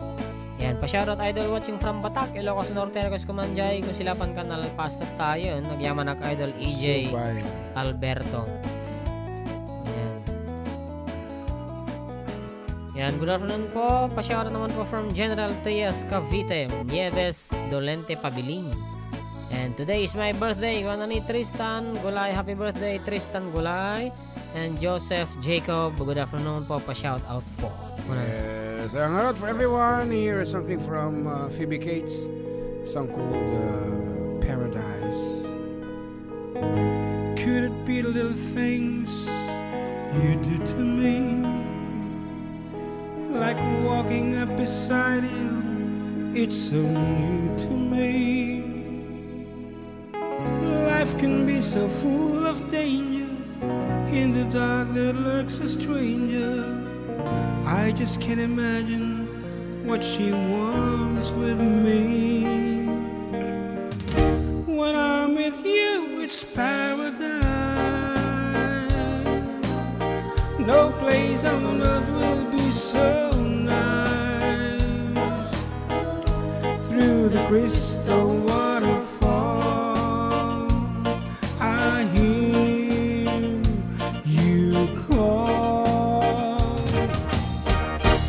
Yan, pa-shoutout, idol, watching from Batac, Ilocos Norte, request ko man jay, kung sila pan kanal, pasta tayo, nagyamanak, idol, E J Subay. Alberto. Yan. Yan, good afternoon po. Pa-shoutout naman po from General Trias, Cavite, Nieves, Dolente, Pabilin. And today is my birthday. Kuana ni Tristan Gulay. Happy birthday, Tristan Gulay. And Joseph Jacob, good afternoon po, pa-shout out po. Yes, and out for everyone. Here is something from, uh, Phoebe Cates, song called, uh, Paradise. Could it be the little things you do to me? Like walking up beside you, it's so new to me. Life can be so full of danger. In the dark there lurks a stranger. I just can't imagine what she wants with me. When I'm with you, it's paradise. No place on earth will be so nice. Through the crystal waterfall, I hear you call.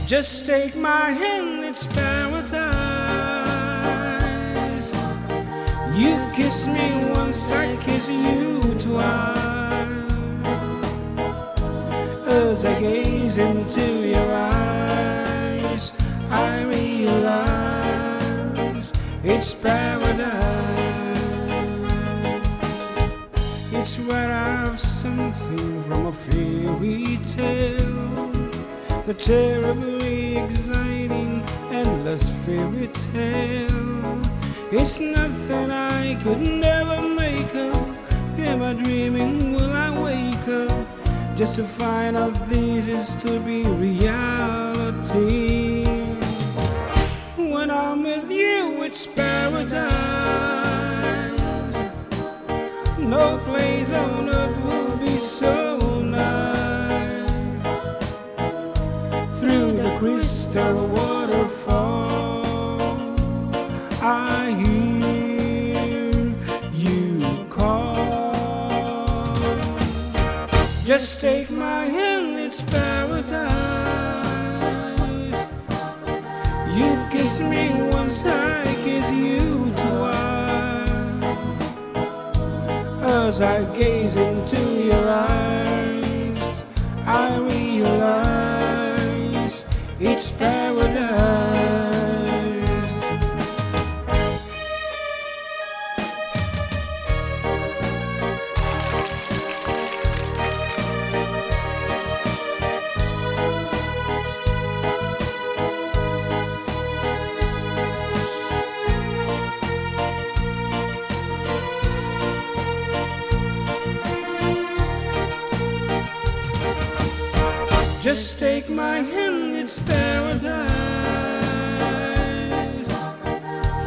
Just take my hand, it's paradise. You kiss me once, I kiss you twice. As I gaze into your eyes, I realize it's paradise. It's right out of something from a fairy tale. The terribly exciting, endless fairy tale. It's nothing I could never make up. Am I dreaming? Will I wake up just to find out this is to be reality? When I'm with you, it's paradise. No place on earth will be so nice. Through the crystal waterfall, I hear you call. Just take my hand, it's paradise. You kiss me once, I kiss you twice. As I gaze into your eyes, I realize it's paradise. Just take my hand, it's paradise.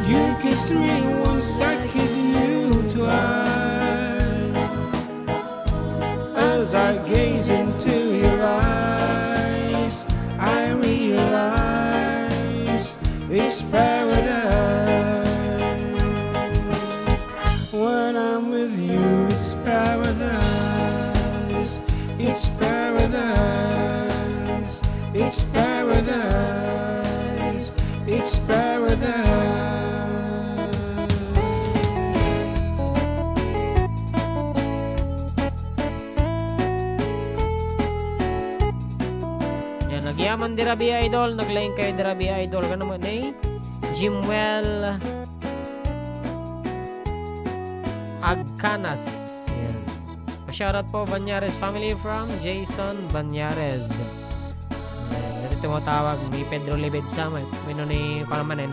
You kiss me once, I kiss you twice. As I gaze into your eyes, I realize it's paradise. When I'm with you, it's paradise. It's paradise. It's paradise. It's paradise. Yan, nagyaman di Rabi Idol, naglaing kayo di Rabi Idol. Kano mo ni Jimwell Agcanas. Yan. Shoutout po, Banyares family from Jason Banyares. Yan. Dito tumatawag ni Pedro Libed Samuel. Mino ni Palamanen.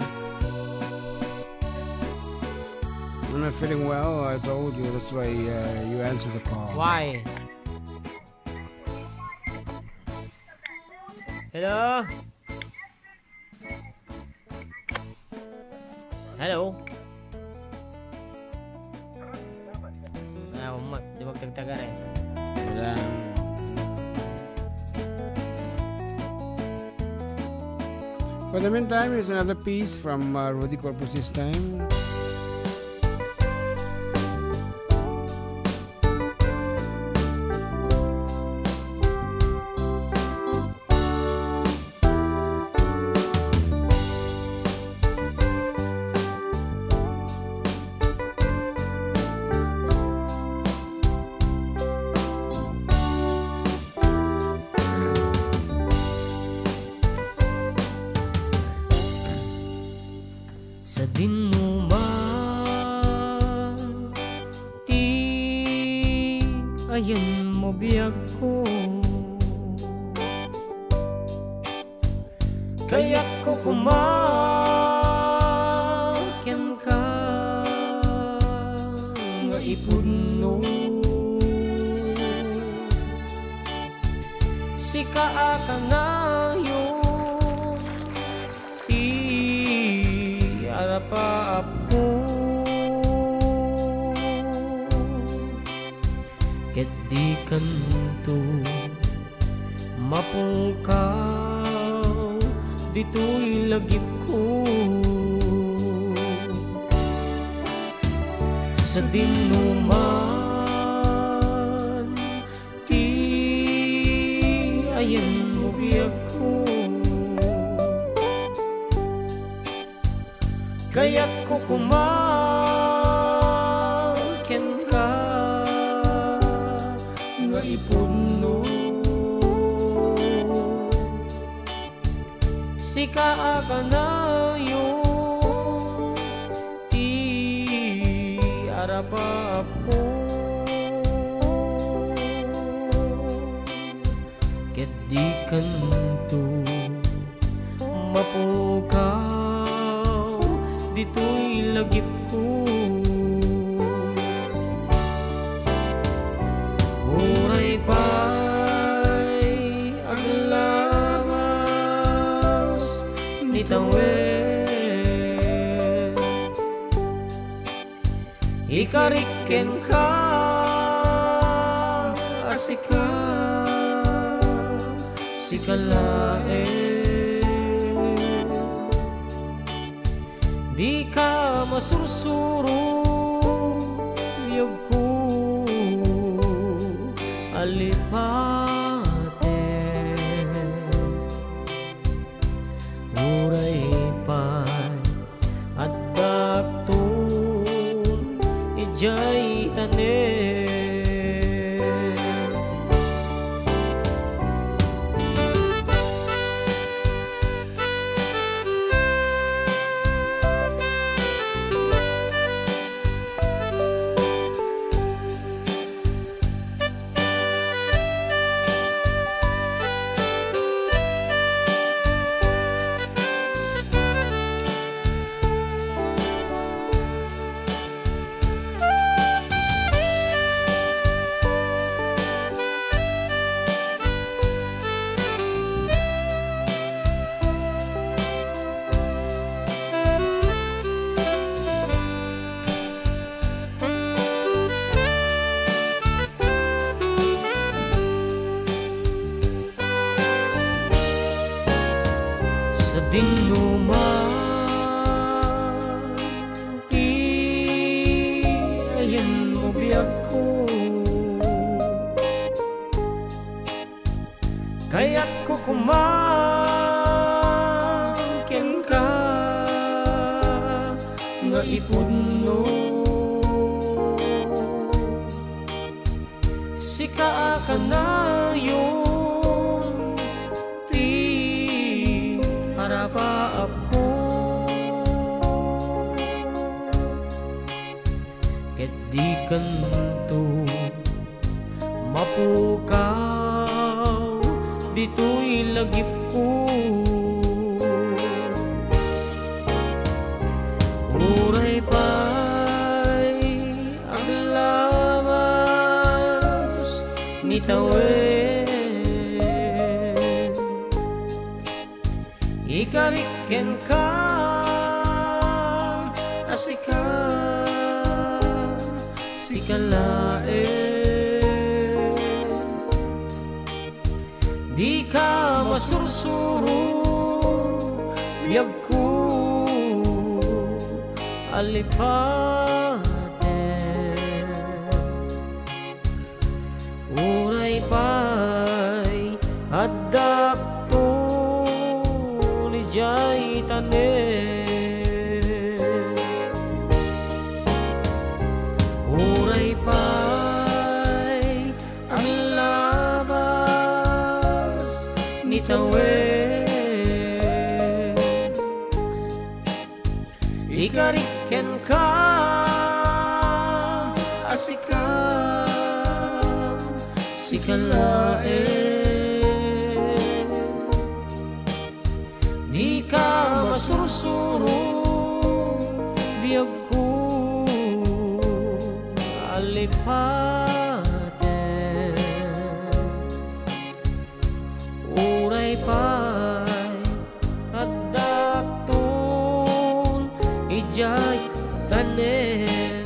I'm not feeling well, I told you. That's why uh, you answer the call. Why? Hello? Hello? Ah, umat, di magtagtagar eh. Wala. For the meantime, here's another piece from uh, Rudy Corpus this time. Sadin no man ti ayanmo biagko. Kayatko koma kenka nga ipudno. Sika a kanayon ti arapaapko. Ket di kanto mapungkaw ditoy lagipko. Sadin no man ti ayanmo biagko. Kayatko koma kenka nga ipudno. Sika a kanayon ti arapaapko. Ket di kanto mapukaw ditoy lagipko. Uray pay aglawas ni tawen, ikarik kenka a sika, sika laeng. Dika masursuro, biagko a lipate. Uray pay addaakton idiay tanem. Dinno man ti ayanmo, biagko. Kayatko koma kenka nga ipudno. Sika a kanayon ti arapaapko. Ket dikanto mapukaw ditoy lagipko. Uray pay aglabas ni tawen, ikarik kenka a sika, sika laeng. Dika masursuro, biagko, alipaten. Uray pay addakton idiay tanem. Uray pay aglabas ni tawen. Ikarik kenka a sika, sika laeng. Dika masursuro, biagko, alipaten. Uray pay addakton idiay tanem.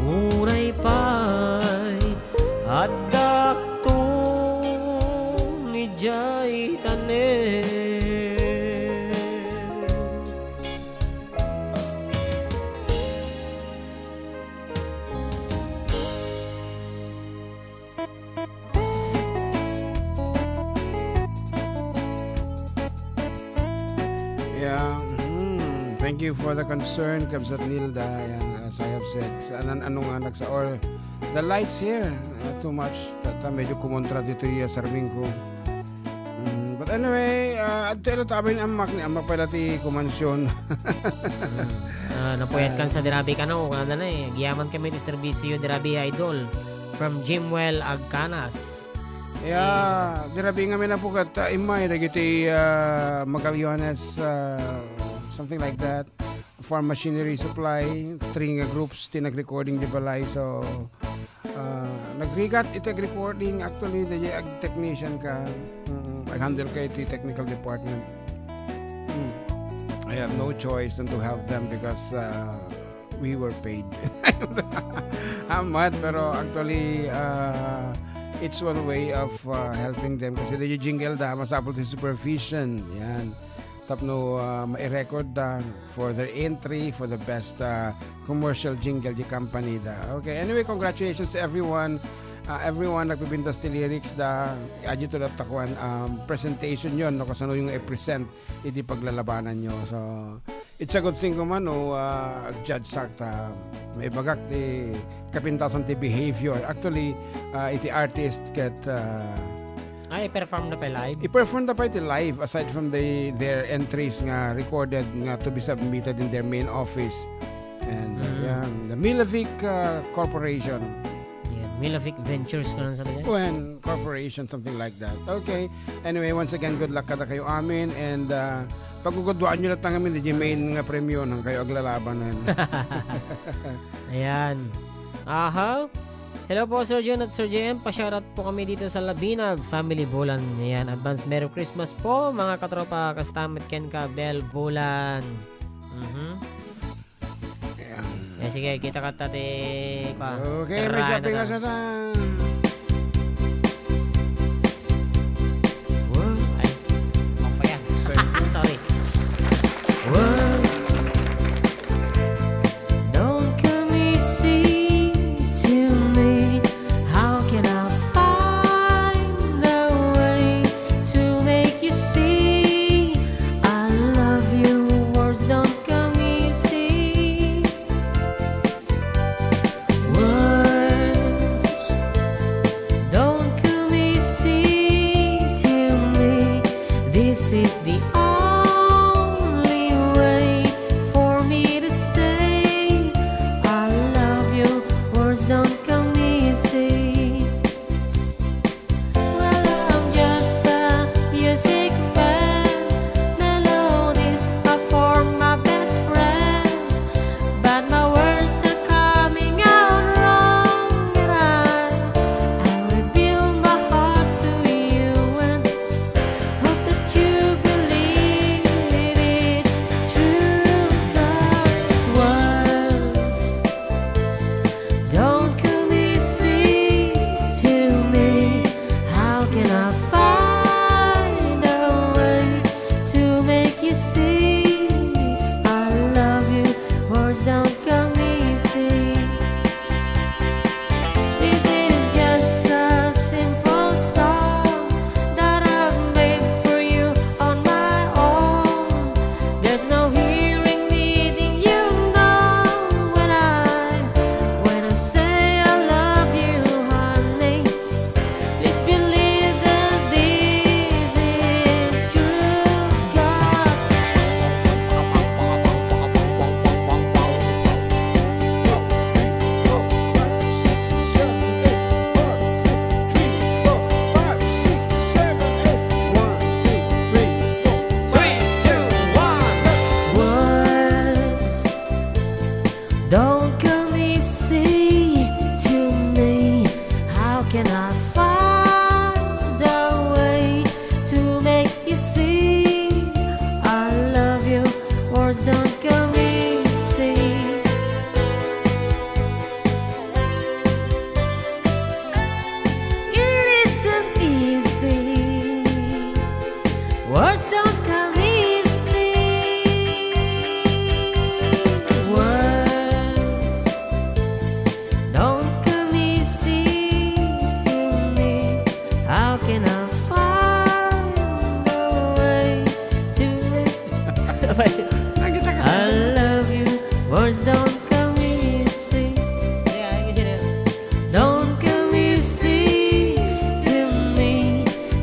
Uray pay addakton idiay tanem. Yeah, mm, thank you for the concern, Kabsat Nilda. Yan, as I have said, sa anan-, ano nga nagsa-, or the lights here, uh, too much. Ta, ta, medyo kumontra dito iya, Sarming ko. Mm, but anyway, uh, adto ila tabi ni Amak, ni Amak pala ti kumansyon. Mm. Ah, napuyat kan sa dirabi kano, nga na eh. Giyaman kami ti serbisyo, dirabi, idol. From Jimwell Agcanas. Yeah, dirabi nga may napukat, ah, immay, dagiti, ah, Magallanes, ah, something like that. Farm machinery supply, three nga groups ti nag-recording di balay. So, ah, nagrigat iti ag-recording. Actually, the ag-technician ka, mm, ag-handle ka iti technical department. Mm. I have no choice than to help them because, ah, we were paid. Amat, pero actually, ah, it's one way of, ah, helping them kasi the jingle da, masapul ti supervision. Yan. Tapno, ah, ma-record da for their entry for the best, ah, commercial jingle di company da. Okay, anyway, congratulations to everyone. Ah, everyone nagpipintas ti lyrics da, adi to takuan, um, presentation yon, no, kasano yung i-present iti paglalabanan nyo. So, it's a good thing koma no, ah, judge sak ta maibagak ti kapintasan ti behavior. Actually, ah, iti artist ket, ah, Ah, i-perform da pay live? I-perform da pay ti live aside from the, their entries nga recorded nga to be submitted in their main office. And, uh, Mm. yan, the Milovic, uh, Corporation. Yeah, Milovic Ventures, kano sabi niya? When Corporation, something like that. Okay. Anyway, once again, good luck kada kayo amin. And, uh, pagugudwaan nyo lang tangamin, di main nga premyo nang kayo aglalabanan. Ayan. Aha. Hello po, Sir Jun at Sir J M. Pa-shoutout po kami dito sa Labinag Family Bulan. Ayan, advance Merry Christmas po, mga katropa, kastamet ken ka, Bel Bulan. Mhm. Ayan. Eh, sige, kita ka ta ti, pa, Okay, may shopping na sa ta.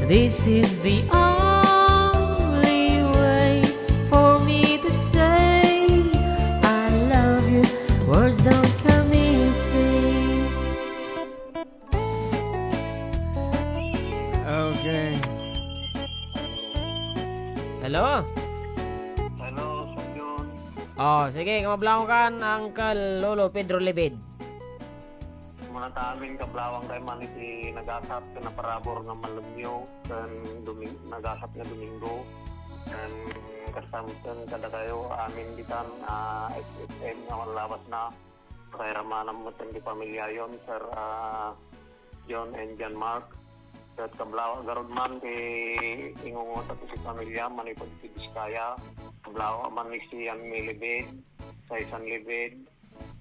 This is the only way for me to say I love you. Words don't come easy. Okay. Hello? Hello, Sir John. Oh, sige, kamablangkan, Uncle Lolo Pedro Lebed. Muna ta amin, kablawang kay man iti nagasat ken naparabur nga Malemyo ken Doming-, nagasat nga Domingo. Ken kasta met ken kadakayo amin ditan, ah, S S M nga manlabasna. Pakairamana met ken ti pamiliayon, Sir, ah, John and John Mark. Ket kablawa garud man ti ingungotak iti pamilia manipud iti Biskaya. Kablawa man ni Sian Milibid, Saisan Libid,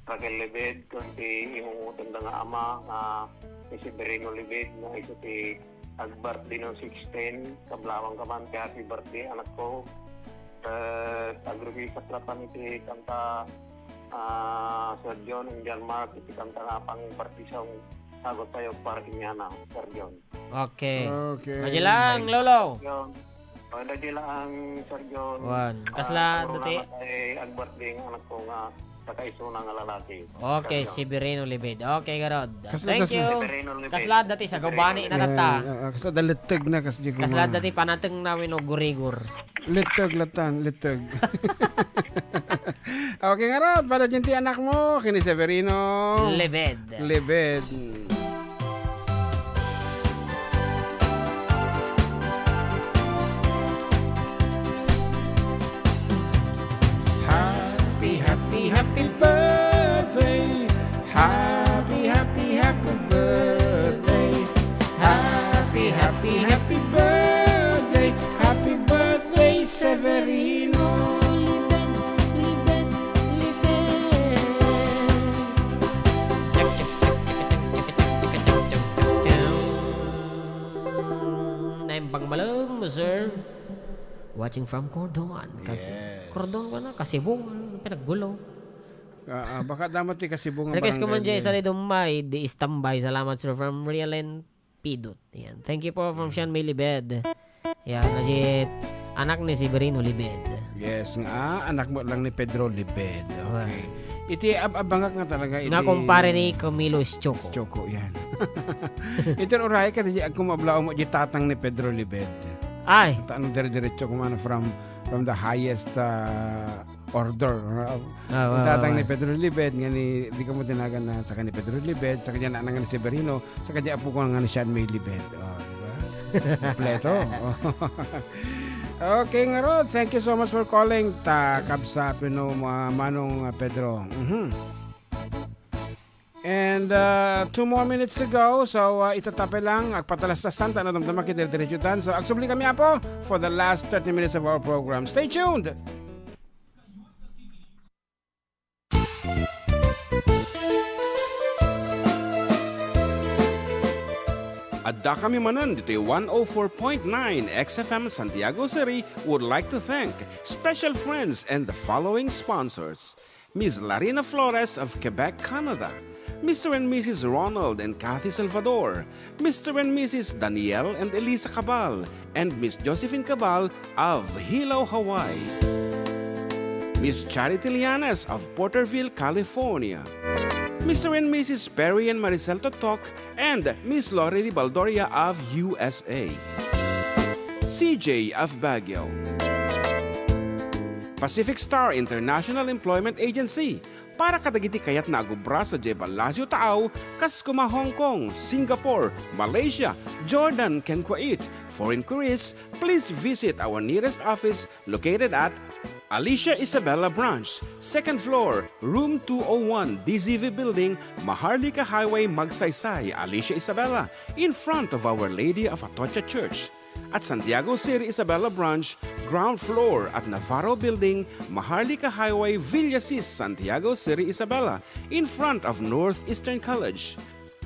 Raquel Libid, ken ti ingungotenda nga ama nga ni Severino Libid nga isu ti ag-birthday no sixteen. Kablawangka man ti happy birthday, anakko. Ket agribisakla pan iti kanta, ah, Sir John and John Mark, iti kanta nga pang-birthday song, sagot tayo para kaniana, Sir John. Okay. Okay. Madya lang, Lolo. John. Oh, madya lang, Sir John. Wan. Ah, kasla dati? Ay, ag-birthday nga anakko nga kakaisuna nga lalaki. Okay, Sir John. Severino Libid. Okay, garud. Kasla Thank das- you. Severino Libid. Kasla dati sa Severino gubani Libid. na tatta. Eh, ah, kasla daletteg na kas di Kasla kuma- dati panateng na wenno gurigor. Letteg latan, letteg. Okay, ngarud, pada diay ti anakmo, ken ni Severino. Lebed. Lebed. Happy, happy, happy birthday. Happy, happy, happy birthday. Happy, happy, happy birthday. Happy birthday, Severino. Libed, libed, libed. Naimbag malem, sir. Watching from Cordon. Kasi, Yes. Cordon ko na, Kasibong. Pinaggulo. Ah, ah, baka damat ti Kasibong nga Request ko man barangay dyan, yan. Salido May, di standby. Salamat, sir, from Rialen Pidot. Yan. Thank you po from Sean May Libed. Yan, na si anak ni Severino Libed. Yes, nga, ah, anak mo lang ni Pedro Libed. Wow. Okay. Iti ab-, abangak nga talaga, iti Nga kumpare ni Camilo Estoco. Estoco, yan. Iti uray ka, di agkumablao mo, di tatang ni Pedro Libed. Ay. Tano dire-diretso kumano from, from the highest, ah, order. Ah, Ang tatang wow, ni wow. Pedro Libed, nga ni, di ka mo tinagan na saka ni Pedro Libed, saka niya na nga ni Severino, saka niya apo ko nga ni Sean May Libed. Oh, di ba? Kompleto. Okay, ngarud, thank you so much for calling. Ta, kabsat, wenno, ma-, Manong, ah, Pedro. Mhm. And, uh, two more minutes to go. So, uh, itatapay lang, agpatalastas santa na damdama kita diretsutan. So, agsubli kami, Apo, for the last thirty minutes of our program. Stay tuned! Adda kami manen ditoy one oh four point nine X F M Santiago City would like to thank special friends and the following sponsors. Miss Larina Flores of Quebec, Canada, Mister and Missus Ronald and Kathy Salvador, Mister and Missus Daniel and Elisa Cabal, and Miss Josephine Cabal of Hilo, Hawaii. Miss Charity Llanes of Porterville, California. Mister and Missus Perry and Maricel Totok and Miss Lorely Baldoria of U S A. C J of Baguio. Pacific Star International Employment Agency, para kadagiti kayatna a gubra sadiay Palacio Taao, kas kuma Hong Kong, Singapore, Malaysia, Jordan, ken Kuwait. For inquiries, please visit our nearest office located at Alicia Isabela Branch, second floor, room two oh one, D Z V Building, Maharlika Highway, Magsaysay, Alicia Isabela, in front of Our Lady of Atocha Church. At Santiago City Isabela Branch, ground floor at Navarro Building, Maharlika Highway, Villasis, Santiago City Isabela, in front of Northeastern College.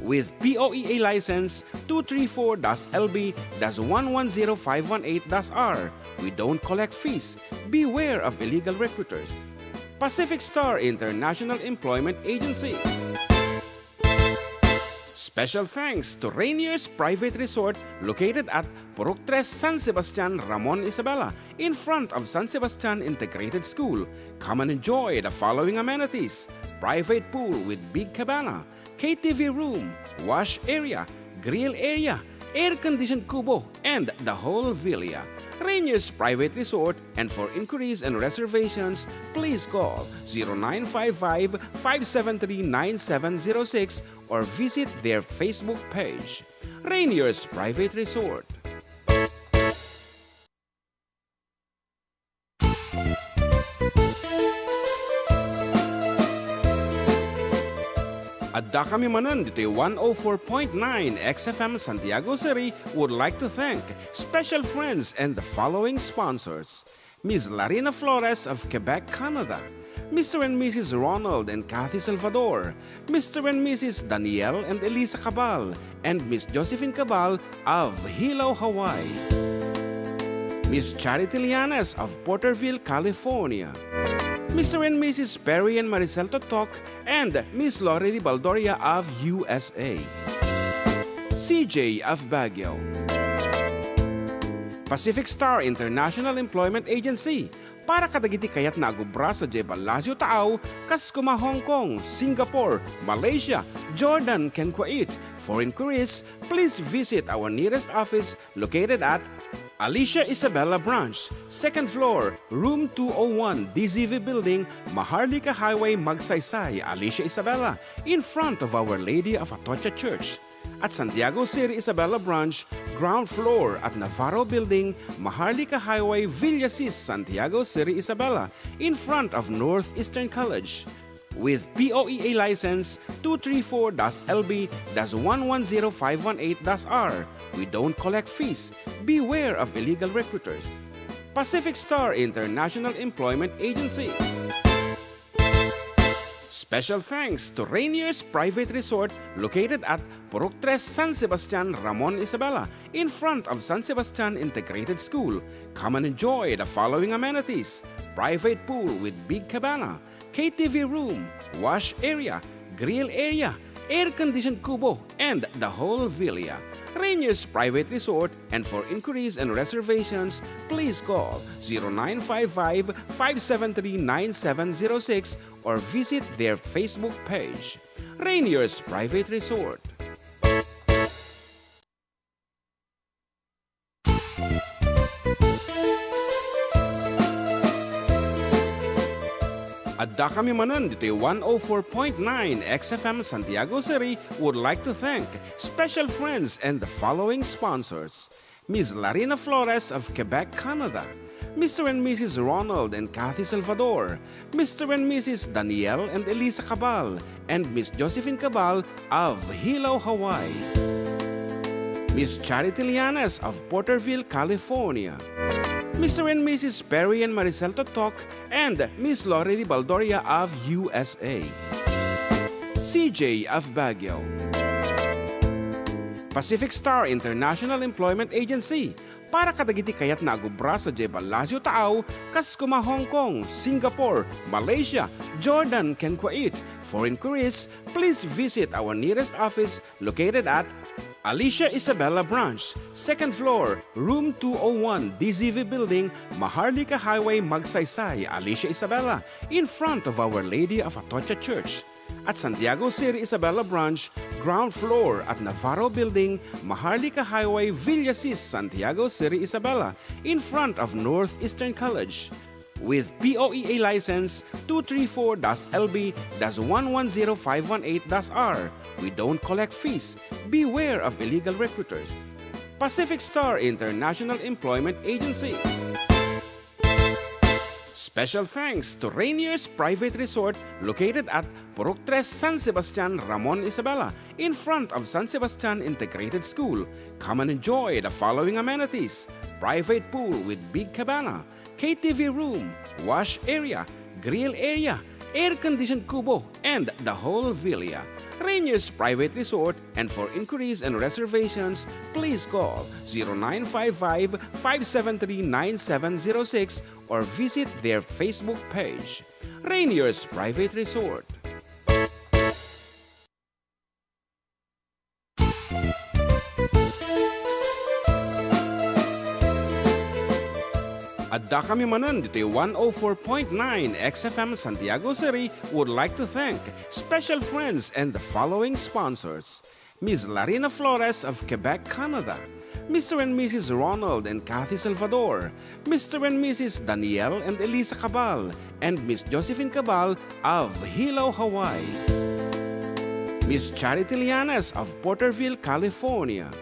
With P O E A license two three four dash L B dash one one zero five one eight dash R, we don't collect fees. Beware of illegal recruiters. Pacific Star International Employment Agency. Special thanks to Rainier's Private Resort located at Purok Tres, San Sebastian, Ramon, Isabela, in front of San Sebastian Integrated School. Come and enjoy the following amenities: private pool with big cabana, K T V room, wash area, grill area, air-conditioned kubo, and the whole villa. Rainier's Private Resort, and for inquiries and reservations, please call zero nine five five, five seven three, nine seven zero six or visit their Facebook page. Rainier's Private Resort. Adda kami manen ditoy one oh four point nine X F M Santiago City would like to thank special friends and the following sponsors: Miss Larina Flores of Quebec, Canada, Mister and Missus Ronald and Kathy Salvador, Mister and Missus Daniel and Elisa Cabal, and Miss Josephine Cabal of Hilo, Hawaii, Miss Charity Lianes of Porterville, California, Mister and Missus Perry and Maricel Totok, and Miss Lori Baldoria of U S A, C J of Baguio, Pacific Star International Employment Agency, para kadagiti kayatna a agubra sadiay Palacio Taaw, kas koma Hong Kong, Singapore, Malaysia, Jordan, ken Kuwait. For inquiries, please visit our nearest office located at Alicia Isabela Branch, second floor, room two oh one, D Z V Building, Maharlika Highway, Magsaysay, Alicia Isabela, in front of Our Lady of Atocha Church. At Santiago City Isabela Branch, ground floor at Navarro Building, Maharlika Highway, Villasis, Santiago City Isabela, in front of Northeastern College. With P O E A license two three four dash L B dash one one zero five one eight dash R, we don't collect fees. Beware of illegal recruiters. Pacific Star International Employment Agency. Special thanks to Rainier's Private Resort located at Purok Tres, San Sebastian, Ramon, Isabela, in front of San Sebastian Integrated School. Come and enjoy the following amenities: private pool with big cabana, K T V room, wash area, grill area, air-conditioned kubo, and the whole villa. Rainier's Private Resort, and for inquiries and reservations, please call zero nine five five, five seven three, nine seven zero six or visit their Facebook page, Rainier's Private Resort. Adda kami manen ditoy one oh four point nine X F M Santiago City would like to thank special friends and the following sponsors: Miss Larina Flores of Quebec, Canada, Mister and Missus Ronald and Kathy Salvador, Mister and Missus Daniel and Elisa Cabal, and Miss Josephine Cabal of Hilo, Hawaii, Miss Charity Lianes of Porterville, California, Mister and Missus Perry and Maricel Totok, and Miss Lori Baldoria of U S A, C J of Baguio, Pacific Star International Employment Agency, para kadagiti kayatna a gubra sadiay Palacio Taaw, kas koma Hong Kong, Singapore, Malaysia, Jordan, ken Kuwait. For inquiries, please visit our nearest office located at Alicia Isabela Branch, second floor, room two oh one, D Z V Building, Maharlika Highway, Magsaysay, Alicia Isabela, in front of Our Lady of Atocha Church. At Santiago City Isabela Branch, ground floor at Navarro Building, Maharlika Highway, Villasis, Santiago City Isabela, in front of Northeastern College. With P O E A license two three four dash L B dash one one zero five one eight dash R, we don't collect fees. Beware of illegal recruiters. Pacific Star International Employment Agency. Special thanks to Rainier's Private Resort located at Purok Tres, San Sebastian, Ramon, Isabela, in front of San Sebastian Integrated School. Come and enjoy the following amenities: private pool with big cabana, K T V room, wash area, grill area, air-conditioned kubo, and the whole villa. Rainier's Private Resort, and for inquiries and reservations, please call zero nine five five, five seven three, nine seven zero six or visit their Facebook page, Rainier's Private Resort. Adda kami manen ditoy one oh four point nine X F M Santiago City would like to thank special friends and the following sponsors: Miss Larina Flores of Quebec, Canada, Mister and Missus Ronald and Kathy Salvador, Mister and Missus Daniel and Elisa Cabal, and Miss Josephine Cabal of Hilo, Hawaii, Miss Charity Lianes of Porterville, California,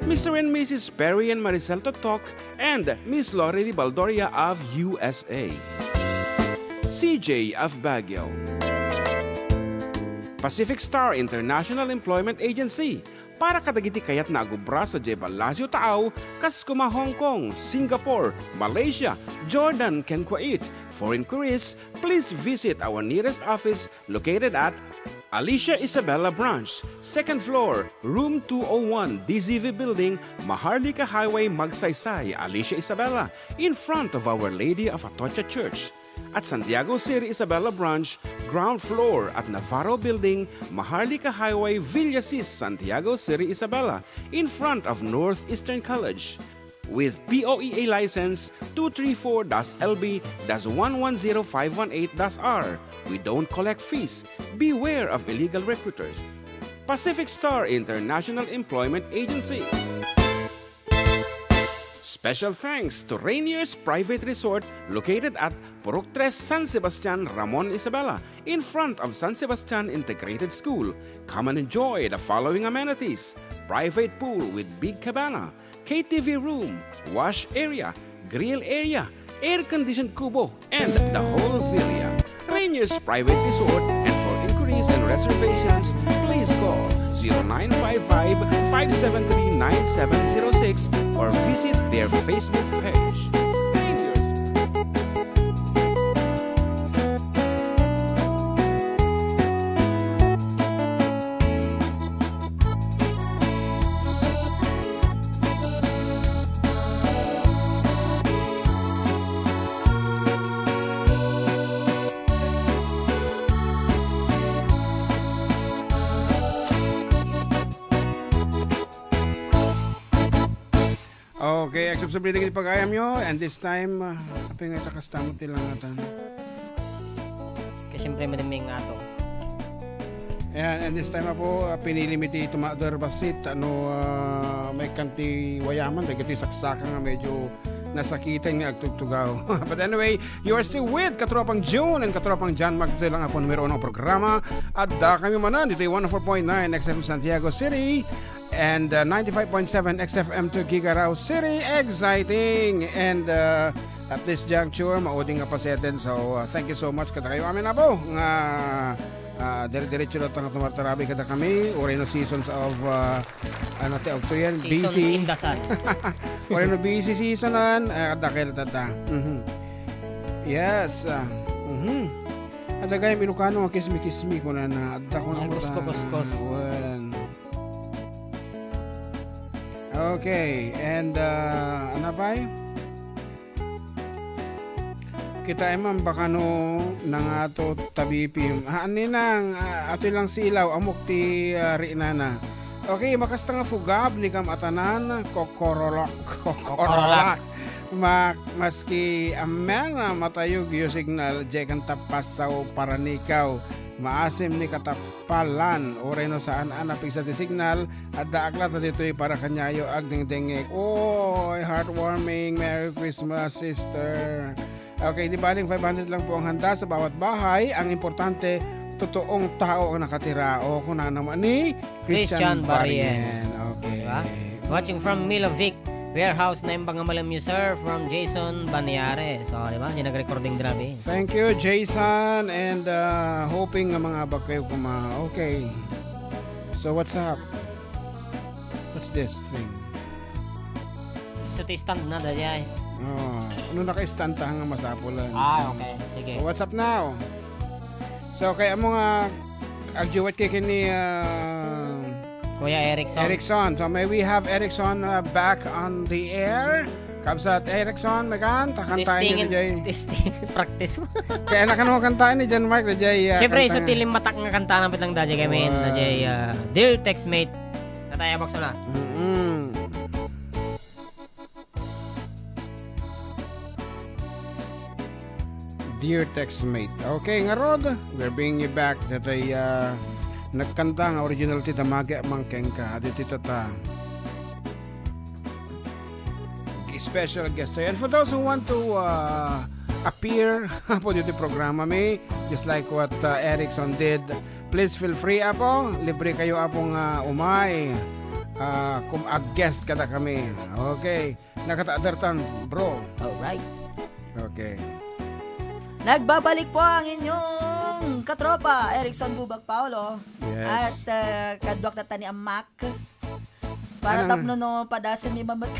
Mister and Missus Perry and Maricel Totok, and Miss Lorely Baldoria of U S A, C J of Baguio, Pacific Star International Employment Agency, para kadagiti kayatna a gubra sadiay Palacio Taaw, kas kuma Hong Kong, Singapore, Malaysia, Jordan, ken Kuwait. For inquiries, please visit our nearest office located at Alicia Isabela Branch, second floor, room two oh one, D Z V Building, Maharlika Highway, Magsaysay, Alicia Isabela, in front of Our Lady of Atocha Church. At Santiago City Isabela Branch, ground floor at Navarro Building, Maharlika Highway, Villasis, Santiago City Isabela, in front of Northeastern College. With P O E A license two three four dash L B dash one one zero five one eight dash R. We don't collect fees. Beware of illegal recruiters. Pacific Star International Employment Agency. Special thanks to Rainier's Private Resort, located at Purok Tres, San Sebastian, Ramon Isabela, in front of San Sebastian Integrated School. Come and enjoy the following amenities: private pool with big cabana, K T V room, wash area, grill area, air-conditioned kubo, and the whole villa. Rainier's Private Resort, and for inquiries and reservations, please call zero nine five five, five seven three, nine seven zero six or visit their Facebook page. Rainier's. Okay, agsubsubli dagiti pagayamyo, and this time, ah, apay nga ita kasta met ti langatan? Kay siyempre, madaming ato. Ayan, and this time, apo, ah, pinili mi ti tumakder bassit, ano, ah, maikkan ti wayaman, dagiti saksaka nga medyo nasakiten nga agtugtugaw. But anyway, you are still with Katropang June and Katropang John Mark, ditoy lang, apo, numero uno a programa. Adda kami manen ditoy one oh four point nine X F M Santiago City. And, uh, ninety-five point seven X F M to Gigarao City, exciting! And, uh, at this juncture, maudi nga paseten. So, uh, thank you so much kadakayo amin, apo, nga, uh, dire-diretso latta nga tumartarabi kadakami, uray no seasons of, uh, ano ti awto yan? Seasons busy. In the sun. Uray no busy seasonan, uh, adda kayo tatta. Mhm. Yes. Uh, mhm. Adda gayam Ilocano nga kismi-kismi, kunana. Adda ko na. Ay, kusko-kuskos. Wen. Okay, and, uh, ano pay? Kitaem man baka no nangato tabipim. Ah, ninang, ah, atoy lang silaw, ammok ti, ah, rinana. Okay, makasta nga fugab ni kam atanan, kokorolak, kokorolak. Kokorolak. Ma-, maski amen a matayog yo signal, diay kanta passaw paranikaw. Maasim ni katap-, Palan, uray no saan a napigsa ti signal, addaak latta ditoy para kaniayo agdengdengngeg. Oy, heartwarming. Merry Christmas, sister. Okay, di baling five hundred lang po ang handa sa bawat bahay. Ang importante, totoong tao ang nakatira. O, kunana mo ni Christian Christian Barrien. Barrien. Okay. Diba? Watching from Milovic Warehouse, naimbag nga malem yo, sir, from Jason Baniares. So, di ba? Di nag-recording, grabe. Thank you, Jason, and, uh, hoping nga mangabak kayo kuma. Okay. So, what's up? What's this thing? So, ti stand na, dayay. Oh, ano naka-stand ta nga masapulan? Ah, So, okay. Sige. What's up now? So, kay amo nga agjuwet kay kini, uh, Kuya Erickson. Erickson. So, may we have Erickson, uh, back on the air? Kabsat Erickson, may kan, ta kantaen Testing ni and, Jay. Testing, practice mo. Kaya na kano kantaen ni John Mark, ni Jay, uh, Siyempre, kantaen. Isu ti limmatak nga kanta, napit lang da, Jay, kami, Wow. na Jay, uh, Dear Textmate. Nataya, bakso na. Mm-mm. Dear Textmate. Okay, ngarud, we're bringing you back. Daytoy, ah, nagkanta nga original ti damag man kenka. Adi ti tata. Special guest tayo. And for those who want to, ah, appear, Apo, ditoy programa mi, just like what, ah, Erickson did, please feel free, Apo. Libre kayo, Apo, nga umay. Ah, kum-, ag-guest kada kami. Okay. Nakataadartan, bro. Alright. Okay. Nagbabalik po ang inyong katropa, Erickson Gubag Paolo. Yes. At, ah, kaduak na tani ang Mac. Para Ano? tapno no padasen mi mamat-,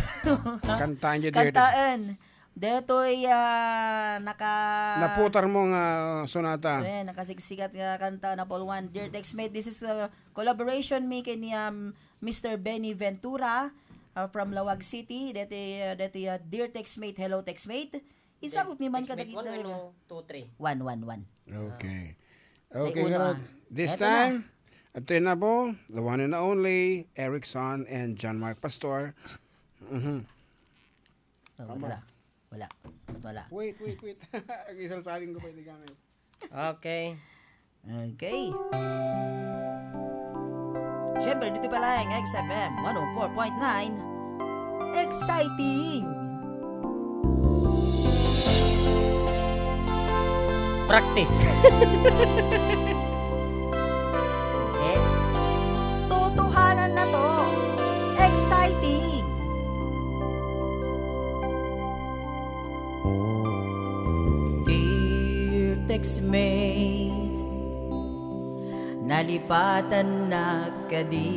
Kantaan niyo, dear. Kantaan. Detoy, ah, naka- Naputar mo nga sonata. Eh, nakasigsigat nga kanta na Paul Juan. Dear Textmate, this is a collaboration mi ken ni, um, Mister Benny Ventura, ah, from Laoag City. Detoy, ah, detoy, ah, Dear Textmate, hello Textmate. Isagutmi man Textmate kadagiti one, hello, two, three. One, one, one. Okay. Ah. Okay, Tay uno, Rod. ah. This Eto na. time, at na po, the one and only Erickson and John Mark Pastor. Mhm. Oh, Tama. wala. Wala. Wala. Wait, wait, wait. Ang isalsaling ko pa, hindi gamit. Okay. Okay. Siyempre, dito pa lang, X F M one oh four point nine. Exciting! Practice. Eh, totohanan na to. Exciting! Dear Textmate, nalipatannak kadi?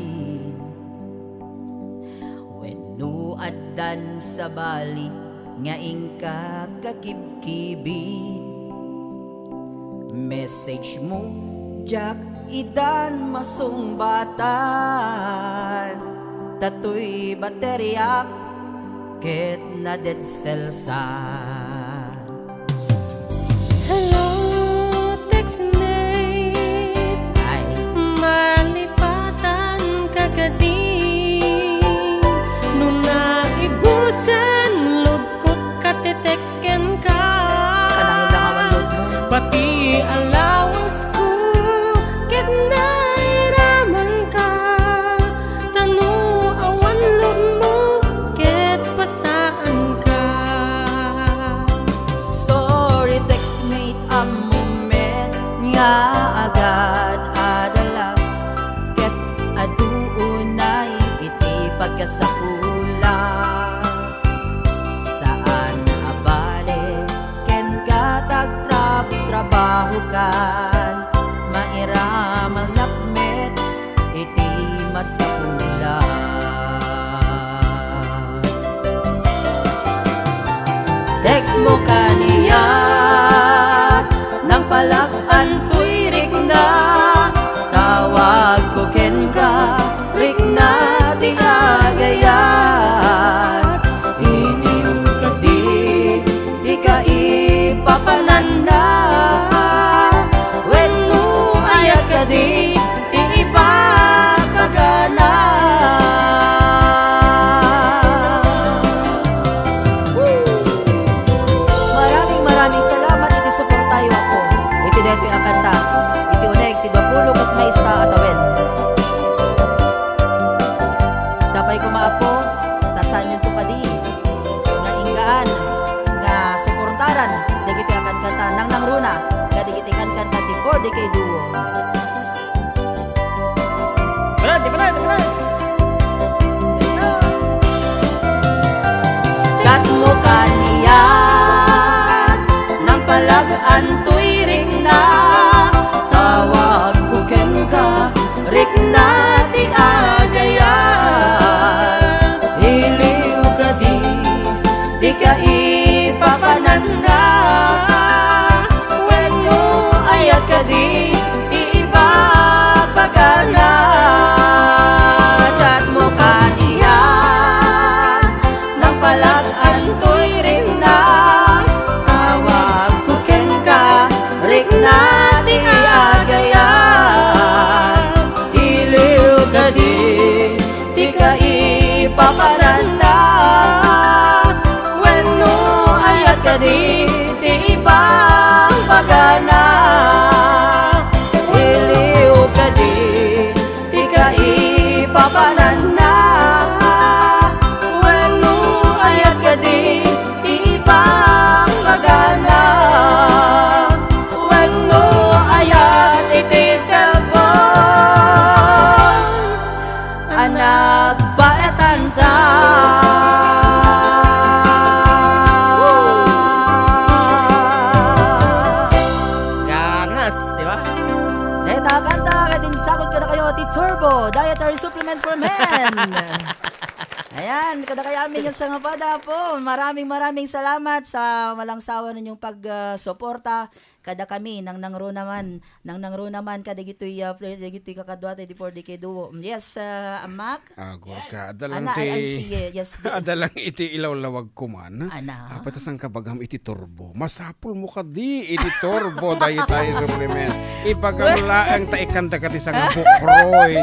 Wenno addan sabali nga inka kakibkibit? Message mo, diak idan masungbatan. Datoy bateriak ket na-dead cell sa. Hello, Textmate. Ay. Malipatan ka kadi? No naibusan, lubkot ka ti text kenka. Kanayon lang awan load mo. Pati allowance ko, ket nairamanka. Ta no awan load mo, ket pasaanka. Sorry, Textmate, ammom met nga agad-adalak, ket adu unay iti pagkasapulak. Saan a bale kenka ta agtrab-trabahokan, mairamannak met iti masapulak. Text mo kaniak, nangpalag-antoy rikna, tawagko kenka, rikna ti agayat. Iniw kadi ti kaipapananna, wenno ayat kadi ti ibabagana. Maraming, maraming salamat iti suportayo, Apo, iti daytoy a kanta, iti uneg ti duapulo ket maysa a tawen. Sapay koma, Apo, ta saanyonto kadi nga inggaan nga suportaran dagiti a kankanta, nangnangruna kadagiti kankanta ti four D K Duo. Brad, di Brad, di Brad. Kasmo kaniak, nangpalag-antoy rikna, tawagko kenka, rikna ti agayat. Iliw kadi ti kaipapananna, wenno ayat kadi ti ibabagana. Chatmo kaniak, nangpalag-antoy rikna, tawagko kenka, rikna Amen. Ayan, kadakayo amin nga sangapad, Apo. Maraming, maraming salamat sa walang sawa ninyong pag, ah, suporta. Kada kami, nang nangro naman, nang nangro naman, kadagitoy, ah, dagitoy kakadua tayo di four D K duo. Yes, ah, Mac? Agor ka. Yes. Adalang Ana, ti, ay, ay, sige. Yes, do. Adalang iti ilawlawag kuman. Ana. Apay ta saan ka bagam iti turbo? Masapul mo kadi iti turbo, dayta a supplement. Ibagam laeng ta ikanda kadi sanga bukroy.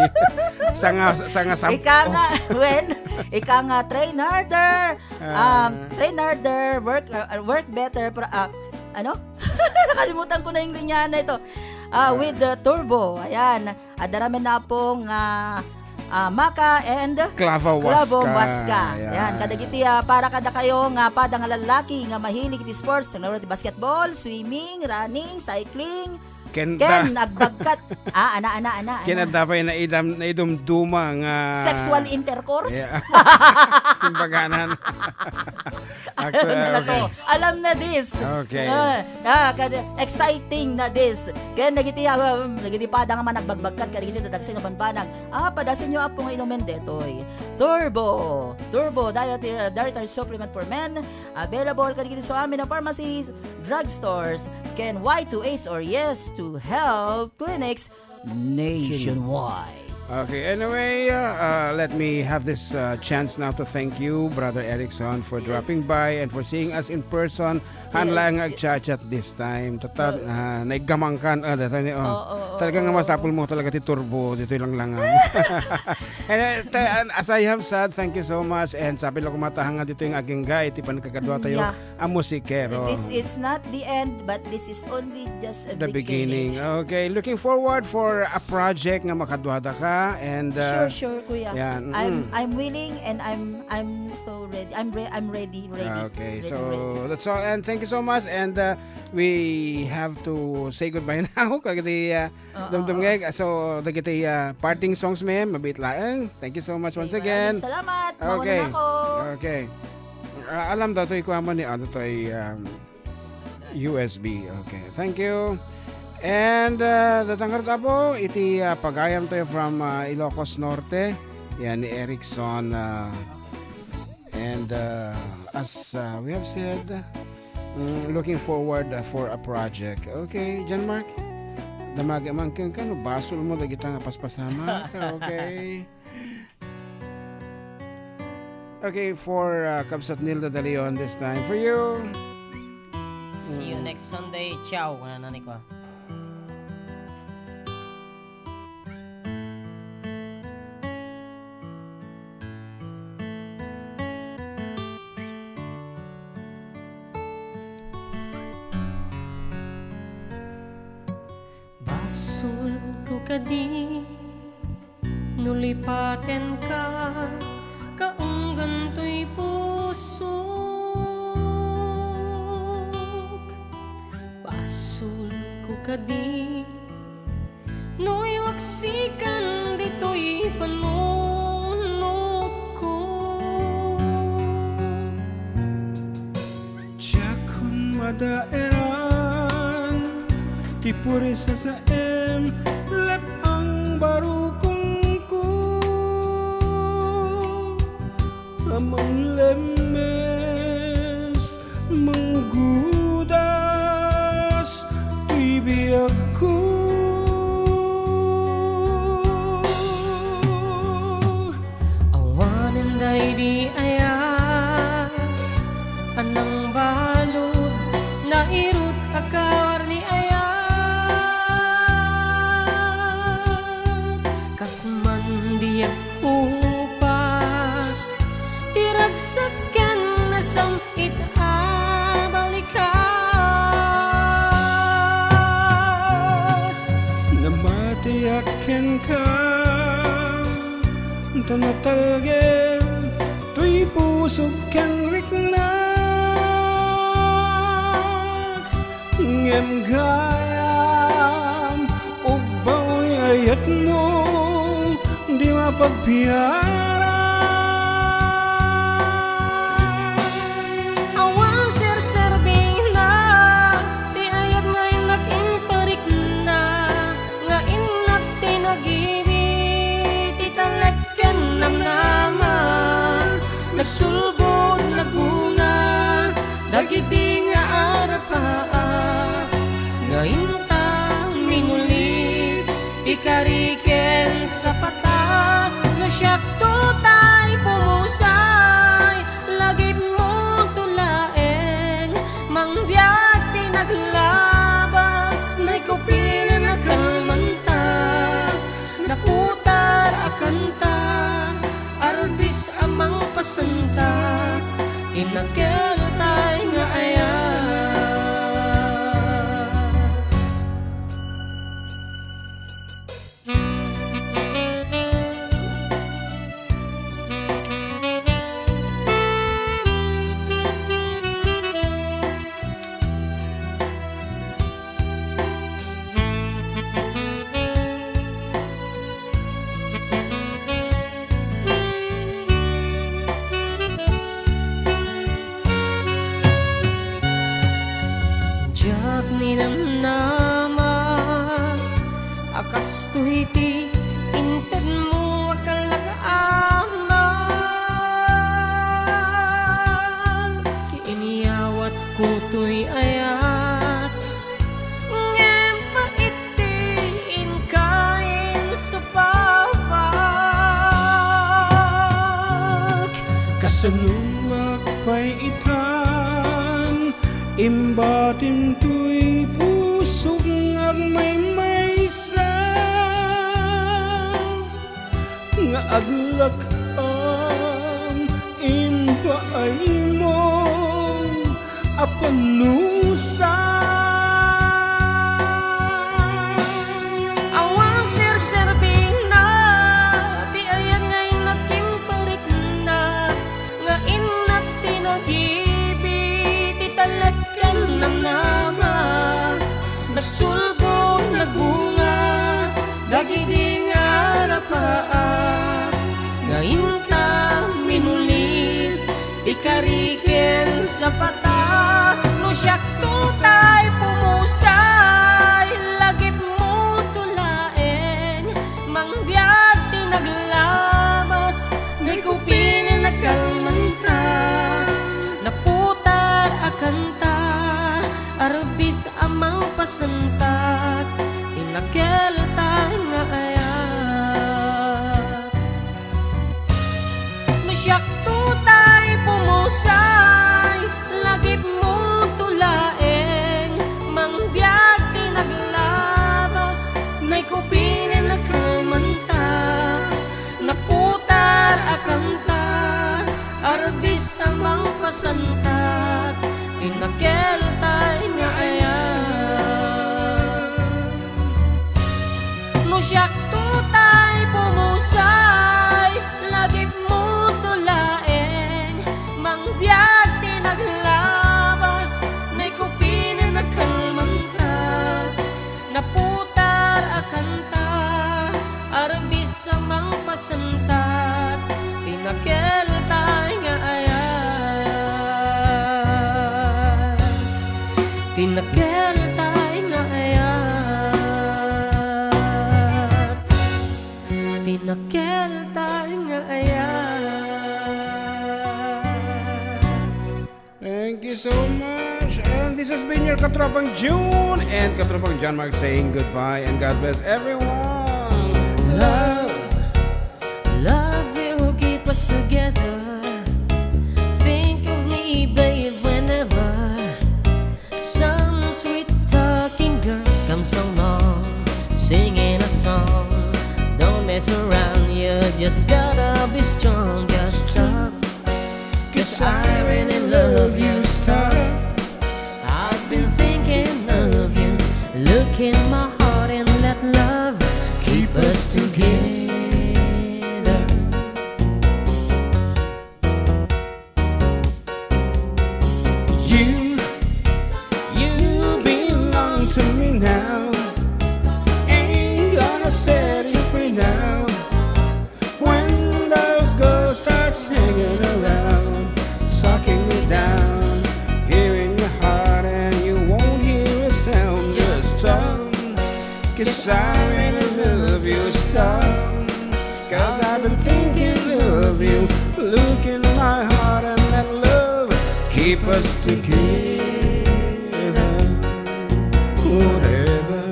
Sanga, sanga sam- Ika nga, wen, ika nga train harder. Ah. Um, train harder, work, uh, uh, work better, pra-, ah, ano? Nakalimutan ko na yung linya na ito. Ah, Ah. With the turbo. Ayan. Adda ramen na pong, ah, ah, Maka and Clavo Clavo Huasca. Huasca. Ayan. Ayan. Kadagiti, ah, para kadakayo nga pada nga lallaki nga mahilig iti sports, naglalaro ti basketball, swimming, running, cycling, Ken, ken da- agbagkat. Ah, ana, ana, ana, Ken ana. Adda pay naidam-, naidumduma nga Sexual intercourse? Yeah. Timbaganan. Alam na to. Okay. Alam na this. Okay. Ah, ah, kad-, exciting na this. Kaya nagiti, ah, um, nagiti pada nga man nagbagbagkat, kaya nagiti dadagsa nga banbanag. Ah, padasin nyo, Apo, nga inumin detoy. Turbo. Turbo diet, uh, dietary supplement for men. Available kadagiti so amin a pharmacies, drugstores, ken Y two H or Yes to Health clinics nationwide. Okay, anyway, uh, uh, let me have this, uh, chance now to thank you, Brother Erickson, for Yes. dropping by and for seeing us in person. Haan Yes. laeng nga agchat-chat this time. Total, Oo. ah, naiggamangkan, ah, dito ni, oh. Oo, oo, Talaga nga oo. masapul mo talaga ti turbo, ditoy lang lang, ah. And, uh, ta-, and as I have said, thank you so much. And sabi lang kumatahan nga ditoy nga agingga, iti pannakakadua tayo, Yeah. a musikero. This is not the end, but this is only just a The beginning. beginning. Okay, looking forward for a project nga makadua daka. And, uh, Sure, sure, kuya. Yan, I'm, mm. I'm willing and I'm, I'm so ready. I'm re-, I'm ready, ready. Okay, Ready, so ready. that's all. And thank you so much. And, uh, we have to say goodbye now. Kagadi, uh, Oo. dumdumngeg. So, dagiti, uh, parting songs, ma'am, mabiit laeng. Thank you so much once Okay, again. maraming salamat. Mauna Okay. na ako. Okay. Ah, alam daw to, ikuha mo ni ano to ay, um, U S B. Okay. Thank you. And, uh, datang ka, Apo, iti, uh, pagayam tayo from, uh, Ilocos Norte. Yan, ni Erickson, uh, And, uh, as, uh, we have said, mm, looking forward, uh, for a project. Okay, John Mark? Damag man ken kano, basol mo dagita nga paspasamak. Okay. Okay, for, uh, Kabsat Nilda de Leon this time. For you. See you Mm. next Sunday. Ciao. Kuna na ni ko. Basolko kadi no lipatenka, kaunggan toy pusok. Basolko kadi no iwaksikan ditoy panunotko. Diak madaeran ti purisasaem, lep-ang barukongko a manglemmes, manggudas toy biagko. Awanen daydi ayat a nangbalud, nairut a karni ayat. Kas man diak upas ti ragsak ken nasam-it a balikas. Namatiak kenka, ta natalged toy pusok ken riknak. Ngem gayam, ubbaw ni ayatmo, di mapagpiara. Awan serserbina ti ayat nga innak imparikna, nga innak ti nagidi ti talek ken Iti nga arapaak, nga inta minuli ti kari ken sapata, no siak to tay pumusay, lagipmo to laeng, mangbiag ti naglabas, naikupin a nakalmanta, naputar a kanta, arbis a mangpasenta, ti nakeltay nga ayat. Diak ninamnama a kastoy ti intedmo a kalakaman. Ti inyawatko toy ayat, ngem pait ti inka insupabak. Kasanoak pay itan, imbatim toy pusok nga agmaymaysa, nga aglakam impaaymo a panusa. Awan serserbina ti ayat nga innak imparikna, nga innak tinagibi ti talek ken namnama. Nagsulbo, nagbunga dagidi nga arapaak, nga inta minuli ti kari ken sapata. No siak to tay pumusay, lagipmo to laeng, mangbiag ti naglabas, naikupin a nakalmanta, naputar a kanta, arbis a mangpasenta, ti nakeltay nga ayat. No siak to tay pumusay, lagipmo to laeng, mangbiag ti naglabas, naikupin a nakalmanta, naputar a kanta, arbis a mangpasenta, ti nakeltay nga ayat. No siak to tay pumusay, lagipmo to laeng, mangbiag ti naglabas, naikupin a nakalmanta, naputar a kanta, arbis a mangpasenta, ti nakeltay nga ayat. Ti nakeltay nga ayat. Ti nakeltay nga ayat. Thank you so much. And this has been your Katropang June and Katropang John Mark saying goodbye and God bless everyone. Love, love will keep us together. Think of me, babe, whenever some sweet talking girl comes along, singing a song. Don't mess around, you just gotta be strong. Just stop, 'cause I really love you. Stop, I've been thinking of you. Look in my heart and let love keep us together. You, you belong to me now. Ain't gonna set you free now. When those girls starts hanging around, sucking me down, hearing your heart and you won't hear a sound. Just stop, 'cause I really love you. Stop, 'cause I've been thinking of you. Look in my heart and let love Keep us together, whatever.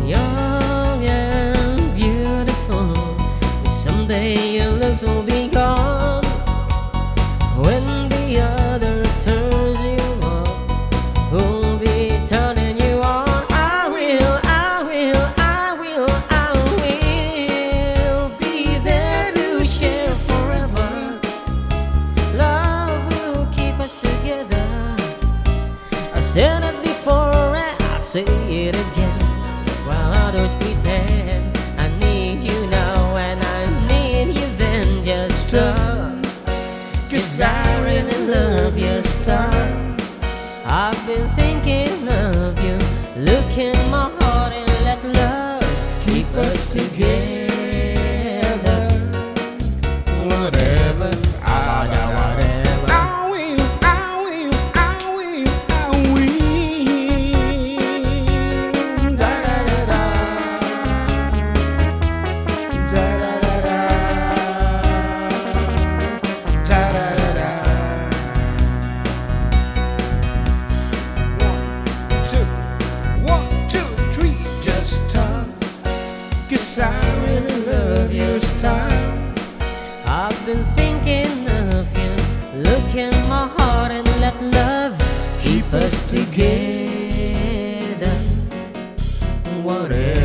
Young and beautiful, someday your looks will be gone. When the other turns you off, who'll be turning you on? I will, I will, I will, I will be there to share forever. Love will keep us together. I said it before and I say it again. While others pretend, I need you now and I need you then. Just stop, 'cause I really love you. Stop. I've been thinking of you. Look in my heart and let love keep us together. Whatever, ah, whatever. I will, I will, I will, I will. Da, da, da, da. Da, da, da, da. Da, da, da, da. One, two, one, two, three, just stop. 'Cause I really love you. Stop. I've been thinking of you. Look in my heart and let love keep us together. Whatever.